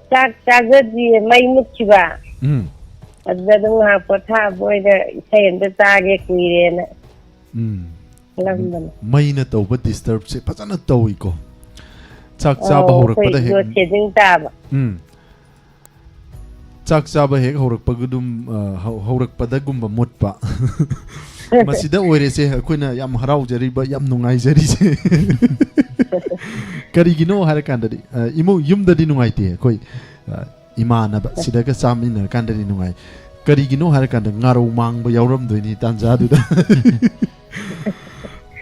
ꯆꯥꯛ ꯆꯥꯖꯗ꯭ꯔꯤꯌꯦ, ꯃꯩ ꯃꯨꯠꯈꯤꯕ꯫ ꯎꯝ꯫ ꯑꯗꯨꯗ ꯑꯗꯨꯝ ꯉꯥꯏꯍꯥꯛ ꯄꯣꯊꯥꯕ ꯑꯣꯏꯅ ꯏꯁꯩ ꯑꯝꯇ ꯇꯥꯒꯦ ꯀꯨꯏꯔꯦꯅ ꯎꯝ꯫ ꯈꯜꯂꯝꯕꯅꯦ꯫ ꯃꯩꯅ ꯇꯧꯕ ꯗꯤꯁꯇꯔꯕꯁꯦ ꯐꯖꯅ ꯇꯧꯏꯀꯣ꯫ ꯆꯥꯛ ꯆꯥꯕ ꯑꯧ, ꯍꯧꯔꯛꯄꯗ ꯑꯩꯈꯣꯏ ꯍꯦꯛ load shedding ꯇꯥꯕ꯫ ꯎꯝ꯫ ꯆꯥꯛ ꯆꯥꯕ ꯍꯦꯛ ꯍꯧꯔꯛꯄꯒꯗꯨꯝ, ꯑ, ꯍꯧ-, ꯍꯧꯔꯛꯄꯗꯒꯨꯝꯕ ꯃꯨꯠꯄ꯫ ꯃꯁꯤꯗ ꯑꯣꯏꯔꯦꯁꯦ ꯑꯩꯈꯣꯏꯅ ꯌꯥꯝ ꯍꯔꯥꯎꯖꯔꯤꯕ, ꯌꯥꯝ ꯅꯨꯡꯉꯥꯏꯖꯔꯤꯁꯦ꯫ ꯀꯔꯤꯒꯤꯅꯣ ꯍꯥꯏꯔꯀꯥꯟꯗꯗꯤ, ꯑ, ꯏꯃꯨꯡ, ꯌꯨꯝꯗꯗꯤ ꯅꯨꯡꯉꯥꯏꯇꯦ ꯑꯩꯈꯣꯏ, ꯑ, ꯏꯃꯥꯟꯅꯕ ꯁꯤꯗꯒ ꯆꯥꯃꯤꯟꯅꯔꯀꯥꯟꯗꯗꯤ ꯅꯨꯡꯉꯥꯏ꯫ ꯀꯔꯤꯒꯤꯅꯣ ꯍꯥꯏꯔꯀꯥꯟꯗ ꯉꯥꯔꯧ ꯃꯥꯡꯕ ꯌꯥꯎꯔꯝꯗꯣꯏꯅꯤ ꯇꯥꯟꯖꯥꯗꯨꯗ꯫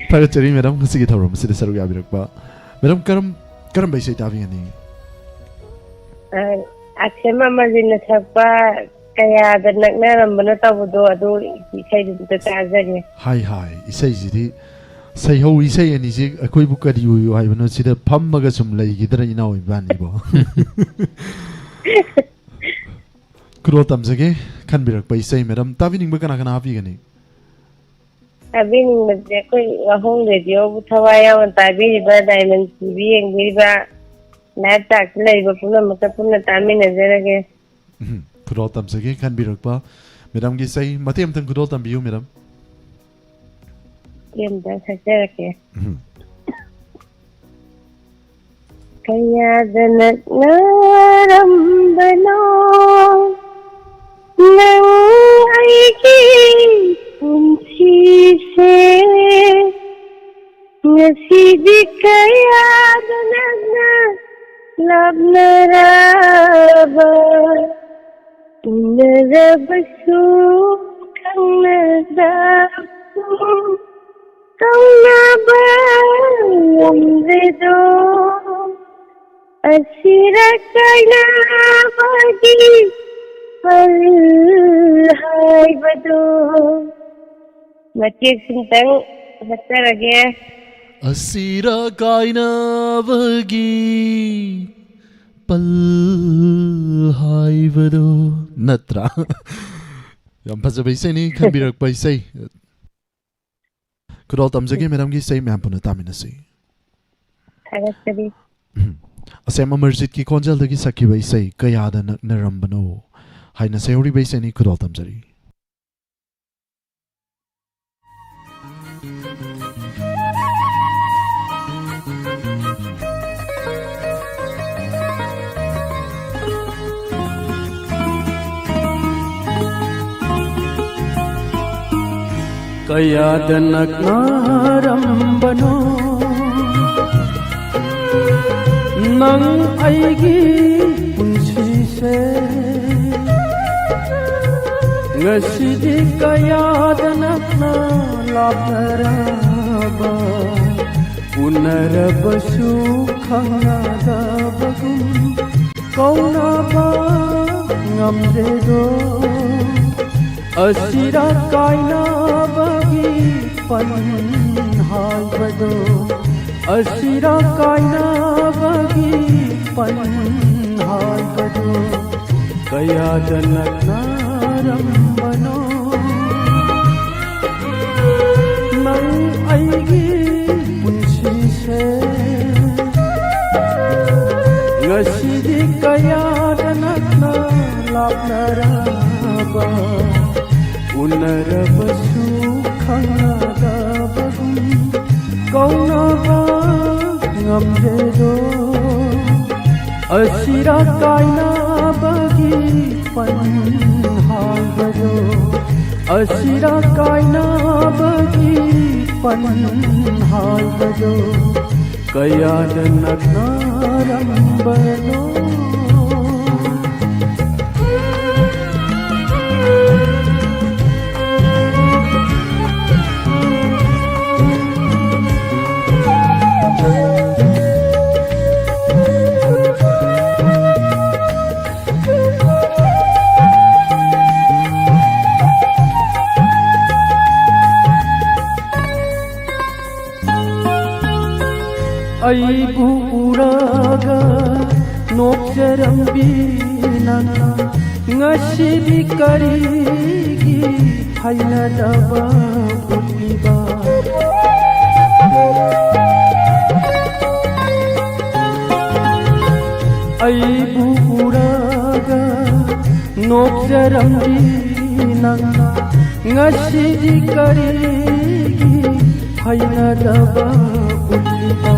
ꯊꯥꯒꯠꯆꯔꯤ ꯃꯦꯗꯥꯝ, ꯉꯁꯤꯒꯤ ꯊꯧꯔꯝ ꯑꯁꯤꯗ ꯁꯔꯨꯛ ꯌꯥꯕꯤꯔꯛꯄ꯫ ꯃꯦꯗꯥꯝ, ꯀꯔꯝ-, ꯀꯔꯝꯕ ꯏꯁꯩ ꯇꯥꯕꯤꯒꯅꯤ? ꯑ, ꯑꯁꯦꯝ ꯑꯃꯖꯤꯠꯅ ꯁꯛꯄ ꯀꯌꯥꯗ ꯅꯛꯅꯔꯝꯕꯅ ꯇꯧꯕꯗꯣ, ꯑꯗꯨ ꯏꯁꯩꯗꯨ ꯑꯝꯇ ꯇꯥꯖꯒꯦ꯫ ꯍꯥꯏ ꯍꯥꯏ, ꯏꯁꯩꯁꯤꯗꯤ ꯁꯩꯍꯧ ꯏꯁꯩ ꯑꯅꯤꯁꯤ ꯑꯩꯈꯣꯏꯕꯨ ꯀꯔꯤ ꯑꯣꯏꯌꯨ ꯍꯥꯏꯕꯅꯣ? ꯁꯤꯗ ꯐꯝꯃꯒ ꯁꯨꯝ ꯂꯩꯈꯤꯗ꯭ꯔꯥ ꯏꯅꯥꯎ ꯏꯕꯥꯅꯤꯕꯣ? ꯈꯨꯗꯣꯜ ꯇꯝꯖꯒꯦ ꯈꯟꯕꯤꯔꯛꯄ ꯏꯁꯩ꯫ ꯃꯦꯗꯥꯝ, ꯇꯥꯕꯤꯅꯤꯡꯕ ꯀꯅꯥ ꯀꯅꯥ ꯍꯥꯞꯄꯤꯒꯅꯤ? ꯇꯥꯕꯤꯅꯤꯡꯕꯁꯦ ꯑꯩꯈꯣꯏ ꯋꯥꯍꯣꯡ ꯔꯦꯗꯤꯑꯣꯕꯨ ꯊꯋꯥꯏ ꯌꯥꯎꯅ ꯇꯥꯕꯤꯔꯤꯕ, ꯗꯥꯏꯃꯟ ꯇꯤꯚꯤ ꯌꯦꯡꯕꯤꯔꯤꯕ, ꯂꯥꯏꯞ ꯇꯥꯛꯇ ꯂꯩꯔꯤꯕ ꯄꯨꯝꯅꯃꯛꯇ ꯄꯨꯟꯅ ꯇꯥꯃꯤꯟꯅꯖꯔꯒꯦ꯫ ꯎꯝ, ꯈꯨꯗꯣꯜ ꯇꯝꯖꯒꯦ ꯈꯟꯕꯤꯔꯛꯄ꯫ ꯃꯦꯗꯥꯝꯒꯤ ꯏꯁꯩ ꯃꯇꯦꯛ ꯑꯃꯇꯪ ꯈꯨꯗꯣꯜ ꯇꯝꯕꯤꯌꯨ ꯃꯦꯗꯥꯝ꯫ ꯃꯇꯦꯛ ꯑꯃꯇꯪ ꯁꯛꯆꯔꯛꯀꯦ꯫ ꯎꯝ꯫ ꯀꯌꯥꯗ ꯅꯛꯅꯔꯝꯕꯅꯣ ꯅꯪ ꯑꯩꯒꯤ ꯄꯨꯟꯁꯤꯁꯦ, ꯉꯁꯤꯗꯤ ꯀꯌꯥꯗ ꯅꯛꯅ ꯂꯥꯞꯅꯔꯕ, ꯎꯅꯔꯕꯁꯨ ꯈꯪꯅꯗꯕ ꯀꯧꯅꯕ ꯉꯝꯗ꯭ꯔꯦꯗꯣ, ꯑꯁꯤꯔ ꯀꯥꯏꯅꯕꯒꯤ ꯄꯜ ꯍꯥꯏꯕꯗꯣ꯫ ꯃꯇꯦꯛ ꯁꯤꯝꯇꯪ ꯍꯥꯞꯆꯔꯒꯦ꯫ ꯑꯁꯤꯔ ꯀꯥꯏꯅꯕꯒꯤ ꯄꯜ ꯍꯥꯏꯕꯗꯣ ꯅꯠꯇ꯭ꯔꯥ? ꯌꯥꯝ ꯐꯖꯕ ꯏꯁꯩꯅꯤ ꯈꯟꯕꯤꯔꯛꯄ ꯏꯁꯩ꯫ ꯈꯨꯗꯣꯜ ꯇꯝꯖꯒꯦ ꯃꯦꯗꯥꯝꯒꯤ ꯏꯁꯩ ꯃꯌꯥꯝ ꯄꯨꯟꯅ ꯇꯥꯃꯤꯟꯅꯁꯤ꯫ ꯊꯥꯒꯠꯆꯔꯤ꯫ ꯑꯁꯦꯝ ꯑꯃꯔꯖꯤꯠꯀꯤ ꯈꯣꯟꯖꯦꯜꯗꯒꯤ ꯁꯛꯈꯤꯕ ꯏꯁꯩ ꯀꯌꯥꯗ ꯅꯛꯅꯔꯝꯕꯅꯣ ꯍꯥꯏꯅ ꯁꯩꯍꯧꯔꯤꯕ ꯏꯁꯩꯅꯤ꯫ ꯈꯨꯗꯣꯜ ꯇꯝꯖꯔꯤ꯫ ꯀꯌꯥꯗ ꯅꯛꯅꯔꯝꯕꯅꯣ ꯅꯪ ꯑꯩꯒꯤ ꯄꯨꯟꯁꯤꯁꯦ꯫ ꯉꯁꯤꯗꯤ ꯀꯌꯥꯗ ꯅꯛꯅ ꯂꯥꯞꯅꯔꯕ, ꯎꯅꯔꯕꯁꯨ ꯈꯪꯅꯗꯕꯒꯨꯝ ꯀꯧꯅꯕ ꯉꯝꯗꯦꯗꯣ꯫ ꯑꯁꯤꯔ ꯀꯥꯏꯅꯕꯒꯤ ꯄꯟ ꯍꯥꯏꯕꯗꯣ, ꯑꯁꯤꯔ ꯀꯥꯏꯅꯕꯒꯤ ꯄꯟ ꯍꯥꯏꯕꯗꯣ, ꯀꯌꯥꯗ ꯅꯛꯅꯔꯝꯕꯅꯣ ꯅꯪ ꯑꯩꯒꯤ ꯄꯨꯟꯁꯤꯁꯦ꯫ ꯉꯁꯤꯗꯤ ꯀꯌꯥꯗ ꯅꯛꯅ ꯂꯥꯞꯅꯔꯕ, ꯎꯅꯔꯕꯁꯨ ꯈꯪꯅꯗꯕꯒꯨꯝ ꯀꯧꯅꯕ ꯉꯝꯗꯦꯗꯣ꯫ ꯑꯁꯤꯔ ꯀꯥꯏꯅꯕꯒꯤ ꯄꯟ ꯍꯥꯏꯕꯗꯣ, ꯑꯁꯤꯔ ꯀꯥꯏꯅꯕꯒꯤ ꯄꯟ ꯍꯥꯏꯕꯗꯣ, ꯀꯌꯥꯗ ꯅꯛꯅꯔꯝꯕꯅꯣ꯫ ꯑꯩꯕꯨ ꯎꯔꯒ ꯅꯣꯛꯆꯔꯝꯕꯤ ꯅꯪꯅ ꯉꯁꯤꯗꯤ ꯀꯔꯤꯒꯤ ꯍꯩꯅꯗꯕ ꯎꯠꯂꯤꯕ꯫ ꯑꯩꯕꯨ ꯎꯔꯒ ꯅꯣꯛꯆꯔꯝꯃꯤ ꯅꯪꯅ, ꯉꯁꯤꯗꯤ ꯀꯔꯤꯒꯤ ꯍꯩꯅꯗꯕ ꯎꯠꯂꯤꯕ?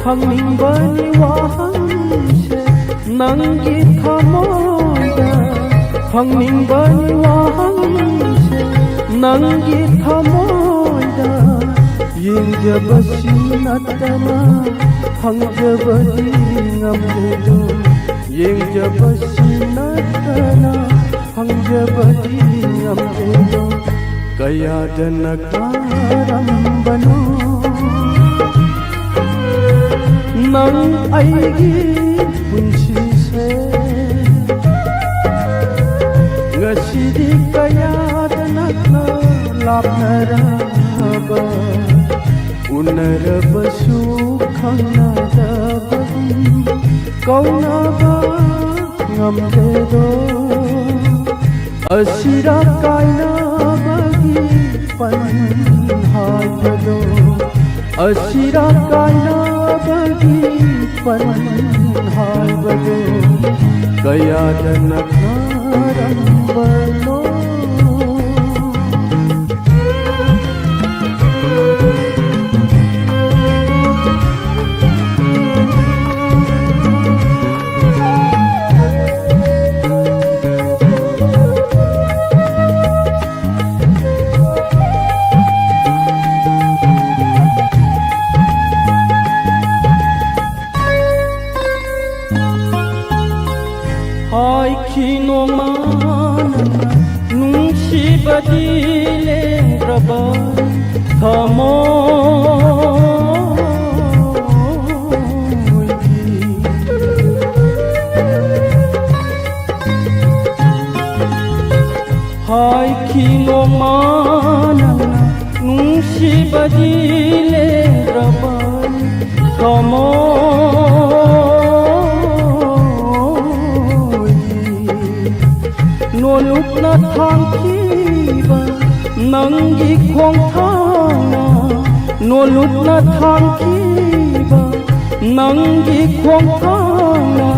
ꯍꯪꯅꯤꯡꯕꯅꯤ ꯋꯥꯍꯪꯁꯦ ꯅꯪꯒꯤ ꯊꯃꯣꯏꯗ, ꯍꯪꯅꯤꯡꯕꯅꯤ ꯋꯥꯍꯪꯁꯦ ꯅꯪꯒꯤ ꯊꯃꯣꯏꯗ꯫ ꯌꯦꯡꯖꯕꯁꯤ ꯅꯠꯇꯅ ꯍꯪꯖꯕꯗꯤ ꯉꯝꯗꯦꯗꯣ, ꯌꯦꯡꯖꯕꯁꯤ ꯅꯠꯇꯅ ꯍꯪꯖꯕꯗꯤ ꯉꯝꯗꯦꯗꯣ꯫ ꯀꯌꯥꯗ ꯅꯛꯅꯔꯝꯕꯅꯣ ꯅꯪ ꯑꯩꯒꯤ ꯄꯨꯟꯁꯤꯁꯦ, ꯉꯁꯤꯗꯤ ꯀꯌꯥꯗ ꯅꯛꯅ ꯂꯥꯞꯅꯔꯕ, ꯎꯅꯔꯕꯁꯨ ꯈꯪꯅꯗꯕꯒꯨꯝ ꯀꯧꯅꯕ ꯉꯝꯗꯦꯗꯣ꯫ ꯑꯁꯤꯔ ꯀꯥꯏꯅꯕꯒꯤ ꯄꯟ ꯍꯥꯏꯕꯗꯣ, ꯑꯁꯤꯔ ꯀꯥꯏꯅꯕꯒꯤ ꯄꯟ ꯍꯥꯏꯕꯗꯣ, ꯀꯌꯥꯗ ꯅꯛꯅꯔꯝꯕꯅꯣ꯫ ꯍꯥꯏꯈꯤ ꯅꯣꯡꯃ ꯅꯪꯅ ꯅꯨꯡꯁꯤꯕꯗꯤ ꯂꯦꯡꯗ꯭ꯔꯕ ꯊꯃꯣꯏꯒꯤ꯫ ꯍꯥꯏꯈꯤ ꯅꯣꯡꯃ ꯅꯪꯅ ꯅꯨꯡꯁꯤꯕꯗꯤ ꯂꯦꯡꯗ꯭ꯔꯕ ꯊꯃꯣꯏꯒꯤ꯫ ꯅꯣꯂꯨꯛꯅ ꯊꯥꯡꯈꯤꯕ ꯅꯪꯒꯤ ꯈꯣꯡꯊꯥꯡꯅ ꯅꯣꯜꯂꯨꯛꯅ ꯊꯥꯡꯈꯤꯕ, ꯅꯪꯒꯤ ꯈꯣꯡꯊꯥꯡꯅ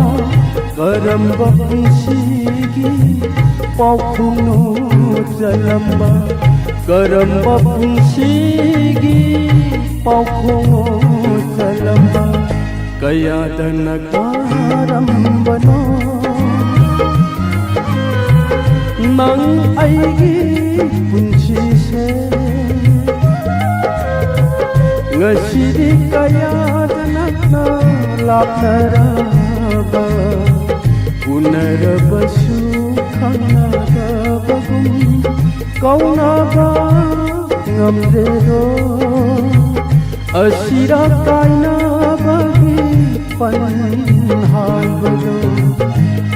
ꯀꯔꯝꯕ ꯄꯨꯟꯁꯤꯒꯤ ꯄꯥꯎꯈꯣꯡꯅꯣ ꯆꯜꯂꯝꯕ, ꯀꯔꯝꯕ ꯄꯨꯟꯁꯤꯒꯤ ꯄꯥꯎꯈꯣꯡꯅꯣ ꯆꯜꯂꯝꯕ, ꯀꯌꯥꯗ ꯅꯛꯅꯔꯝꯕꯅꯣ ꯅꯪ ꯑꯩꯒꯤ ꯄꯨꯟꯁꯤꯁꯦ꯫ ꯉꯁꯤꯗꯤ ꯀꯌꯥꯗ ꯅꯛꯅ ꯂꯥꯞꯅꯔꯕ, ꯎꯅꯔꯕꯁꯨ ꯈꯪꯅꯗꯕꯒꯨꯝ ꯀꯧꯅꯕ ꯉꯝꯗꯦꯗꯣ꯫ ꯑꯁꯤꯔ ꯀꯥꯏꯅꯕꯒꯤ ꯄꯟ ꯍꯥꯏꯕꯗꯣ,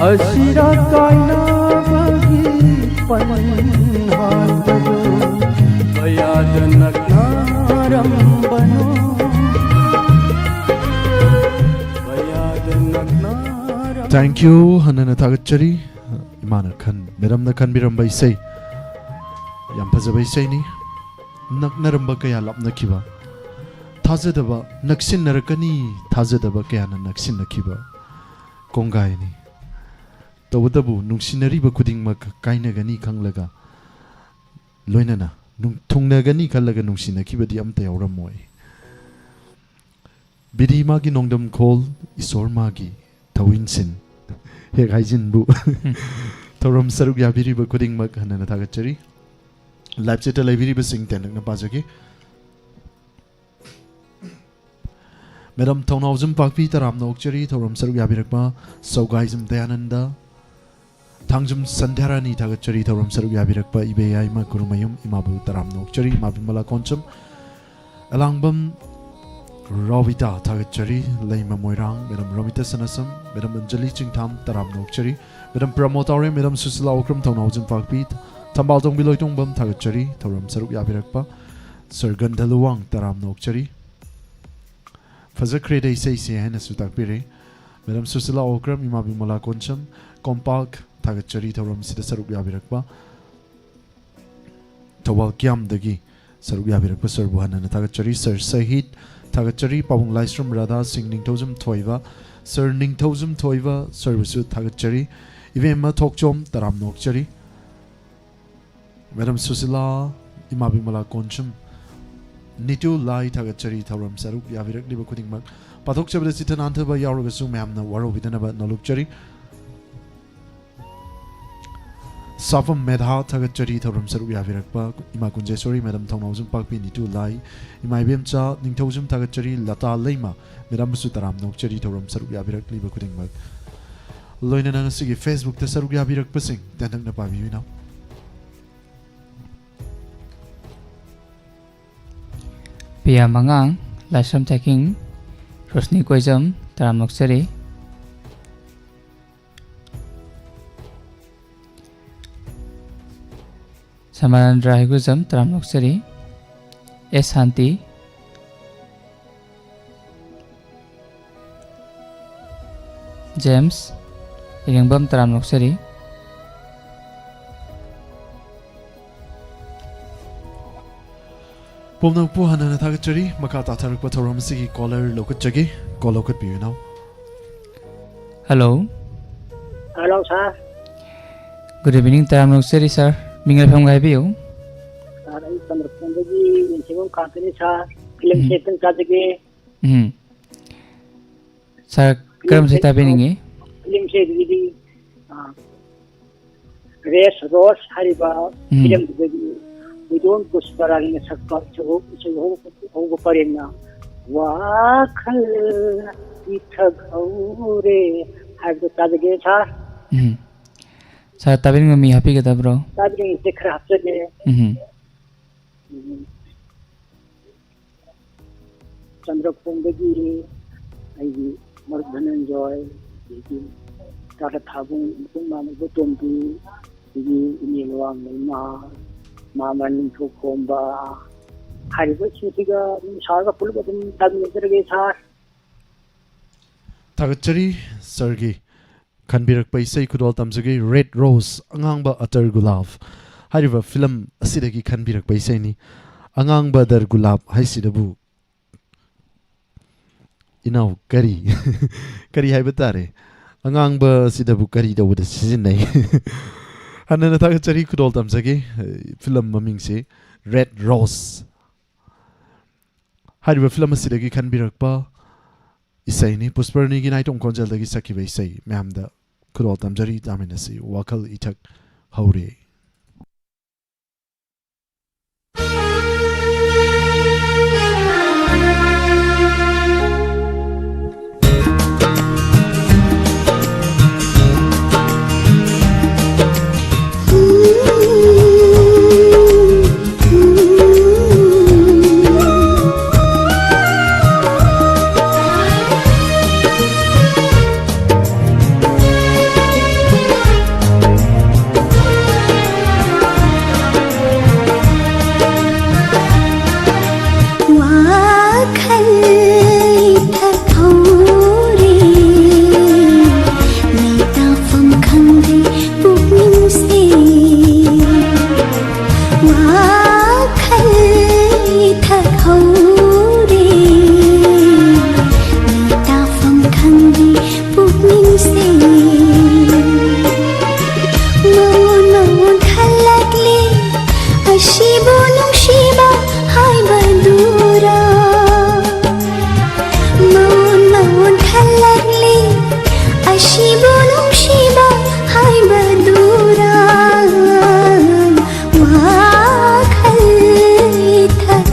ꯑꯁꯤꯔ ꯀꯥꯏꯅꯕꯒꯤ ꯄꯟ ꯍꯥꯏꯕꯗꯣ, ꯀꯌꯥꯗ ꯅꯛꯅꯔꯝꯕꯅꯣ, ꯀꯌꯥꯗ ꯅꯛꯅꯔꯝꯕꯅꯣ꯫ Thank you. ꯍꯟꯅꯅ ꯊꯥꯒꯠꯆꯔꯤ꯫ ꯏꯃꯥꯅ ꯈꯟ ꯃꯦꯗꯝꯅ ꯈꯟꯕꯤꯔꯝꯕ ꯏꯁꯩ, ꯌꯥꯝ ꯐꯖꯕ ꯏꯁꯩꯅꯤ꯫ ꯅꯛꯅꯔꯝꯕ ꯀꯌꯥ ꯂꯥꯞꯅꯈꯤꯕ, ꯊꯥꯖꯗꯕ ꯅꯛꯁꯤꯟꯅꯔꯛꯀꯅꯤ, ꯊꯥꯖꯗꯕ ꯀꯌꯥꯅ ꯅꯛꯁꯤꯟꯅꯈꯤꯕ ꯀꯣꯡꯒꯥꯏꯅꯤ꯫ ꯇꯧꯕꯇꯕꯨ ꯅꯨꯡꯁꯤꯅꯔꯤꯕ ꯈꯨꯗꯤꯡꯃꯛ ꯀꯥꯏꯅꯒꯅꯤ ꯈꯪꯂꯒ, ꯂꯣꯏꯅꯅ ꯅꯨꯡ-, ꯊꯨꯡꯅꯒꯅꯤ ꯈꯜꯂꯒ ꯅꯨꯡꯁꯤꯅꯈꯤꯕꯗꯤ ꯑꯝꯇ ꯌꯥꯎꯔꯝꯃꯣꯏ꯫ ꯕꯤꯔꯤ ꯃꯥꯒꯤ ꯅꯣꯡꯗꯝꯈꯣꯜ, ꯏꯁꯣꯔ ꯃꯥꯒꯤ ꯊꯧꯏꯟꯁꯤꯟ꯫ ꯍꯦꯛ ꯍꯥꯏꯖꯤꯟꯕꯨ꯫ ꯊꯧꯔꯝ ꯁꯔꯨꯛ ꯌꯥꯕꯤꯔꯤꯕ ꯈꯨꯗꯤꯡꯃꯛ ꯍꯟꯅꯅ ꯊꯥꯒꯠꯆꯔꯤ꯫ Live chatꯇ ꯂꯩꯕꯤꯔꯤꯕꯁꯤꯡ ꯇꯦꯟꯇꯛꯅ ꯄꯥꯖꯒꯦ꯫ ꯃꯦꯗꯥꯝ ꯊꯧꯅꯥꯎꯖꯝ ꯄꯥꯛꯄꯤ, ꯇꯔꯥꯝꯅ ꯑꯣꯛꯆꯔꯤ ꯊꯧꯔꯝ ꯁꯔꯨꯛ ꯌꯥꯕꯤꯔꯛꯄ꯫ ꯁꯧꯒꯥꯏꯖꯝ ꯗꯌꯥꯅꯟꯗ꯫ ꯊꯥꯡꯖꯝ ꯁꯟꯙ꯭ꯌꯥꯔꯥꯅꯤ, ꯊꯥꯒꯠꯆꯔꯤ ꯊꯧꯔꯝ ꯁꯔꯨꯛ ꯌꯥꯕꯤꯔꯛꯄ꯫ ꯏꯕꯦꯌꯥꯏꯃ ꯀꯨꯔꯨꯃꯌꯨꯝ, ꯏꯃꯥꯕꯨ ꯇꯔꯥꯝꯅ ꯑꯣꯛꯆꯔꯤ꯫ ꯏꯃꯥ ꯕꯤꯃꯂꯥ ꯀꯣꯟꯆꯝ꯫ ꯑꯂꯥꯡꯕꯝ ꯔꯣꯕꯤꯇꯥ, ꯊꯥꯒꯠꯆꯔꯤ꯫ ꯂꯩꯃ ꯃꯣꯏꯔꯥꯡ꯫ ꯃꯦꯗꯥꯝ ꯔꯣꯃꯤꯇꯥ ꯁꯅꯥꯁꯝ, ꯃꯦꯗꯥꯝ ꯑꯟꯖꯂꯤ ꯆꯤꯡꯊꯥꯝ, ꯇꯔꯥꯝꯅ ꯑꯣꯛꯆꯔꯤ꯫ ꯃꯦꯗꯥꯝ ꯄ꯭ꯔꯃꯣ ꯇꯥꯎꯔꯦ, ꯃꯦꯗꯥꯝ ꯁꯨꯁꯤꯂꯥ ꯑꯣꯀ꯭ꯔꯝ, ꯊꯧꯅꯥꯎꯖꯝ ꯄꯥꯛꯄꯤ, ꯊꯝꯕꯥꯜ ꯇꯣꯡꯕꯤ ꯂꯣꯏꯇꯣꯡꯕꯝ, ꯊꯥꯒꯠꯆꯔꯤ ꯊꯧꯔꯝ ꯁꯔꯨꯛ ꯌꯥꯕꯤꯔꯛꯄ꯫ ꯁꯔ ꯒꯟꯙ ꯂꯨꯋꯥꯡ, ꯇꯔꯥꯝꯅ ꯑꯣꯛꯆꯔꯤ꯫ ꯐꯖꯈ꯭ꯔꯦꯗ ꯏꯁꯩꯁꯦ ꯍꯥꯏꯅꯁꯨ ꯇꯥꯛꯄꯤꯔꯦ꯫ ꯃꯦꯗꯥꯝ ꯁꯨꯁꯤꯂꯥ ꯑꯣꯀ꯭ꯔꯝ, ꯏꯃꯥ ꯕꯤꯃꯂꯥ ꯀꯣꯟꯆꯝ, ꯀꯣꯝꯄꯥꯛ, ꯊꯥꯒꯠꯆꯔꯤ ꯊꯧꯔꯝꯁꯤꯗ ꯁꯔꯨꯛ ꯌꯥꯕꯤꯔꯛꯄ꯫ ꯊꯧꯕꯥꯜ ꯀꯤꯌꯥꯝꯗꯒꯤ ꯁꯔꯨꯛ ꯌꯥꯕꯤꯔꯛꯄ ꯁꯔꯕꯨ ꯍꯟꯅ ꯍꯟꯅ ꯊꯥꯒꯠꯆꯔꯤ꯫ ꯁꯔ ꯁꯍꯤꯗ ꯊꯥꯒꯠꯆꯔꯤ꯫ ꯄꯥꯕꯨꯡ ꯂꯥꯏꯁ꯭ꯔꯝ ꯔꯥꯙꯥ ꯁꯤꯡ, ꯅꯤꯡꯊꯧꯖꯝ ꯊꯣꯏꯕ, ꯁꯔ ꯅꯤꯡꯊꯧꯖꯝ ꯊꯣꯏꯕ ꯁꯔꯕꯨꯁꯨ ꯊꯥꯒꯠꯆꯔꯤ꯫ ꯏꯕꯦꯝꯃ ꯊꯣꯛꯆꯣꯝ ꯇꯔꯥꯝꯅ ꯑꯣꯛꯆꯔꯤ꯫ ꯃꯦꯗꯥꯝ ꯁꯨꯁꯤꯂꯥ, ꯏꯃꯥ ꯕꯤꯃꯂꯥ ꯀꯣꯟꯁꯨꯝ, ꯅꯤꯇꯨ ꯂꯥꯏ ꯊꯥꯒꯠꯆꯔꯤ꯫ ꯊꯧꯔꯝ ꯁꯔꯨꯛ ꯌꯥꯕꯤꯔꯛꯂꯤꯕ ꯈꯨꯗꯤꯡꯃꯛ ꯄꯥꯊꯣꯛꯆꯕꯗ ꯆꯤꯠꯊ ꯅꯥꯟꯊꯕ ꯌꯥꯎꯔꯒꯁꯨ ꯃꯌꯥꯝꯅ ꯋꯥꯔꯧꯕꯤꯗꯅꯕ ꯅꯣꯂꯨꯛꯆꯔꯤ꯫ ꯁꯥꯐꯝ ꯃꯦꯙꯥ ꯊꯥꯒꯠꯆꯔꯤ꯫ ꯊꯧꯔꯝ ꯁꯔꯨꯛ ꯌꯥꯕꯤꯔꯛꯄ ꯏꯃꯥ ꯀꯨꯟꯖꯦꯁꯣꯔꯤ, ꯃꯦꯗꯥꯝ ꯊꯧꯅꯥꯎꯖꯝ ꯄꯥꯛꯄꯤ, ꯅꯤꯇꯨ ꯂꯥꯏ, ꯏꯃꯥ ꯏꯕꯦꯝꯆꯥ ꯅꯤꯡꯊꯧꯖꯝ ꯊꯥꯒꯠꯆꯔꯤ꯫ ꯂꯇꯥ ꯂꯩꯃ, ꯃꯦꯗꯥꯝꯕꯨꯁꯨ ꯇꯔꯥꯝꯅ ꯑꯣꯛꯆꯔꯤ꯫ ꯊꯧꯔꯝ ꯁꯔꯨꯛ ꯌꯥꯕꯤꯔꯛꯂꯤꯕ ꯈꯨꯗꯤꯡꯃꯛ ꯂꯣꯏꯅꯅ ꯉꯁꯤꯒꯤ Facebook-ꯇ ꯁꯔꯨꯛ ꯌꯥꯕꯤꯔꯛꯄꯁꯤꯡ ꯇꯦꯟꯇꯛꯅ ꯄꯥꯕꯤꯌꯨ ꯏꯅꯥꯎ꯫ ꯄꯤꯌꯥ ꯃꯉꯥꯡ, ꯂꯥꯏꯁ꯭ꯔꯝ ꯊꯥꯀꯤꯡ, ꯔꯣꯁꯅꯤ ꯀꯣꯏꯖꯝ, ꯇꯔꯥꯝꯅ ꯑꯣꯛꯆꯔꯤ꯫ ꯁꯃꯥꯔꯥꯟꯗ꯭ꯔ ꯍꯩꯒꯨꯖꯝ, ꯇꯔꯥꯝꯅ ꯑꯣꯛꯆꯔꯤ꯫ ꯑꯦꯁ ꯁꯥꯟꯇꯤ, ꯖꯦꯝꯁ ꯏꯔꯦꯡꯕꯝ, ꯇꯔꯥꯝꯅ ꯑꯣꯛꯆꯔꯤ꯫ ꯄꯨꯝꯅꯃꯛꯄꯨ ꯍꯟꯅ ꯍꯟꯅ ꯊꯥꯒꯠꯆꯔꯤ꯫ ꯃꯈꯥ ꯇꯥꯊꯔꯛꯄ ꯊꯧꯔꯝ ꯑꯁꯤꯒꯤ ꯀꯣꯂꯔ ꯂꯧꯈꯠꯆꯒꯦ꯫ ꯀꯣꯜ ꯂꯧꯈꯠꯄꯤꯌꯨ ꯏꯅꯥꯎ꯫ ꯍꯜꯂꯣ꯫ ꯍꯜꯂꯣ, ꯁꯥꯔ꯫ ꯒꯨꯗ ꯏꯚꯤꯅꯤꯡ, ꯇꯔꯥꯝꯅ ꯑꯣꯛꯆꯔꯤ, ꯁꯥꯔ꯫ ꯃꯤꯡ ꯂꯩꯐꯝꯒ ꯍꯥꯏꯕꯤꯌꯨ꯫ ꯁꯥꯔ, ꯑꯩ ꯆꯟꯗ꯭ꯔꯄꯨꯔꯗꯒꯤ ꯌꯦꯡꯊꯤꯕꯝ ꯀꯥꯟꯇꯅꯤ, ꯁꯥꯔ꯫ ꯐꯤꯂꯝꯁꯦ ꯎꯝ꯫ ꯑꯝꯇꯪ ꯇꯥꯖꯒꯦ꯫ ꯎꯝ꯫ ꯁꯥꯔ, ꯀꯔꯝꯕ ꯏꯁꯩ ꯐꯤꯂꯝꯁꯦ, ꯇꯥꯕꯤꯅꯤꯡꯉꯤ? ꯐꯤꯂꯝꯁꯦ ꯑꯗꯨꯒꯤꯗꯤ, ꯑꯥ, ꯔꯦꯁ ꯔꯣꯁ ꯍꯥꯏꯔꯤꯕ ꯎꯝ꯫ ꯐꯤꯂꯝꯗꯨꯗꯒꯤ ꯕꯤꯗꯣꯟ ꯄꯨꯁꯄꯔꯥꯅꯤꯅ ꯁꯛꯄ ꯏꯁꯩ ꯍꯧ-, ꯏꯁꯩ ꯍꯧꯕ, ꯍꯧꯕ ꯄꯔꯦꯡꯅ "ꯋꯥꯈꯜ ꯄꯤꯊꯛꯍꯧꯔꯦ" ꯍꯥꯏꯕꯗꯣ ꯇꯥꯖꯒꯦ, ꯁꯥꯔ꯫ ꯎꯝ꯫ ꯁꯥꯔ, ꯇꯥꯕꯤꯅꯤꯡꯕ ꯃꯤ ꯍꯥꯞꯄꯤꯒꯗꯕ꯭ꯔꯣ? ꯇꯥꯕꯤꯅꯤꯡꯕꯁꯦ ꯈꯔ ꯍꯥꯞꯆꯒꯦ꯫ ꯎꯝ꯫ ꯎꯝ꯫ ꯆꯟꯗ꯭ꯔꯈꯣꯡꯗꯒꯤ ꯑꯩꯒꯤ ꯃꯔꯨꯞ ꯙꯅꯟꯖꯣꯏ, ꯑꯗꯒꯤ ꯇꯥꯗ ꯊꯥꯕꯨꯡ, ꯃꯈꯣꯏ ꯃꯥꯟꯅꯕ ꯇꯣꯝꯕꯤ, ꯑꯗꯒꯤ ꯏꯅꯦ ꯂꯨꯋꯥꯡ ꯂꯩꯃ, ꯃꯥꯃ ꯅꯤꯡꯊꯧꯈꯣꯝꯕ, ꯍꯥꯏꯔꯤꯕꯁꯤꯡꯁꯤꯒ ꯑꯗꯨꯝ ꯁꯥꯔꯒ ꯄꯨꯂꯞ ꯑꯗꯨꯝ ꯇꯥꯃꯤꯟꯅꯖꯔꯒꯦ, ꯁꯥꯔ꯫ ꯊꯥꯒꯠꯆꯔꯤ, ꯁꯥꯔꯒꯤ ꯈꯟꯕꯤꯔꯛꯄ ꯏꯁꯩ ꯈꯨꯗꯣꯜ ꯇꯝꯖꯒꯦ, ꯔꯦꯗ ꯔꯣꯁ, ꯑꯉꯥꯡꯕ ꯑꯇꯔ ꯒꯨꯂꯥꯞ꯫ ꯍꯥꯏꯔꯤꯕ ꯐꯤꯂꯝ ꯑꯁꯤꯗꯒꯤ ꯈꯟꯕꯤꯔꯛꯄ ꯏꯁꯩꯅꯤ꯫ ꯑꯉꯥꯡꯕ ꯗꯔ ꯒꯨꯂꯥꯞ ꯍꯥꯏꯁꯤꯗꯕꯨ, ꯏꯅꯥꯎ, ꯀꯔꯤ ꯀꯔꯤ ꯍꯥꯏꯕ ꯇꯥꯔꯦ? ꯑꯉꯥꯡꯕ ꯑꯁꯤꯗꯕꯨ ꯀꯔꯤ ꯇꯧꯕꯗ ꯁꯤꯖꯤꯟꯅꯩ? ꯍꯟꯅꯅ ꯊꯥꯒꯠꯆꯔꯤ, ꯈꯨꯗꯣꯜ ꯇꯝꯖꯒꯦ꯫ ꯐꯤꯂꯝ ꯃꯃꯤꯡꯁꯤ ꯔꯦꯗ ꯔꯣꯁ꯫ ꯍꯥꯏꯔꯤꯕ ꯐꯤꯂꯝ ꯑꯁꯤꯗꯒꯤ ꯈꯟꯕꯤꯔꯛꯄ ꯏꯁꯩꯅꯤ꯫ ꯄꯨꯁꯄꯔꯅꯤꯒꯤ ꯅꯥꯏꯇꯣꯝ ꯈꯣꯟꯖꯦꯜꯗꯒꯤ ꯁꯛꯈꯤꯕ ꯏꯁꯩ ꯃꯌꯥꯝꯗ ꯈꯨꯗꯣꯜ ꯇꯝꯖꯔꯤ, ꯇꯥꯃꯤꯟꯅꯁꯤ꯫ ꯋꯥꯈꯜ ꯏꯊꯛ ꯍꯧꯔꯦ꯫ ꯋꯥꯈꯜ ꯏꯊꯛ ꯍꯧꯔꯦ, ꯂꯩꯇꯥꯐꯝ ꯈꯪꯗꯦ ꯄꯨꯛꯅꯤꯡꯁꯦ꯫ ꯋꯥꯈꯜ ꯏꯊꯛ ꯍꯧꯔꯦ, ꯂꯩꯇꯥꯐꯝ ꯈꯪꯗꯦ ꯄꯨꯛꯅꯤꯡꯁꯦ꯫ ꯃꯑꯣꯟ ꯃꯑꯣꯟ ꯈꯜꯂꯛꯂꯦ, ꯑꯁꯤꯕꯨ ꯅꯨꯡꯁꯤꯕ ꯍꯥꯏꯕꯗꯨꯔꯥ? ꯃꯑꯣꯟ ꯃꯑꯣꯟ ꯈꯜꯂꯛꯂꯦ, ꯑꯁꯤꯕꯨ ꯅꯨꯡꯁꯤꯕ ꯍꯥꯏꯕꯗꯨꯔꯥ? ꯋꯥꯈꯜ ꯏꯊꯛ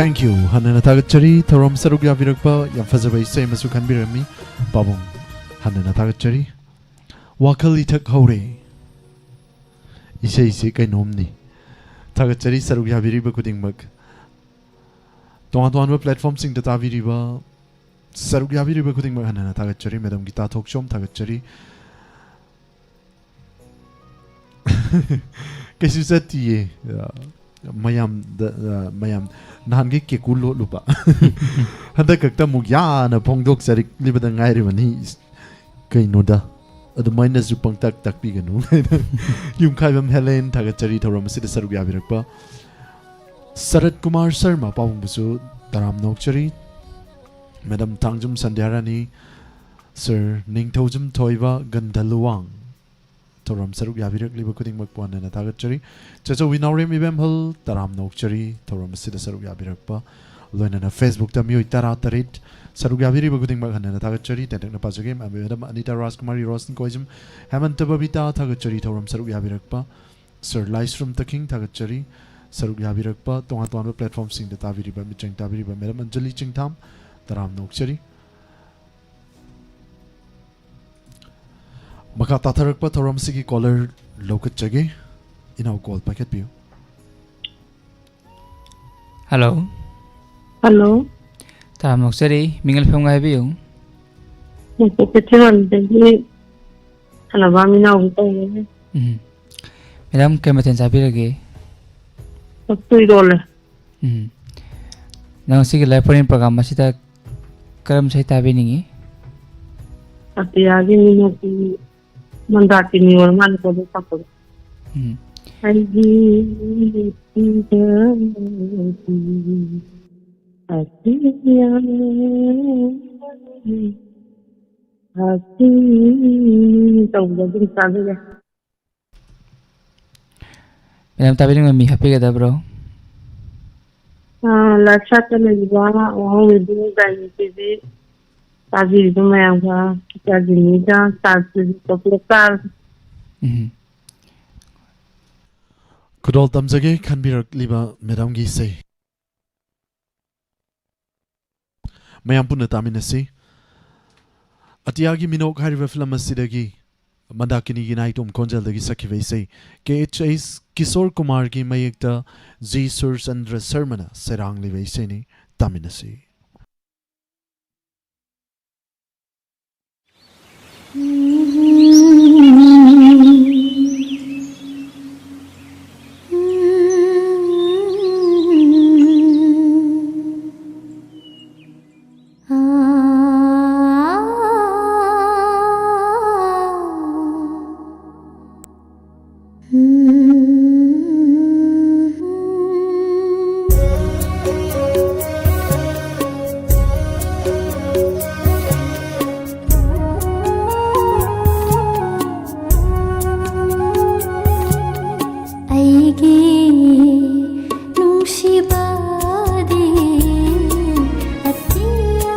Thank you. ꯍꯟꯅꯅ ꯊꯥꯒꯠꯆꯔꯤ꯫ ꯊꯧꯔꯝ ꯁꯔꯨꯛ ꯌꯥꯕꯤꯔꯛꯄ ꯌꯥꯝ ꯐꯖꯕ ꯏꯁꯩ ꯑꯃꯁꯨ ꯈꯟꯕꯤꯔꯝꯃꯤ꯫ ꯄꯥꯕꯨꯡ, ꯍꯟꯅꯅ ꯊꯥꯒꯠꯆꯔꯤ꯫ ꯋꯥꯈꯜ ꯏꯊꯛ ꯍꯧꯔꯦ꯫ ꯏꯁꯩꯁꯤ ꯀꯩꯅꯣꯝꯅꯤ꯫ ꯊꯥꯒꯠꯆꯔꯤ ꯁꯔꯨꯛ ꯌꯥꯕꯤꯔꯤꯕ ꯈꯨꯗꯤꯡꯃꯛ꯫ ꯇꯣꯉꯥꯟ ꯇꯣꯉꯥꯟꯕ platformꯁꯤꯡꯗ ꯇꯥꯕꯤꯔꯤꯕ, ꯁꯔꯨꯛ ꯌꯥꯕꯤꯔꯤꯕ ꯈꯨꯗꯤꯡꯃꯛ ꯍꯟꯅꯅ ꯊꯥꯒꯠꯆꯔꯤ꯫ Madam ꯒꯤꯇꯥ ꯊꯣꯛꯆꯣꯝ ꯊꯥꯒꯠꯆꯔꯤ꯫ ꯀꯩꯁꯨ ꯆꯠꯇꯤꯌꯦ꯫ ꯑ, ꯃꯌꯥꯝꯗ, ꯑ, ꯃꯌꯥꯝ ꯅꯍꯥꯟꯒꯩ ꯀꯦꯀꯨ ꯂꯣꯠꯂꯨꯕ꯫ ꯍꯟꯗꯛ ꯈꯛꯇ ꯑꯃꯨꯛ ꯌꯥꯅ ꯐꯣꯡꯗꯣꯛꯆꯔꯛꯂꯤꯕꯗ ꯉꯥꯏꯔꯤꯕꯅꯤ꯫ ꯀꯩꯅꯣꯗ, ꯑꯗꯨꯃꯥꯏꯅꯁꯨ ꯄꯪꯇꯥꯛ ꯇꯥꯛꯄꯤꯒꯅꯨ꯫ ꯌꯨꯝꯈꯥꯏꯕꯝ ꯍꯦꯂꯦꯟ ꯊꯥꯒꯠꯆꯔꯤ ꯊꯧꯔꯝ ꯑꯁꯤꯗ ꯁꯔꯨꯛ ꯌꯥꯕꯤꯔꯛꯄ꯫ ꯁꯔꯠ ꯀꯨꯃꯥꯔ ꯁꯔꯃ ꯄꯥꯕꯨꯡꯕꯨꯁꯨ ꯇꯔꯥꯝꯅ ꯑꯣꯛꯆꯔꯤ꯫ Madam ꯊꯥꯡꯖꯝ ꯁꯟꯙ꯭ꯌꯥꯔꯥꯅꯤ, Sir ꯅꯤꯡꯊꯧꯖꯝ ꯊꯣꯏꯕ ꯒꯟꯙꯂꯨꯋꯥꯡ꯫ ꯊꯧꯔꯝ ꯁꯔꯨꯛ ꯌꯥꯕꯤꯔꯛꯂꯤꯕ ꯈꯨꯗꯤꯡꯃꯛꯄꯨ ꯍꯟꯅ ꯍꯟꯅ ꯊꯥꯒꯠꯆꯔꯤ꯫ ꯆꯆꯧꯕꯤ ꯅꯥꯎꯔꯦꯝ ꯏꯕꯦꯝꯍꯜ, ꯇꯔꯥꯝꯅ ꯑꯣꯛꯆꯔꯤ꯫ ꯊꯧꯔꯝ ꯑꯁꯤꯗ ꯁꯔꯨꯛ ꯌꯥꯕꯤꯔꯛꯄ, ꯂꯣꯏꯅꯅ Facebookꯇ ꯃꯤꯑꯣꯏ ꯇꯔꯥꯇꯔꯦꯠ ꯁꯔꯨꯛ ꯌꯥꯕꯤꯔꯤꯕ ꯈꯨꯗꯤꯡꯃꯛ ꯍꯟꯅ ꯍꯟꯅ ꯊꯥꯒꯠꯆꯔꯤ꯫ ꯇꯦꯟꯇꯛꯅ ꯄꯥꯖꯒꯦ꯫ Madam ꯑꯅꯤꯇꯥ ꯔꯥꯖꯀꯨꯃꯥꯔꯤ, ꯔꯣꯁꯟ ꯀꯣꯏꯖꯝ, ꯍꯦꯃꯟꯇ ꯕꯕꯤꯇꯥ ꯊꯥꯒꯠꯆꯔꯤ꯫ ꯊꯧꯔꯝ ꯁꯔꯨꯛ ꯌꯥꯕꯤꯔꯛꯄ Sir ꯂꯥꯏꯁ꯭ꯔꯝ ꯇꯈꯤꯡ ꯊꯥꯒꯠꯆꯔꯤ꯫ ꯁꯔꯨꯛ ꯌꯥꯕꯤꯔꯛꯄ ꯇꯣꯉꯥꯟ ꯇꯣꯉꯥꯟꯕ platformꯁꯤꯡꯗ ꯇꯥꯕꯤꯔꯤꯕ ꯃꯤꯠꯌꯦꯡ ꯇꯥꯕꯤꯔꯤꯕ Madam ꯑꯟꯖꯂꯤ ꯆꯤꯡꯊꯥꯝ, ꯇꯔꯥꯝꯅ ꯑꯣꯛꯆꯔꯤ꯫ ꯃꯈꯥ ꯇꯥꯊꯔꯛꯄ ꯊꯧꯔꯝꯁꯤꯒꯤ caller ꯂꯧꯈꯠꯆꯒꯦ꯫ ꯏꯅꯥꯎ, call ꯄꯥꯏꯈꯠꯄꯤꯌꯨ꯫ Hello꯫ Hello꯫ ꯇꯔꯥꯝꯅ ꯑꯣꯛꯆꯔꯤ꯫ ꯃꯤꯡ ꯂꯩꯐꯝꯒ ꯍꯥꯏꯕꯤꯌꯨ꯫ ꯅꯣꯡꯄꯣꯛ ꯀꯩꯊꯦꯜꯃꯥꯟꯕꯗꯒꯤ ꯁꯅꯥꯕꯝ ꯏꯅꯥꯎꯕꯤ ꯀꯧꯏ꯫ ꯎꯝ꯫ Madam, ꯀꯩ ꯃꯊꯦꯜ ꯆꯥꯕꯤꯔꯒꯦ? ꯂꯐꯨ ꯏꯔꯣꯜꯂꯦ꯫ ꯎꯝ꯫ ꯅꯪ ꯉꯁꯤꯒꯤ live phone-in program ꯑꯁꯤꯗ ꯀꯔꯝꯕ ꯏꯁꯩ ꯇꯥꯕꯤꯅꯤꯡꯉꯤ? ꯑꯇꯤꯌꯥꯒꯤ ꯃꯤꯅꯣꯛꯄꯤ ꯃꯟꯗꯥꯀꯤꯅꯤ ꯑꯣꯏꯔ ꯃꯥꯜꯂꯦꯀꯣ ꯑꯗꯨ ꯁꯛꯄꯗꯣ꯫ ꯎꯝ꯫ ꯑꯩꯒꯤ ꯅꯨꯄꯤꯗ ꯑꯇꯤꯌꯥ ꯑꯇꯤꯌꯥ ꯇꯧꯕꯗꯣ ꯑꯗꯨꯝ ꯇꯥꯖꯒꯦ꯫ Madam, ꯇꯥꯕꯤꯅꯤꯡꯕ ꯃꯤ ꯍꯥꯞꯄꯤꯒꯗꯕ꯭ꯔꯣ? ꯑꯥ, live chat-ꯇ ꯂꯩꯔꯤꯕ ꯋꯥꯍꯪꯕꯤ ꯗꯥꯏꯅꯤꯇꯤꯕꯤ ꯇꯥꯕꯤꯔꯤꯕ ꯃꯌꯥꯝꯒ, ꯏꯆꯥ ꯖꯤꯅꯤꯒ, ꯁꯥꯔ ꯁꯨꯖꯤꯠꯀ ꯄꯨꯂꯞ ꯇꯥꯔꯒꯦ꯫ ꯎꯝ꯫ ꯈꯨꯗꯣꯜ ꯇꯝꯖꯒꯦ ꯈꯟꯕꯤꯔꯛꯂꯤꯕ madam-ꯒꯤ ꯏꯁꯩ꯫ ꯃꯌꯥꯝ ꯄꯨꯟꯅ ꯇꯥꯃꯤꯟꯅꯁꯤ꯫ ꯑꯇꯤꯌꯥꯒꯤ ꯃꯤꯅꯣꯛ ꯍꯥꯏꯔꯤꯕ ꯐꯤꯂꯝ ꯑꯁꯤꯗꯒꯤ ꯃꯟꯗꯥꯀꯤꯅꯤꯒꯤ ꯅꯥꯏꯇꯣꯝ ꯈꯣꯟꯖꯦꯜꯗꯒꯤ ꯁꯛꯈꯤꯕ ꯏꯁꯩ, ꯀꯦ ꯑꯩꯆ ꯑꯦꯁ ꯀꯤꯁꯣꯔ ꯀꯨꯃꯥꯔꯒꯤ ꯃꯌꯦꯛꯇ ꯖꯤ ꯁꯨꯔꯆꯟꯗ꯭ꯔ ꯁꯔꯃꯅ ꯁꯩꯔꯥꯡꯂꯤꯕ ꯏꯁꯩꯅꯤ꯫ ꯇꯥꯃꯤꯟꯅꯁꯤ꯫ ꯑꯩꯒꯤ ꯅꯨꯡꯁꯤꯕꯗꯤ ꯑꯇꯤꯌꯥꯅ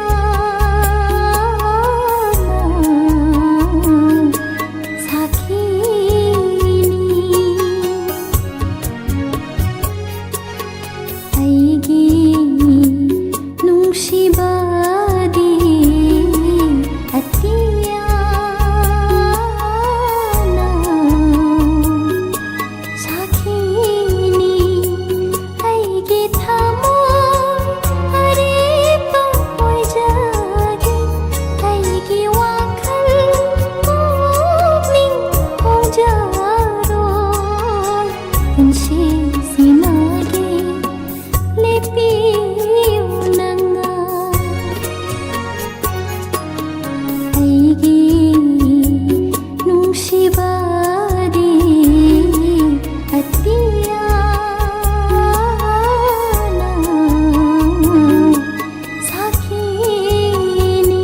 ꯁꯥꯈꯤꯅꯤ꯫ ꯑꯩꯒꯤ ꯅꯨꯡꯁꯤꯕꯗꯤ ꯑꯇꯤꯌꯥꯅ ꯁꯥꯈꯤꯅꯤ꯫ ꯑꯩꯒꯤ ꯊꯃꯣꯏ ꯑꯔꯦꯞꯄ ꯑꯣꯏꯖꯒꯦ, ꯑꯩꯒꯤ ꯋꯥꯈꯜ ꯄꯨꯛꯅꯤꯡ ꯍꯣꯡꯖꯔꯣꯏ꯫ ꯄꯨꯟꯁꯤꯁꯤꯃꯒꯤ ꯂꯦꯞꯄꯤꯌꯨ ꯅꯪꯅ꯫ ꯑꯩꯒꯤ ꯅꯨꯡꯁꯤꯕꯗꯤ ꯑꯇꯤꯌꯥꯅ ꯁꯥꯈꯤꯅꯤ꯫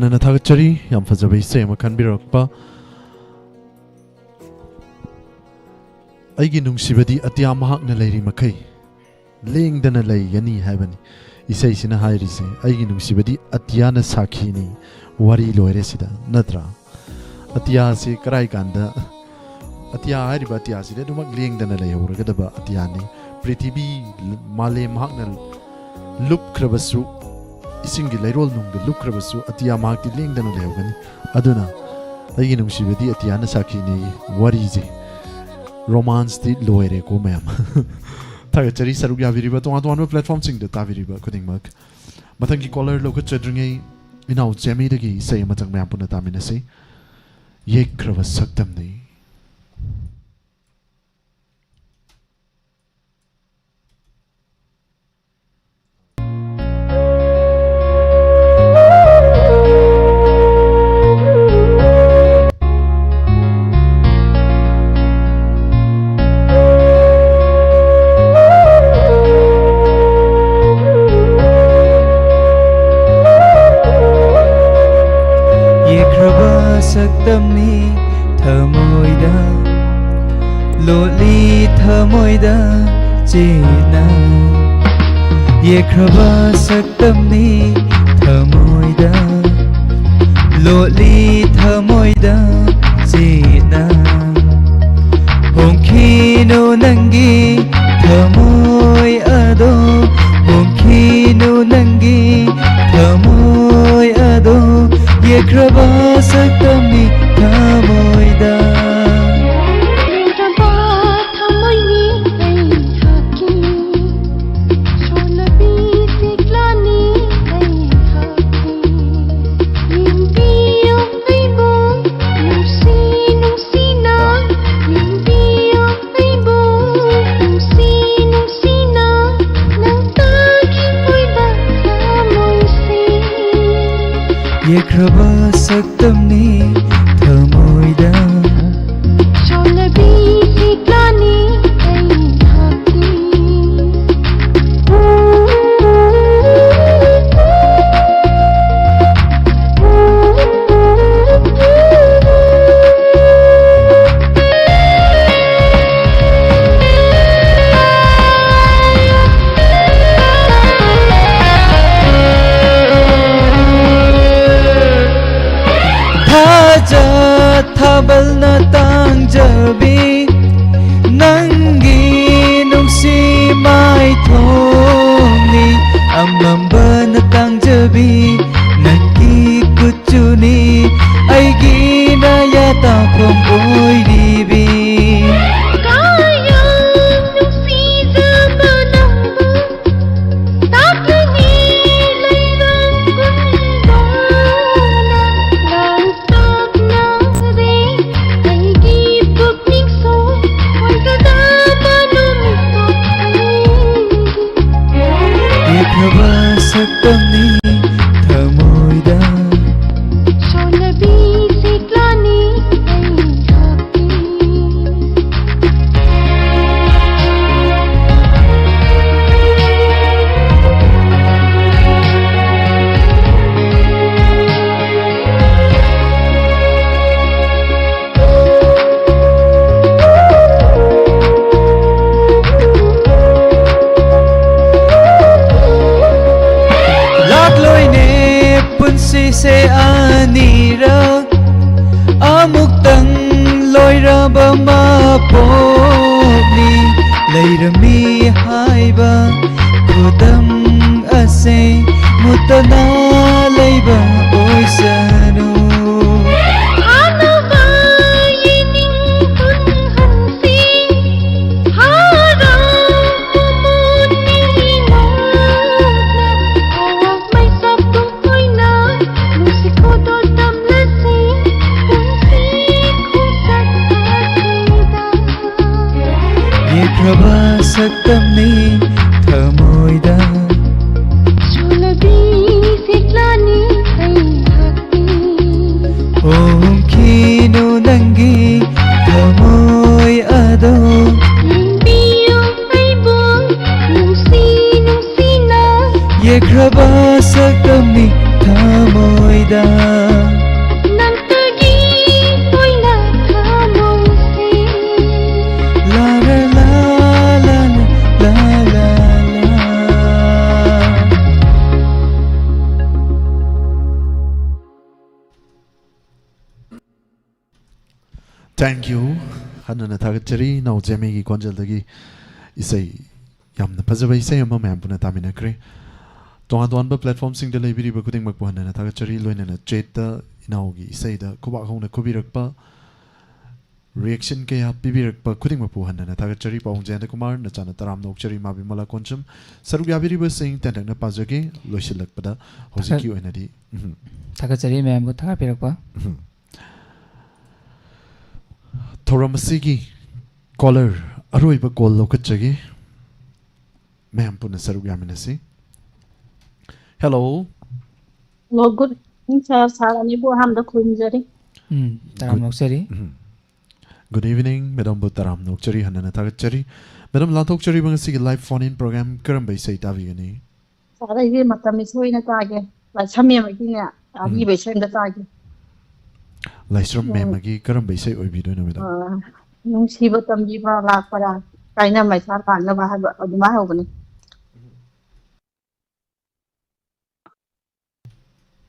ꯅꯅ ꯊꯥꯒꯠꯆꯔꯤ꯫ ꯌꯥꯝ ꯐꯖꯕ ꯏꯁꯩ ꯑꯃ ꯈꯟꯕꯤꯔꯛꯄ꯫ "ꯑꯩꯒꯤ ꯅꯨꯡꯁꯤꯕꯗꯤ ꯑꯇꯤꯌꯥ ꯃꯍꯥꯛꯅ ꯂꯩꯔꯤ ꯃꯈꯩ ꯂꯦꯡꯗꯅ ꯂꯩꯒꯅꯤ" ꯍꯥꯏꯕꯅꯤ꯫ ꯏꯁꯩꯁꯤꯅ ꯍꯥꯏꯔꯤꯁꯦ, "ꯑꯩꯒꯤ ꯅꯨꯡꯁꯤꯕꯗꯤ ꯑꯇꯤꯌꯥꯅ ꯁꯥꯈꯤꯅꯤ"꯫ ꯋꯥꯔꯤ ꯂꯣꯏꯔꯦ ꯁꯤꯗ, ꯅꯠꯇ꯭ꯔꯥ? ꯑꯇꯤꯌꯥꯁꯤ ꯀꯔꯥꯏ ꯀꯥꯟꯗ, ꯑꯇꯤꯌꯥ ꯍꯥꯏꯔꯤꯕ ꯑꯇꯤꯌꯥꯁꯤꯗꯤ ꯑꯗꯨꯃꯛ ꯂꯦꯡꯗꯅ ꯂꯩꯍꯧꯔꯒꯗꯕ ꯑꯇꯤꯌꯥꯅꯤ꯫ ꯄ꯭ꯔꯤꯊꯤꯕꯤ, ꯃꯥꯂꯦꯝ ꯃꯍꯥꯛꯅ ꯂꯨꯞꯈ꯭ꯔꯕꯁꯨ, ꯏꯁꯤꯡꯒꯤ ꯂꯩꯔꯣꯜ ꯅꯨꯡꯗ ꯂꯨꯞꯈ꯭ꯔꯕꯁꯨ, ꯑꯇꯤꯌꯥ ꯃꯍꯥꯛꯇꯤ ꯂꯦꯡꯗꯅ ꯂꯩꯍꯧꯒꯅꯤ꯫ ꯑꯗꯨꯅ "ꯑꯩꯒꯤ ꯅꯨꯡꯁꯤꯕꯗꯤ ꯑꯇꯤꯌꯥꯅ ꯁꯥꯈꯤꯅꯤ" ꯋꯥꯔꯤꯁꯦ, ꯔꯣꯃꯥꯟꯁꯇꯤ ꯂꯣꯏꯔꯦꯀꯣ ꯃꯌꯥꯝ꯫ ꯊꯥꯒꯠꯆꯔꯤ ꯁꯔꯨꯛ ꯌꯥꯕꯤꯔꯤꯕ, ꯇꯣꯉꯥꯟ ꯇꯣꯉꯥꯟꯕ ꯄ꯭ꯂꯦꯠꯐꯣꯔꯝꯁꯤꯡꯗ ꯇꯥꯕꯤꯔꯤꯕ ꯈꯨꯗꯤꯡꯃꯛ꯫ ꯃꯊꯪꯒꯤ ꯀꯣꯂꯔ ꯂꯧꯈꯠꯆꯗ꯭ꯔꯤꯉꯩ, ꯏꯅꯥꯎ ꯆꯦꯃꯤꯗꯒꯤ ꯏꯁꯩ ꯑꯃꯇꯪ ꯃꯌꯥꯝ ꯄꯨꯟꯅ ꯇꯥꯃꯤꯟꯅꯁꯤ꯫ "ꯌꯦꯛꯈ꯭ꯔꯕ ꯁꯛꯇꯝꯅꯤ"꯫ ꯌꯦꯛꯈ꯭ꯔꯕ ꯁꯛꯇꯝꯅꯤ ꯊꯃꯣꯏꯗ, ꯂꯣꯠꯂꯤ ꯊꯃꯣꯏꯗ ꯆꯦꯠꯅ꯫ ꯌꯦꯛꯈ꯭ꯔꯕ ꯁꯛꯇꯝꯅꯤ ꯊꯃꯣꯏꯗ, ꯂꯣꯠꯂꯤ ꯊꯃꯣꯏꯗ ꯆꯦꯠꯅ꯫ ꯍꯣꯡꯈꯤꯅꯨ ꯅꯪꯒꯤ ꯊꯃꯣꯏ ꯑꯗꯣ, ꯍꯣꯡꯈꯤꯅꯨ ꯅꯪꯒꯤ ꯊꯃꯣꯏ ꯑꯗꯣ, ꯌꯦꯛꯈ꯭ꯔꯕ ꯁꯛꯇꯝꯅꯤ ꯊꯃꯣꯏꯗ꯫ ꯂꯦꯡꯗꯕ ꯊꯃꯣꯏꯅꯤ ꯑꯩꯍꯥꯛꯀꯤ, ꯁꯣꯜꯂꯕꯤ ꯁꯤꯛꯂꯥꯅꯤ ꯑꯩꯍꯥꯛꯀꯤ꯫ ꯌꯦꯡꯕꯤꯌꯨ ꯑꯩꯕꯨ ꯅꯨꯡꯁꯤ ꯅꯨꯡꯁꯤꯅ, ꯌꯦꯡꯕꯤꯌꯨ ꯑꯩꯕꯨ ꯅꯨꯡꯁꯤ ꯅꯨꯡꯁꯤꯅ, ꯅꯪ ꯇꯥꯈꯤꯕ ꯊꯃꯣꯏꯁꯤ꯫ ꯌꯦꯛꯈ꯭ꯔꯕ ꯁꯛꯇꯝꯅꯤ ꯊꯃꯣꯏꯗ꯫ ꯁꯣꯜꯂꯕꯤ ꯁꯤꯛꯂꯥꯅꯤ ꯑꯩꯍꯥꯛꯀꯤ꯫ ꯂꯩꯔꯝꯃꯤ ꯍꯥꯏꯕ ꯈꯨꯗꯝ ꯑꯁꯦ ꯃꯨꯠꯇꯅ ꯂꯩꯕ ꯑꯣꯏꯁꯅꯨ꯫ ꯍꯥꯟꯅꯕ ꯌꯦꯡꯅꯤꯡ ꯇꯨꯡꯍꯟꯁꯤ, ꯍꯔꯥꯎ ꯃꯃꯣꯟ ꯃꯤꯅꯣꯛꯅ ꯃꯩꯁꯥꯞꯇꯨ ꯑꯣꯏꯅ ꯅꯨꯡꯁꯤ ꯈꯨꯗꯣꯜ ꯇꯝꯂꯁꯤ ꯄꯨꯟꯁꯤ ꯈꯣꯡꯆꯠ ꯑꯁꯤꯗ꯫ ꯌꯦꯛꯈ꯭ꯔꯕ ꯁꯛꯇꯝꯅꯤ ꯊꯃꯣꯏꯗ꯫ ꯁꯣꯜꯂꯕꯤ ꯁꯦꯛꯂꯥꯅꯤ ꯑꯩꯍꯥꯛꯀꯤ꯫ ꯍꯣꯡꯈꯤꯅꯨ ꯅꯪꯒꯤ ꯊꯃꯣꯏ ꯑꯗꯣ꯫ ꯌꯦꯡꯕꯤꯌꯨ ꯑꯩꯕꯨ ꯅꯨꯡꯁꯤ ꯅꯨꯡꯁꯤꯅ꯫ ꯌꯦꯛꯈ꯭ꯔꯕ ꯁꯛꯇꯝꯅꯤ ꯊꯃꯣꯏꯗ꯫ ꯅꯪꯇꯒꯤ ꯑꯣꯏꯅ ꯊꯃꯣꯏꯁꯦ꯫ ꯂꯥ ꯂꯥ ꯂꯥ ꯂꯥ ꯂꯥ ꯂꯥ ꯂꯥ꯫ Thank you. ꯍꯟꯅ ꯍꯟꯅ ꯊꯥꯒꯠꯆꯔꯤ ꯏꯅꯥꯎ ꯖꯦꯃꯤꯒꯤ ꯈꯣꯟꯖꯦꯜꯗꯒꯤ ꯏꯁꯩ, ꯌꯥꯝꯅ ꯐꯖꯕ ꯏꯁꯩ ꯑꯃ ꯃꯌꯥꯝ ꯄꯨꯟꯅ ꯇꯥꯃꯤꯟꯅꯈ꯭ꯔꯦ꯫ ꯇꯣꯉꯥꯟ ꯇꯣꯉꯥꯟꯕ platformꯁꯤꯡꯗ ꯂꯩꯕꯤꯔꯤꯕ ꯈꯨꯗꯤꯡꯃꯛꯄꯨ ꯍꯟꯅ ꯍꯟꯅ ꯊꯥꯒꯠꯆꯔꯤ, ꯂꯣꯏꯅꯅ chatꯇ ꯏꯅꯥꯎꯒꯤ ꯏꯁꯩꯗ ꯈꯨꯕꯥꯛ ꯍꯧꯅ ꯈꯨꯕꯤꯔꯛꯄ, reaction ꯀꯌꯥ ꯄꯤꯕꯤꯔꯛꯄ ꯈꯨꯗꯤꯡꯃꯛꯄꯨ ꯍꯟꯅ ꯍꯟꯅ ꯊꯥꯒꯠꯆꯔꯤ꯫ ꯄꯥꯕꯨꯡ ꯖꯌꯟꯇ ꯀꯨꯃꯥꯔ, ꯅꯆꯥꯅ ꯇꯔꯥꯝꯅ ꯑꯣꯛꯆꯔꯤ ꯃꯥ ꯕꯤꯃꯂꯥ ꯀꯣꯟꯆꯝ꯫ ꯁꯔꯨꯛ ꯌꯥꯕꯤꯔꯤꯕꯁꯤꯡ ꯇꯦꯟꯇꯛꯅ ꯄꯥꯖꯒꯦ꯫ ꯂꯣꯏꯁꯤꯜꯂꯛꯄꯗ ꯍꯧꯖꯤꯛꯀꯤ ꯊꯥꯒꯠ- ꯑꯣꯏꯅꯗꯤ, ꯎꯝ꯫ ꯊꯥꯒꯠꯆꯔꯤ ꯃꯌꯥꯝꯕꯨ ꯊꯥꯒꯠꯄꯤꯔꯛꯄ꯫ ꯎꯝ꯫ ꯊꯧꯔꯝ ꯑꯁꯤꯒꯤ caller, ꯑꯔꯣꯏꯕ call ꯂꯧꯈꯠꯆꯒꯦ꯫ ꯃꯌꯥꯝ ꯄꯨꯟꯅ ꯁꯔꯨꯛ ꯌꯥꯃꯤꯟꯅꯁꯤ꯫ Hello꯫ Hello, good evening, sir. Sir, ꯑꯅꯤꯕꯨ ꯑꯍꯥꯟꯕꯗ ꯈꯨꯔꯨꯝꯖꯔꯤ꯫ ꯎꯝ, ꯇꯔꯥꯝꯅ Good, ꯑꯣꯛꯆꯔꯤ꯫ ꯎꯝ꯫ Good evening, madamꯕꯨ ꯇꯔꯥꯝꯅ ꯑꯣꯛꯆꯔꯤ, ꯍꯟꯅ ꯍꯟꯅ ꯊꯥꯒꯠꯆꯔꯤ꯫ Madam, ꯂꯥꯟꯊꯣꯛꯆꯔꯤꯕ ꯉꯁꯤꯒꯤ live phone in program ꯀꯔꯝꯕ ꯏꯁꯩ ꯇꯥꯕꯤꯒꯅꯤ? Sir, ꯑꯩꯗꯤ ꯃꯇꯝ ꯏꯁꯩ ꯑꯣꯏꯅ ꯇꯥꯒꯦ꯫ ꯂꯥꯏꯁ꯭ꯔꯝ ꯃꯦꯝ ꯍꯣꯏꯒꯤꯅꯦ, ꯎꯝ꯫ ꯑꯔꯤꯕ ꯏꯁꯩ ꯑꯝꯇ ꯇꯥꯒꯦ꯫ ꯂꯥꯏꯁ꯭ꯔꯝ ꯎꯝ꯫ ꯃꯦꯝ ꯍꯣꯏꯒꯤ ꯀꯔꯝꯕ ꯏꯁꯩ ꯑꯣꯏꯕꯤꯗꯣꯏꯅꯣ, madam? ꯑ, ꯅꯨꯡꯁꯤꯕ ꯇꯝꯕꯤꯕ ꯂꯥꯛꯄꯔꯥ, ꯀꯥꯏꯅ ꯃꯩꯁꯥ ꯂꯥꯛꯅꯕ ꯍꯥꯏꯕ ꯑꯗꯨꯃꯥꯏꯅ ꯍꯧꯕꯅꯤ꯫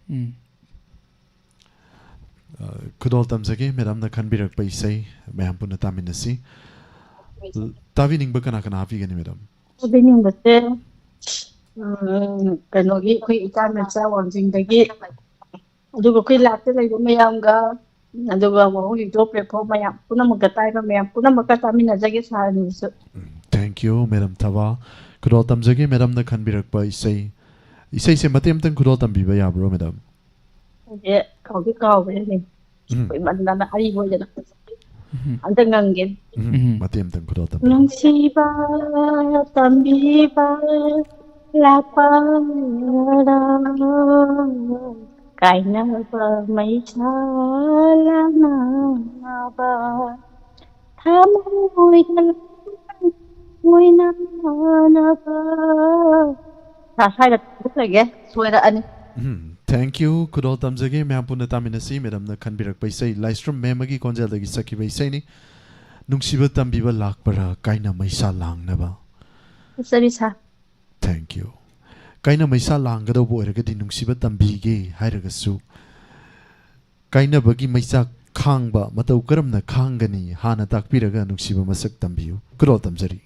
ꯎꯝ꯫ ꯑ, ꯈꯨꯗꯣꯜ ꯇꯝꯖꯒꯦ, madamꯅ ꯈꯟꯕꯤꯔꯛꯄ ꯏꯁꯩ ꯃꯌꯥꯝ ꯄꯨꯟꯅ ꯇꯥꯃꯤꯟꯅꯁꯤ꯫ ꯇꯥꯕꯤꯅꯤꯡꯕ ꯀꯅꯥ ꯀꯅꯥ ꯍꯥꯞꯄꯤꯒꯅꯤ, ꯃꯦꯗꯥꯝ? ꯇꯥꯕꯤꯅꯤꯡꯕꯁꯦ, ꯎꯝ, ꯀꯩꯅꯣꯒꯤ, ꯑꯩꯈꯣꯏ ꯏꯇꯥ ꯃꯆꯥ ꯋꯥꯡꯖꯤꯡꯗꯒꯤ, ꯑꯗꯨꯒ ꯑꯩꯈꯣꯏ ꯂꯥꯛꯇ ꯂꯩꯕ ꯃꯌꯥꯝꯒ, ꯑꯗꯨꯒ ꯋꯥꯍꯣꯡ ꯏꯗꯣ platform ꯃꯌꯥꯝ ꯄꯨꯝꯅꯃꯛꯇ ꯇꯥꯏꯕ ꯃꯌꯥꯝ ꯄꯨꯝꯅꯃꯛꯀ ꯇꯥꯃꯤꯟꯅꯖꯒꯦ ꯁꯥꯔ ꯑꯅꯤꯁꯨ꯫ Thank you, madam Thaba. ꯈꯨꯗꯣꯜ ꯇꯝꯖꯒꯦ ꯃꯦꯗꯥꯝꯅ ꯈꯟꯕꯤꯔꯛꯄ ꯏꯁꯩ꯫ ꯏꯁꯩꯁꯦ ꯃꯇꯦꯛ ꯑꯃꯇꯪ ꯈꯨꯗꯣꯜ ꯇꯝꯕꯤꯕ ꯌꯥꯕ꯭ꯔꯣ, ꯃꯦꯗꯥꯝ? ꯑꯩꯁꯦ ꯀꯥꯎꯗꯤ ꯀꯥꯎꯈ꯭ꯔꯦꯅꯦ꯫ ꯎꯝ꯫ ꯀꯨꯏꯃꯟꯗꯅ ꯑꯔꯤꯕ ꯑꯣꯏꯗꯅ꯫ ꯎꯝ꯫ ꯑꯝꯇ ꯉꯪꯒꯦ꯫ ꯎꯝ, ꯎꯝ꯫ ꯃꯇꯦꯛ ꯑꯃꯇꯪ ꯈꯨꯗꯣꯜ ꯇꯝꯕꯤꯔꯝꯃꯨ꯫ ꯅꯨꯡꯁꯤꯕ ꯇꯝꯕꯤꯕ ꯂꯥꯛꯄꯔꯥ, ꯀꯥꯏꯅꯕ ꯃꯩꯁꯥ ꯂꯥꯡꯅꯕ, ꯊꯃꯣꯏꯗ ꯑꯣꯏꯅꯅꯕ꯫ ꯁꯥ-, ꯁ꯭ꯋꯥꯏꯗ ꯊꯝꯖꯒꯦ, ꯁꯣꯏꯔꯛꯑꯅꯤ꯫ ꯎꯝ, thank you꯫ ꯈꯨꯗꯣꯜ ꯇꯝꯖꯒꯦ꯫ ꯃꯌꯥꯝ ꯄꯨꯟꯅ ꯇꯥꯃꯤꯟꯅꯁꯤ꯫ ꯃꯦꯗꯥꯝꯅ ꯈꯟꯕꯤꯔꯛꯄ ꯏꯁꯩ ꯂꯥꯏꯁ꯭ꯔꯝ ꯃꯦꯝ ꯑꯃꯒꯤ ꯈꯣꯟꯖꯦꯜꯗꯒꯤ ꯁꯛꯈꯤꯕ ꯏꯁꯩꯅꯤ꯫ ꯅꯨꯡꯁꯤꯕ ꯇꯝꯕꯤꯕ ꯂꯥꯛꯄꯔꯥ, ꯀꯥꯏꯅ ꯃꯩꯁꯥ ꯂꯥꯡꯅꯕ꯫ ꯐꯖꯔꯤ ꯁꯥꯔ꯫ Thank you꯫ ꯀꯥꯏꯅ ꯃꯩꯁꯥ ꯂꯥꯡꯒꯗꯧꯕ ꯑꯣꯏꯔꯒꯗꯤ ꯅꯨꯡꯁꯤꯕ ꯇꯝꯕꯤꯒꯦ ꯍꯥꯏꯔꯒꯁꯨ, ꯀꯥꯏꯅꯕꯒꯤ ꯃꯩꯆꯥꯛ ꯈꯥꯡꯕ ꯃꯇꯧ ꯀꯔꯝꯅ ꯈꯥꯡꯒꯅꯤ ꯍꯥꯟꯅ ꯇꯥꯛꯄꯤꯔꯒ ꯅꯨꯡꯁꯤꯕ ꯃꯁꯛ ꯇꯝꯕꯤꯌꯨ꯫ ꯈꯨꯗꯣꯜ ꯇꯝꯖꯔꯤ꯫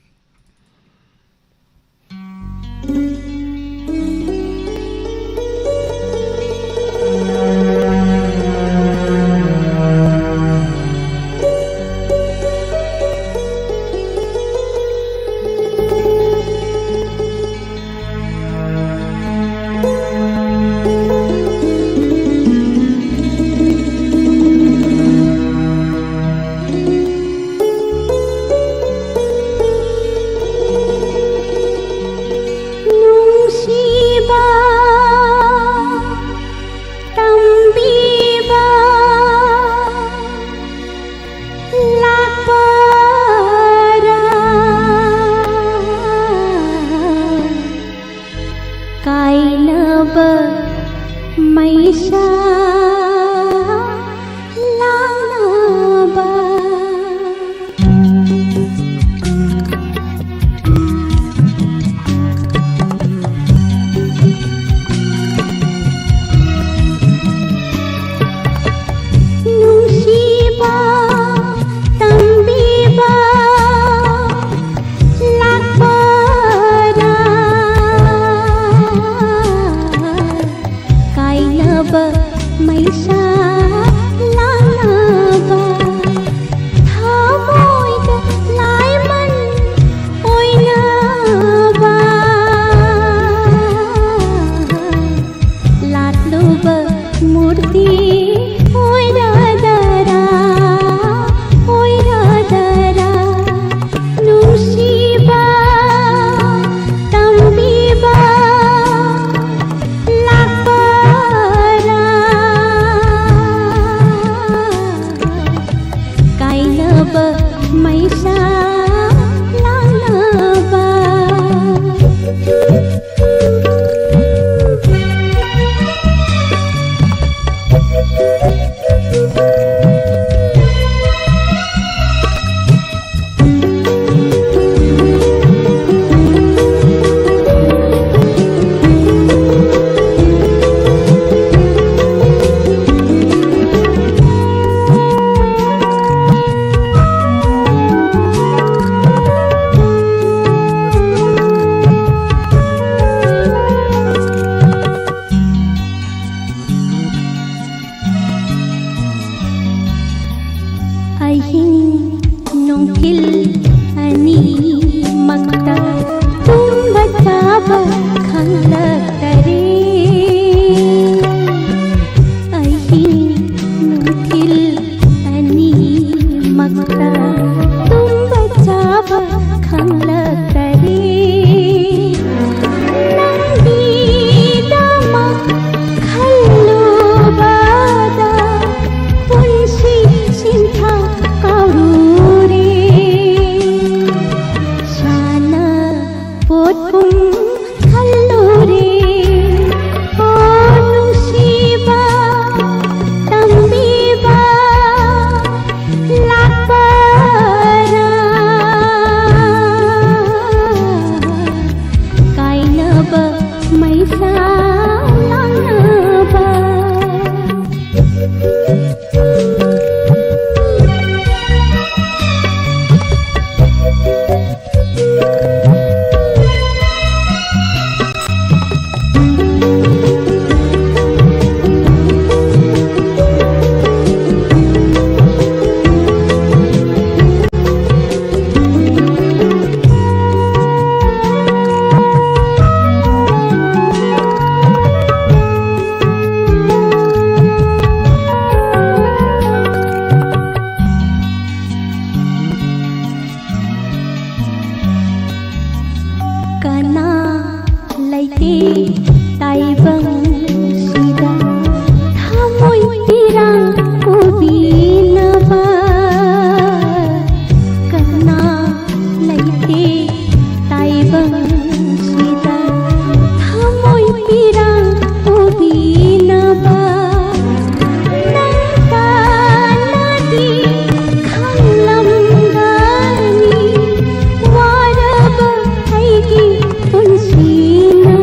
ꯃꯛꯇ ꯇꯨꯝꯕ ꯆꯥꯕ ꯈꯪꯂꯛꯇꯔꯦ꯫ ꯑꯍꯤꯡ ꯅꯨꯡꯊꯤꯜ ꯑꯅꯤꯃꯛꯇ ꯇꯨꯝꯕ ꯆꯥꯕ ꯈꯪꯂꯛꯇꯔꯦ꯫ ꯅꯪꯒꯤꯗꯃꯛ ꯈꯜꯂꯨꯕꯗ ꯄꯨꯟꯁꯤ ꯁꯤꯟꯊꯥ ꯀꯥꯎꯔꯨꯔꯦ꯫ ꯁꯥꯟꯅ ꯄꯣꯠ ꯄꯨꯝ ꯈꯜꯂꯨꯔꯦ꯫ ꯑꯣ ꯅꯨꯡꯁꯤꯕ, ꯇꯝꯕꯤꯕ ꯂꯥꯛꯄꯔꯥ? ꯀꯥꯏꯅꯕ ꯃꯩꯁꯥ ꯂꯥꯡꯅꯕ꯫ ꯀꯅꯥ ꯂꯩꯇꯦ ꯇꯥꯏꯕꯪꯁꯤꯗ ꯊꯃꯣꯏ ꯄꯤꯔꯥꯡ ꯄꯨꯕꯤꯅꯕ꯫ ꯀꯅꯥ ꯂꯩꯇꯦ ꯇꯥꯏꯕꯪꯁꯤꯗ ꯊꯃꯣꯏ ꯄꯤꯔꯥꯡ ꯄꯨꯕꯤꯅꯕ꯫ ꯅꯪ ꯇꯥꯅꯗꯤ ꯈꯪꯂꯝꯒꯅꯤ ꯋꯥꯔꯕ ꯑꯩꯒꯤ ꯄꯨꯟꯁꯤꯅ꯫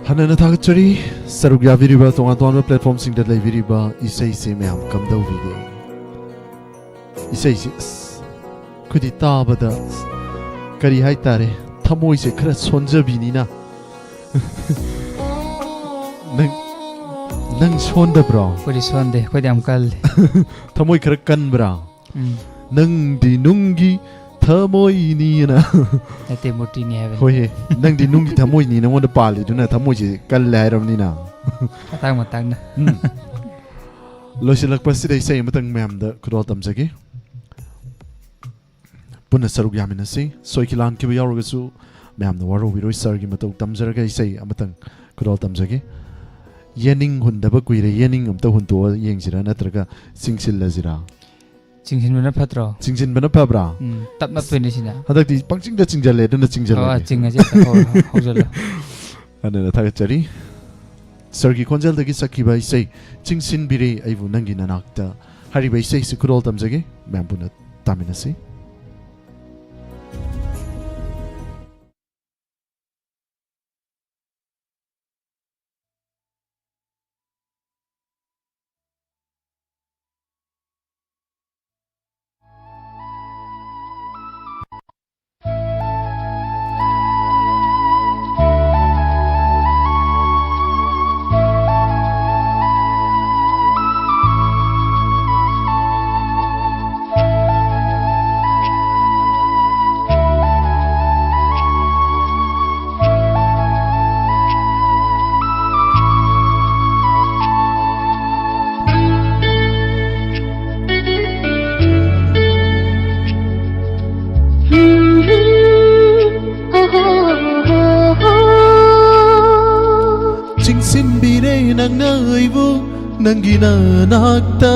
ꯍꯟꯅꯅ ꯊꯥꯒꯠꯆꯔꯤ꯫ ꯁꯔꯨꯛ ꯌꯥꯕꯤꯔꯤꯕ, ꯇꯣꯉꯥꯟ ꯇꯣꯉꯥꯟꯕ platformꯁꯤꯡꯗ ꯂꯩꯕꯤꯔꯤꯕ ꯏꯁꯩꯁꯦ ꯃꯌꯥꯝ ꯀꯝꯗꯧꯕꯤꯒꯦ? ꯏꯁꯩꯁꯤ ꯑꯁ, ꯑꯩꯈꯣꯏꯗꯤ ꯇꯥꯕꯗ ꯑꯁ, ꯀꯔꯤ ꯍꯥꯏꯇꯥꯔꯦ, ꯊꯃꯣꯏꯁꯦ ꯈꯔ ꯁꯣꯟꯖꯕꯤꯅꯤꯅ꯫ ꯅꯪ, ꯅꯪ ꯁꯣꯟꯗꯕ꯭ꯔꯣ? ꯑꯩꯈꯣꯏꯗꯤ ꯁꯣꯟꯗꯦ, ꯑꯩꯈꯣꯏꯗꯤ ꯌꯥꯝ ꯀꯜꯂꯤ꯫ ꯊꯃꯣꯏ ꯈꯔ ꯀꯟꯕ꯭ꯔꯥ? ꯎꯝ꯫ ꯅꯪꯗꯤ ꯅꯨꯡꯒꯤ ꯊꯃꯣꯏꯅꯤꯅ꯫ ꯅꯠꯇꯦ, ꯃꯨꯔꯇꯤꯅꯤ ꯍꯥꯏꯕꯅꯤ꯫ ꯍꯣꯏꯍꯦ, ꯅꯪꯗꯤ ꯅꯨꯡꯒꯤ ꯊꯃꯣꯏꯅꯤ, ꯅꯉꯣꯟꯗ ꯄꯥꯜꯂꯤꯗꯨꯅ ꯊꯃꯣꯏꯁꯦ ꯀꯜꯂꯦ ꯍꯥꯏꯔꯕꯅꯤꯅ꯫ ꯃꯇꯥꯡ ꯃꯇꯥꯡꯅ꯫ ꯎꯝ꯫ ꯂꯣꯏꯁꯤꯜꯂꯛꯄꯁꯤꯗ ꯏꯁꯩ ꯑꯃꯇꯪ ꯃꯌꯥꯝꯗ ꯈꯨꯗꯣꯜ ꯇꯝꯖꯒꯦ꯫ ꯄꯨꯟꯅ ꯁꯔꯨꯛ ꯌꯥꯃꯤꯟꯅꯁꯤ꯫ ꯁꯣꯏꯈꯤ ꯂꯥꯟꯈꯤꯕ ꯌꯥꯎꯔꯒꯁꯨ ꯃꯌꯥꯝꯅ ꯋꯥꯔꯧꯕꯤꯔꯣꯏ꯫ ꯁꯥꯔꯒꯤ ꯃꯇꯧ ꯇꯝꯖꯔꯒ ꯏꯁꯩ ꯑꯃꯇꯪ ꯈꯨꯗꯣꯜ ꯇꯝꯖꯒꯦ꯫ ꯌꯦꯅꯤꯡ ꯍꯨꯟꯗꯕ ꯀꯨꯏꯔꯦ, ꯌꯦꯅꯤꯡ ꯑꯝꯇ ꯍꯨꯟꯇꯣꯛꯑ ꯌꯦꯡꯁꯤꯔꯥ, ꯅꯠꯇ꯭ꯔꯒ ꯆꯤꯡꯁꯤꯜꯂꯁꯤꯔꯥ? ꯆꯤꯡꯁꯤꯟꯕꯅ ꯐꯠꯇ꯭ꯔꯣ? ꯆꯤꯡꯁꯤꯟꯕꯅ ꯐꯕ꯭ꯔꯥ? ꯎꯝ, ꯇꯞꯅ ꯇꯣꯏꯅꯦ ꯁꯤꯅ꯫ ꯍꯟꯗꯛꯇꯤ ꯄꯪꯆꯤꯡꯗ ꯆꯤꯡꯁꯤꯜꯂꯦ, ꯑꯗꯨꯅ ꯆꯤꯡꯁꯤꯜꯂꯒꯦ꯫ ꯑꯣ, ꯆꯤꯡꯉꯁꯦ, ꯍꯧ-, ꯍꯧꯖꯤꯜꯂꯣ꯫ ꯍꯟꯅꯅ ꯊꯥꯒꯠꯆꯔꯤ꯫ ꯁꯥꯔꯒꯤ ꯈꯣꯟꯖꯦꯜꯗꯒꯤ ꯁꯛꯈꯤꯕ ꯏꯁꯩ "ꯆꯤꯡꯁꯤꯟꯕꯤꯔꯦ ꯑꯩꯕꯨ ꯅꯪꯒꯤ ꯅꯅꯥꯛꯇ" ꯍꯥꯏꯔꯤꯕ ꯏꯁꯩꯁꯤ ꯈꯨꯗꯣꯜ ꯇꯝꯖꯒꯦ꯫ ꯃꯌꯥꯝ ꯄꯨꯟꯅ ꯇꯥꯃꯤꯟꯅꯁꯤ꯫ ꯆꯤꯡꯁꯤꯟꯕꯤꯔꯦ ꯅꯪꯅ ꯑꯩꯕꯨ ꯅꯪꯒꯤ ꯅꯅꯥꯛꯇ,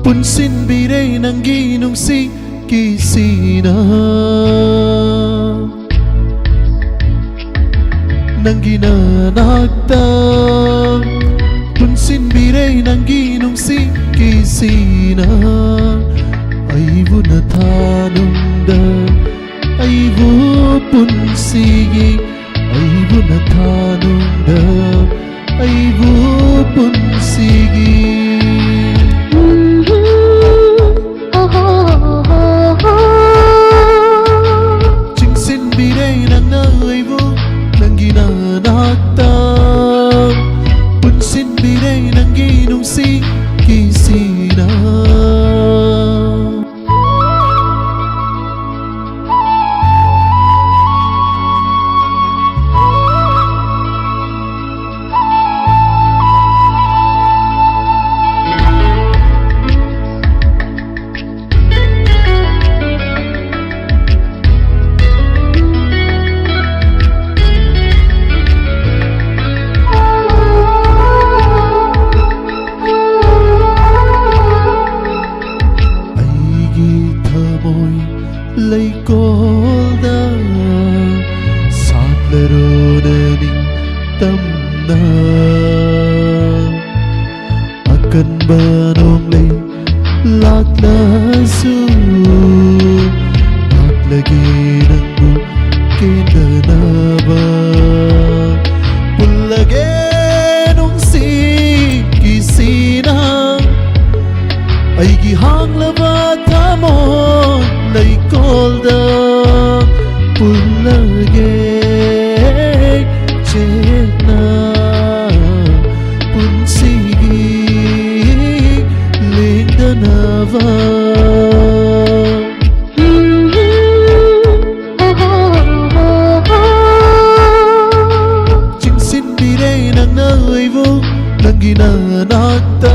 ꯄꯨꯟꯁꯤꯟꯕꯤꯔꯦ ꯅꯪꯒꯤ ꯅꯨꯡꯁꯤ ꯀꯤꯁꯤꯅ꯫ ꯅꯪꯒꯤ ꯅꯅꯥꯛꯇ ꯄꯨꯟꯁꯤꯟꯕꯤꯔꯦ ꯅꯪꯒꯤ ꯅꯨꯡꯁꯤ ꯀꯤꯁꯤꯅ꯫ ꯑꯩꯕꯨ ꯅꯊꯥꯅꯨꯡꯗ, ꯑꯩꯕꯨ ꯄꯨꯟꯁꯤꯒꯤ, ꯑꯩꯕꯨ ꯊꯥꯅꯨꯡꯗ ꯑꯩꯕꯨ ꯄꯨꯟꯁꯤꯒꯤ ꯆꯤꯡꯁꯤꯟꯕꯤꯔꯦ ꯅꯪꯅ ꯑꯩꯕꯨ ꯅꯪꯒꯤ ꯅꯅꯥꯛꯇ ꯄꯨꯟꯁꯤꯟꯕꯤꯔꯦ ꯅꯪꯒꯤ ꯅꯨꯡꯁꯤ ꯀꯤꯁꯤꯅ꯫ ꯑꯩꯒꯤ ꯊꯃꯣꯏ ꯂꯩꯀꯣꯜꯗ ꯁꯥꯠꯂꯔꯣꯅ ꯅꯤꯡꯇꯝꯅ꯫ ꯑꯀꯟꯕ ꯅꯣꯡꯂꯩ ꯂꯥꯛꯂꯁꯨ ꯂꯥꯛꯂꯒꯦ ꯅꯪꯕꯨ ꯀꯦꯟꯗꯅꯕ꯫ ꯄꯨꯜꯂꯒꯦ ꯅꯨꯡꯁꯤ ꯀꯤꯁꯤꯅ ꯑꯩꯒꯤ ꯍꯥꯡꯂꯕ ꯊꯃꯣꯏ ꯂꯩꯀꯣꯜꯗ ꯄꯨꯜꯂꯒꯦ ꯆꯦꯠꯅ ꯄꯨꯟꯁꯤꯒꯤ ꯂꯦꯡꯗꯅꯕ꯫ ꯆꯤꯡꯁꯤꯟꯕꯤꯔꯦ ꯅꯪꯅ ꯑꯩꯕꯨ ꯅꯪꯒꯤ ꯅꯅꯥꯛꯇ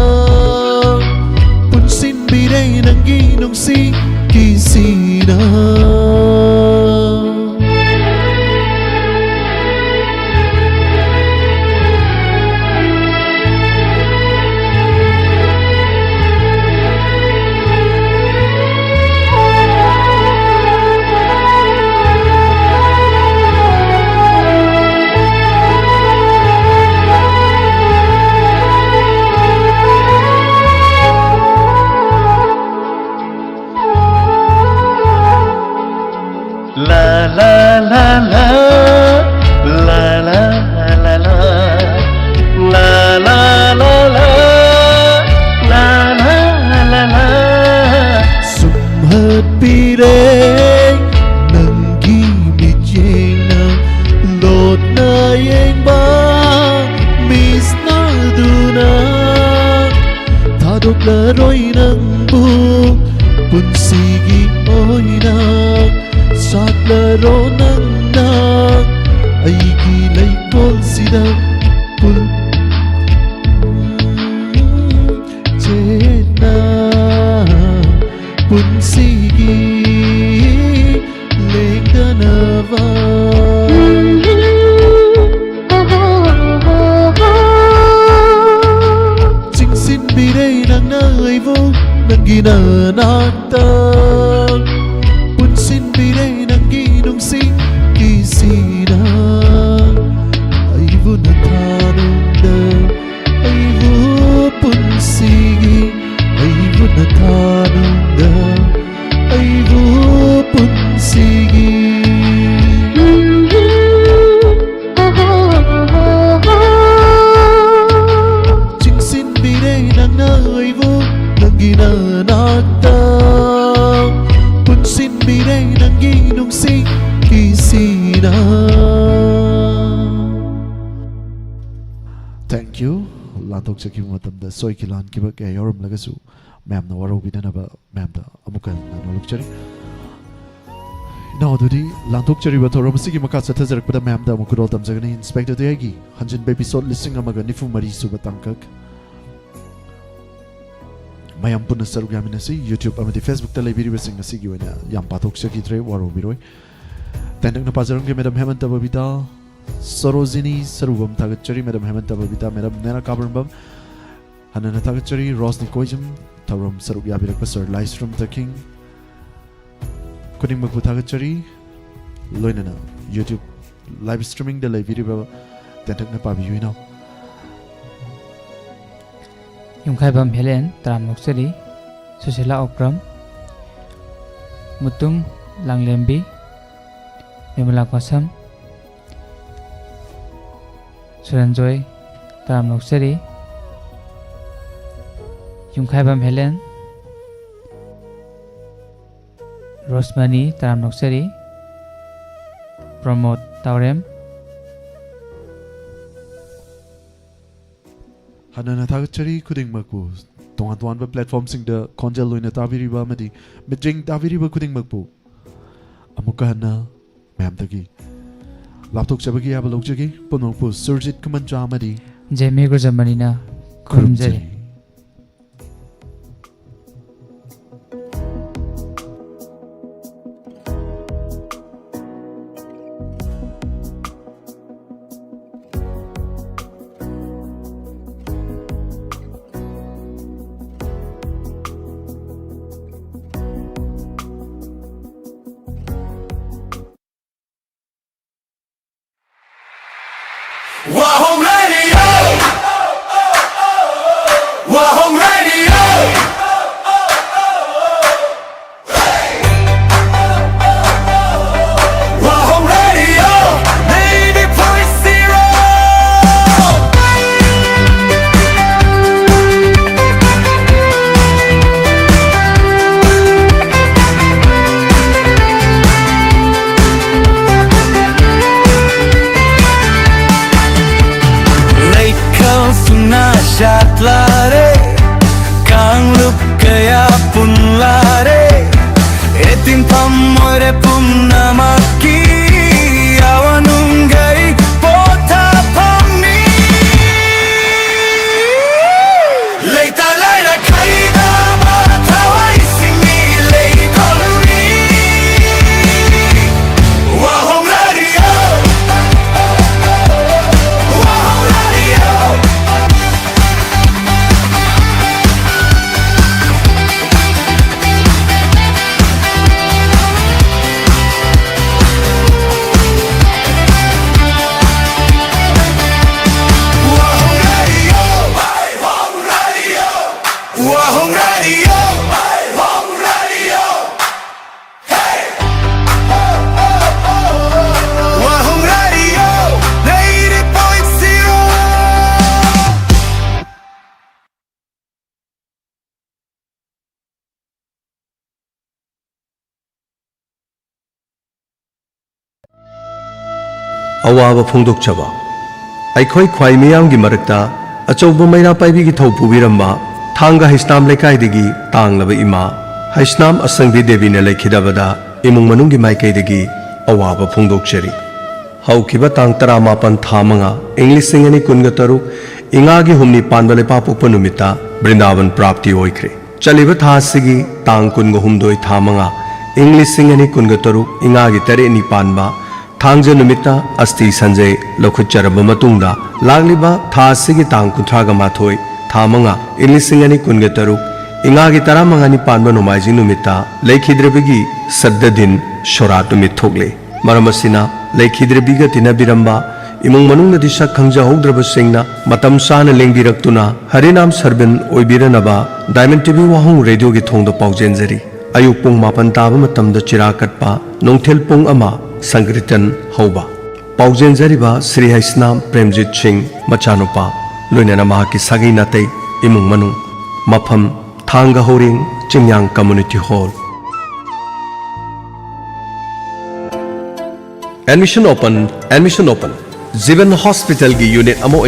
ꯄꯨꯟꯁꯤꯟꯕꯤꯔꯦ ꯅꯪꯒꯤ ꯅꯨꯡꯁꯤ ꯀꯤꯁꯤꯅ꯫ Thank you. ꯂꯥꯟꯊꯣꯛꯆꯈꯤꯕ ꯃꯇꯝꯗ ꯁꯣꯏꯈꯤ ꯂꯥꯟꯈꯤꯕ ꯀꯌꯥ ꯌꯥꯎꯔꯝꯂꯒꯁꯨ ꯃꯌꯥꯝꯅ ꯋꯥꯔꯧꯕꯤꯗꯅꯕ ꯃꯌꯥꯝꯗ ꯑꯃꯨꯛꯀ ꯍꯟꯅ ꯅꯣꯂꯨꯛꯆꯔꯤ꯫ ꯏꯅꯥꯎ ꯑꯗꯨꯗꯤ ꯂꯥꯟꯊꯣꯛꯆꯔꯤꯕ ꯊꯧꯔꯝ ꯑꯁꯤꯒꯤ ꯃꯈꯥ ꯆꯠꯊꯖꯔꯛꯄꯗ ꯃꯌꯥꯝꯗ ꯑꯃꯨꯛ ꯈꯨꯗꯣꯜ ꯇꯝꯖꯒꯅꯤ꯫ ꯏꯟꯁꯄꯦꯛꯇꯔ ꯗꯦꯒꯤ ꯍꯟꯖꯤꯟꯕ episode ꯂꯤꯁꯤꯡ ꯑꯃꯒ ꯅꯤꯐꯨ ꯃꯔꯤ ꯁꯨꯕ ꯇꯥꯡꯀꯛ ꯃꯌꯥꯝ ꯄꯨꯟꯅ ꯁꯔꯨꯛ ꯌꯥꯃꯤꯟꯅꯁꯤ꯫ YouTube ꯑꯃꯗꯤ Facebookꯇ ꯂꯩꯕꯤꯔꯤꯕꯁꯤꯡ ꯑꯁꯤꯒꯤ ꯑꯣꯏꯅ ꯌꯥꯝ ꯄꯥꯊꯣꯛꯆꯈꯤꯗ꯭ꯔꯦ, ꯋꯥꯔꯧꯕꯤꯔꯣꯏ꯫ ꯇꯦꯟꯇꯛꯅ ꯄꯥꯖꯔꯝꯒꯦ꯫ ꯃꯦꯗꯥꯝ ꯍꯦꯃꯟꯇ ꯕꯕꯤꯇꯥ, ꯁꯣꯔꯣꯖꯤꯅꯤ ꯁꯔꯨꯕꯝ ꯊꯥꯒꯠꯆꯔꯤ꯫ ꯃꯦꯗꯥꯝ ꯍꯦꯃꯟꯇ ꯕꯕꯤꯇꯥ, ꯃꯦꯗꯥꯝ ꯅꯦꯅꯥ ꯀꯥꯕꯔꯝꯕꯝ, ꯍꯟꯅꯅ ꯊꯥꯒꯠꯆꯔꯤ꯫ ꯔꯣꯁꯅꯤ ꯀꯣꯏꯖꯝ, ꯊꯧꯔꯝ ꯁꯔꯨꯛ ꯌꯥꯕꯤꯔꯛꯄ ꯁꯔ ꯂꯥꯏꯁ꯭ꯔꯝ ꯇꯈꯤꯡ, ꯈꯨꯗꯤꯡꯃꯛꯄꯨ ꯊꯥꯒꯠꯆꯔꯤ꯫ ꯂꯣꯏꯅꯅ YouTube live streamingꯗ ꯂꯩꯕꯤꯔꯤꯕ ꯇꯦꯟꯇꯛꯅ ꯄꯥꯕꯤꯌꯨ ꯏꯅꯥꯎ꯫ ꯌꯨꯝꯈꯥꯏꯕꯝ ꯍꯦꯂꯦꯟ, ꯇꯔꯥꯝꯅ ꯑꯣꯛꯆꯔꯤ꯫ ꯁꯨꯁꯤꯂꯥ ꯑꯣꯀ꯭ꯔꯝ, ꯃꯨꯇꯨꯝ ꯂꯥꯡꯂꯦꯝꯕꯤ, ꯕꯤꯃꯂꯥ ꯀꯣꯁꯝ, ꯁꯨꯔꯟꯖꯣꯏ, ꯇꯔꯥꯝꯅ ꯑꯣꯛꯆꯔꯤ꯫ ꯌꯨꯝꯈꯥꯏꯕꯝ ꯍꯦꯂꯦꯟ, ꯔꯣꯁꯃꯅꯤ, ꯇꯔꯥꯝꯅ ꯑꯣꯛꯆꯔꯤ꯫ ꯄ꯭ꯔꯃꯣꯗ ꯇꯥꯎꯔꯦꯝ꯫ ꯍꯟꯅꯅ ꯊꯥꯒꯠꯆꯔꯤ ꯈꯨꯗꯤꯡꯃꯛꯄꯨ꯫ ꯇꯣꯉꯥꯟ ꯇꯣꯉꯥꯟꯕ platformꯁꯤꯡꯗ ꯈꯣꯟꯖꯦꯜ ꯑꯣꯏꯅ ꯇꯥꯕꯤꯔꯤꯕ ꯑꯃꯗꯤ ꯃꯤꯠꯌꯦꯡ ꯇꯥꯕꯤꯔꯤꯕ ꯈꯨꯗꯤꯡꯃꯛꯄꯨ ꯑꯃꯨꯛꯀ ꯍꯟꯅ ꯃꯌꯥꯝꯗꯒꯤ ꯂꯥꯞꯊꯣꯛꯆꯕꯒꯤ ꯑꯌꯥꯕ ꯂꯧꯖꯒꯦ꯫ ꯄꯨꯝꯅꯃꯛꯄꯨ ꯁꯨꯔꯖꯤꯠ ꯈꯨꯃꯟꯆꯥ ꯑꯃꯗꯤ ꯖꯦꯃꯤ ꯒꯨꯔꯖꯃꯅꯤꯅ ꯈꯨꯔꯨꯝꯖꯔꯤ꯫ Wahong Radio. Wahong Radio. Wahong Radio. Ninety point zero. ꯑꯋꯥꯕ ꯐꯣꯡꯗꯣꯛꯆꯕ꯫ ꯑꯩꯈꯣꯏ ꯈ꯭ꯋꯥꯏ ꯃꯤꯌꯥꯝꯒꯤ ꯃꯔꯛꯇ ꯑꯆꯧꯕ ꯃꯩꯔꯥ ꯄꯥꯏꯕꯤꯒꯤ ꯊꯧ ꯄꯨꯕꯤꯔꯝꯕ ꯊꯥꯡꯒ ꯍꯩꯁꯅꯥꯝ ꯂꯩꯀꯥꯏꯗꯒꯤ ꯇꯥꯡꯂꯕ ꯏꯃꯥ ꯍꯩꯁꯅꯥꯝ ꯑꯁꯪꯕꯤ ꯗꯦꯕꯤꯅ ꯂꯩꯈꯤꯗꯕꯗ ꯏꯃꯨꯡ ꯃꯅꯨꯡꯒꯤ ꯃꯥꯏꯀꯩꯗꯒꯤ ꯑꯋꯥꯕ ꯐꯣꯡꯗꯣꯛꯆꯔꯤ꯫ ꯍꯧꯈꯤꯕ ꯇꯥꯡ ꯇꯔꯥꯃꯥꯄꯟ ꯊꯥ ꯃꯉꯥ, ꯏꯪ ꯂꯤꯁꯤꯡ ꯑꯅꯤ ꯀꯨꯟꯒ ꯇꯔꯨꯛ, ꯏꯉꯥꯒꯤ ꯍꯨꯝꯅꯤ ꯄꯥꯟꯕ ꯂꯩꯄꯥꯛꯄꯣꯛꯄ ꯅꯨꯃꯤꯠꯇ ꯕ꯭ꯔꯤꯟꯗꯥꯕꯟ ꯄ꯭ꯔꯥꯞꯇꯤ ꯑꯣꯏꯈ꯭ꯔꯦ꯫ ꯆꯠꯂꯤꯕ ꯊꯥ ꯑꯁꯤꯒꯤ ꯇꯥꯡ ꯀꯨꯟꯒ ꯍꯨꯝꯗꯣꯏ ꯊꯥ ꯃꯉꯥ, ꯏꯪ ꯂꯤꯁꯤꯡ ꯑꯅꯤ ꯀꯨꯟꯒ ꯇꯔꯨꯛ, ꯏꯉꯥꯒꯤ ꯇꯔꯦꯠꯅꯤ ꯄꯥꯟꯕ ꯊꯥꯡꯖ ꯅꯨꯃꯤꯠꯇ ꯑꯁꯇꯤ ꯁꯟꯖꯩ ꯂꯧꯈꯠꯆꯔꯕ ꯃꯇꯨꯡꯗ, ꯂꯥꯛꯂꯤꯕ ꯊꯥ ꯑꯁꯤꯒꯤ ꯇꯥꯡ ꯀꯨꯟꯊ꯭ꯔꯥꯒ ꯃꯥꯊꯣꯏ ꯊꯥ ꯃꯉꯥ, ꯏꯪ ꯂꯤꯁꯤꯡ ꯑꯅꯤ ꯀꯨꯟꯒ ꯇꯔꯨꯛ, ꯏꯉꯥꯒꯤ ꯇꯔꯥꯃꯉꯥꯅꯤ ꯄꯥꯟꯕ ꯅꯣꯡꯃꯥꯏꯖꯤꯡ ꯅꯨꯃꯤꯠꯇ ꯂꯩꯈꯤꯗ꯭ꯔꯕꯒꯤ ꯁꯗꯗꯤꯟ ꯁꯣꯔꯥꯠ ꯅꯨꯃꯤꯠ ꯊꯣꯛꯂꯦ꯫ ꯃꯔꯝ ꯑꯁꯤꯅ, ꯂꯩꯈꯤꯗ꯭ꯔꯕꯤꯒ ꯇꯤꯟꯅꯕꯤꯔꯝꯕ ꯏꯃꯨꯡ ꯃꯅꯨꯡꯅꯗꯤ ꯁꯛ ꯈꯪꯖꯍꯧꯗ꯭ꯔꯕꯁꯤꯡꯅ ꯃꯇꯝ ꯆꯥꯅ ꯂꯦꯡꯕꯤꯔꯛꯇꯨꯅ ꯍꯔꯤꯅꯥꯝ ꯁꯔꯕꯤꯟ ꯑꯣꯏꯕꯤꯔꯅꯕ ꯗꯥꯏꯃꯟ ꯇꯤꯚꯤ ꯋꯥꯍꯣꯡ ꯔꯦꯗꯤꯑꯣꯒꯤ ꯊꯣꯡꯗ ꯄꯥꯎꯖꯦꯟꯖꯔꯤ꯫ ꯑꯌꯨꯛ ꯄꯨꯡ ꯃꯥꯄꯟ ꯇꯥꯕ ꯃꯇꯝꯗ ꯆꯤꯔꯥ ꯀꯠꯄ, ꯅꯨꯡꯊꯤꯜ ꯄꯨꯡ ꯑꯃ ꯁꯪꯀ꯭ꯔꯤꯇꯟ ꯍꯧꯕ꯫ ꯄꯥꯎꯖꯦꯟꯖꯔꯤꯕ ꯁ꯭ꯔꯤ ꯍꯩꯁꯅꯥꯝ ꯄ꯭ꯔꯦꯝꯖꯤꯠ ꯁꯤꯡ ꯃꯆꯥꯅꯨꯄꯥ, ꯂꯣꯏꯅꯅ ꯃꯍꯥꯛꯀꯤ ꯁꯥꯒꯩ ꯅꯥꯇꯩ, ꯏꯃꯨꯡ ꯃꯅꯨꯡ꯫ ꯃꯐꯝ: ꯊꯥꯡꯒ ꯍꯧꯔꯦꯡ, ꯆꯤꯡꯌꯥꯡ community hall. Admission open, admission open꯫ Jiban ꯍꯣꯁꯄꯤꯇꯥꯜꯒꯤ ꯌꯨꯅꯤꯠ ꯑꯃ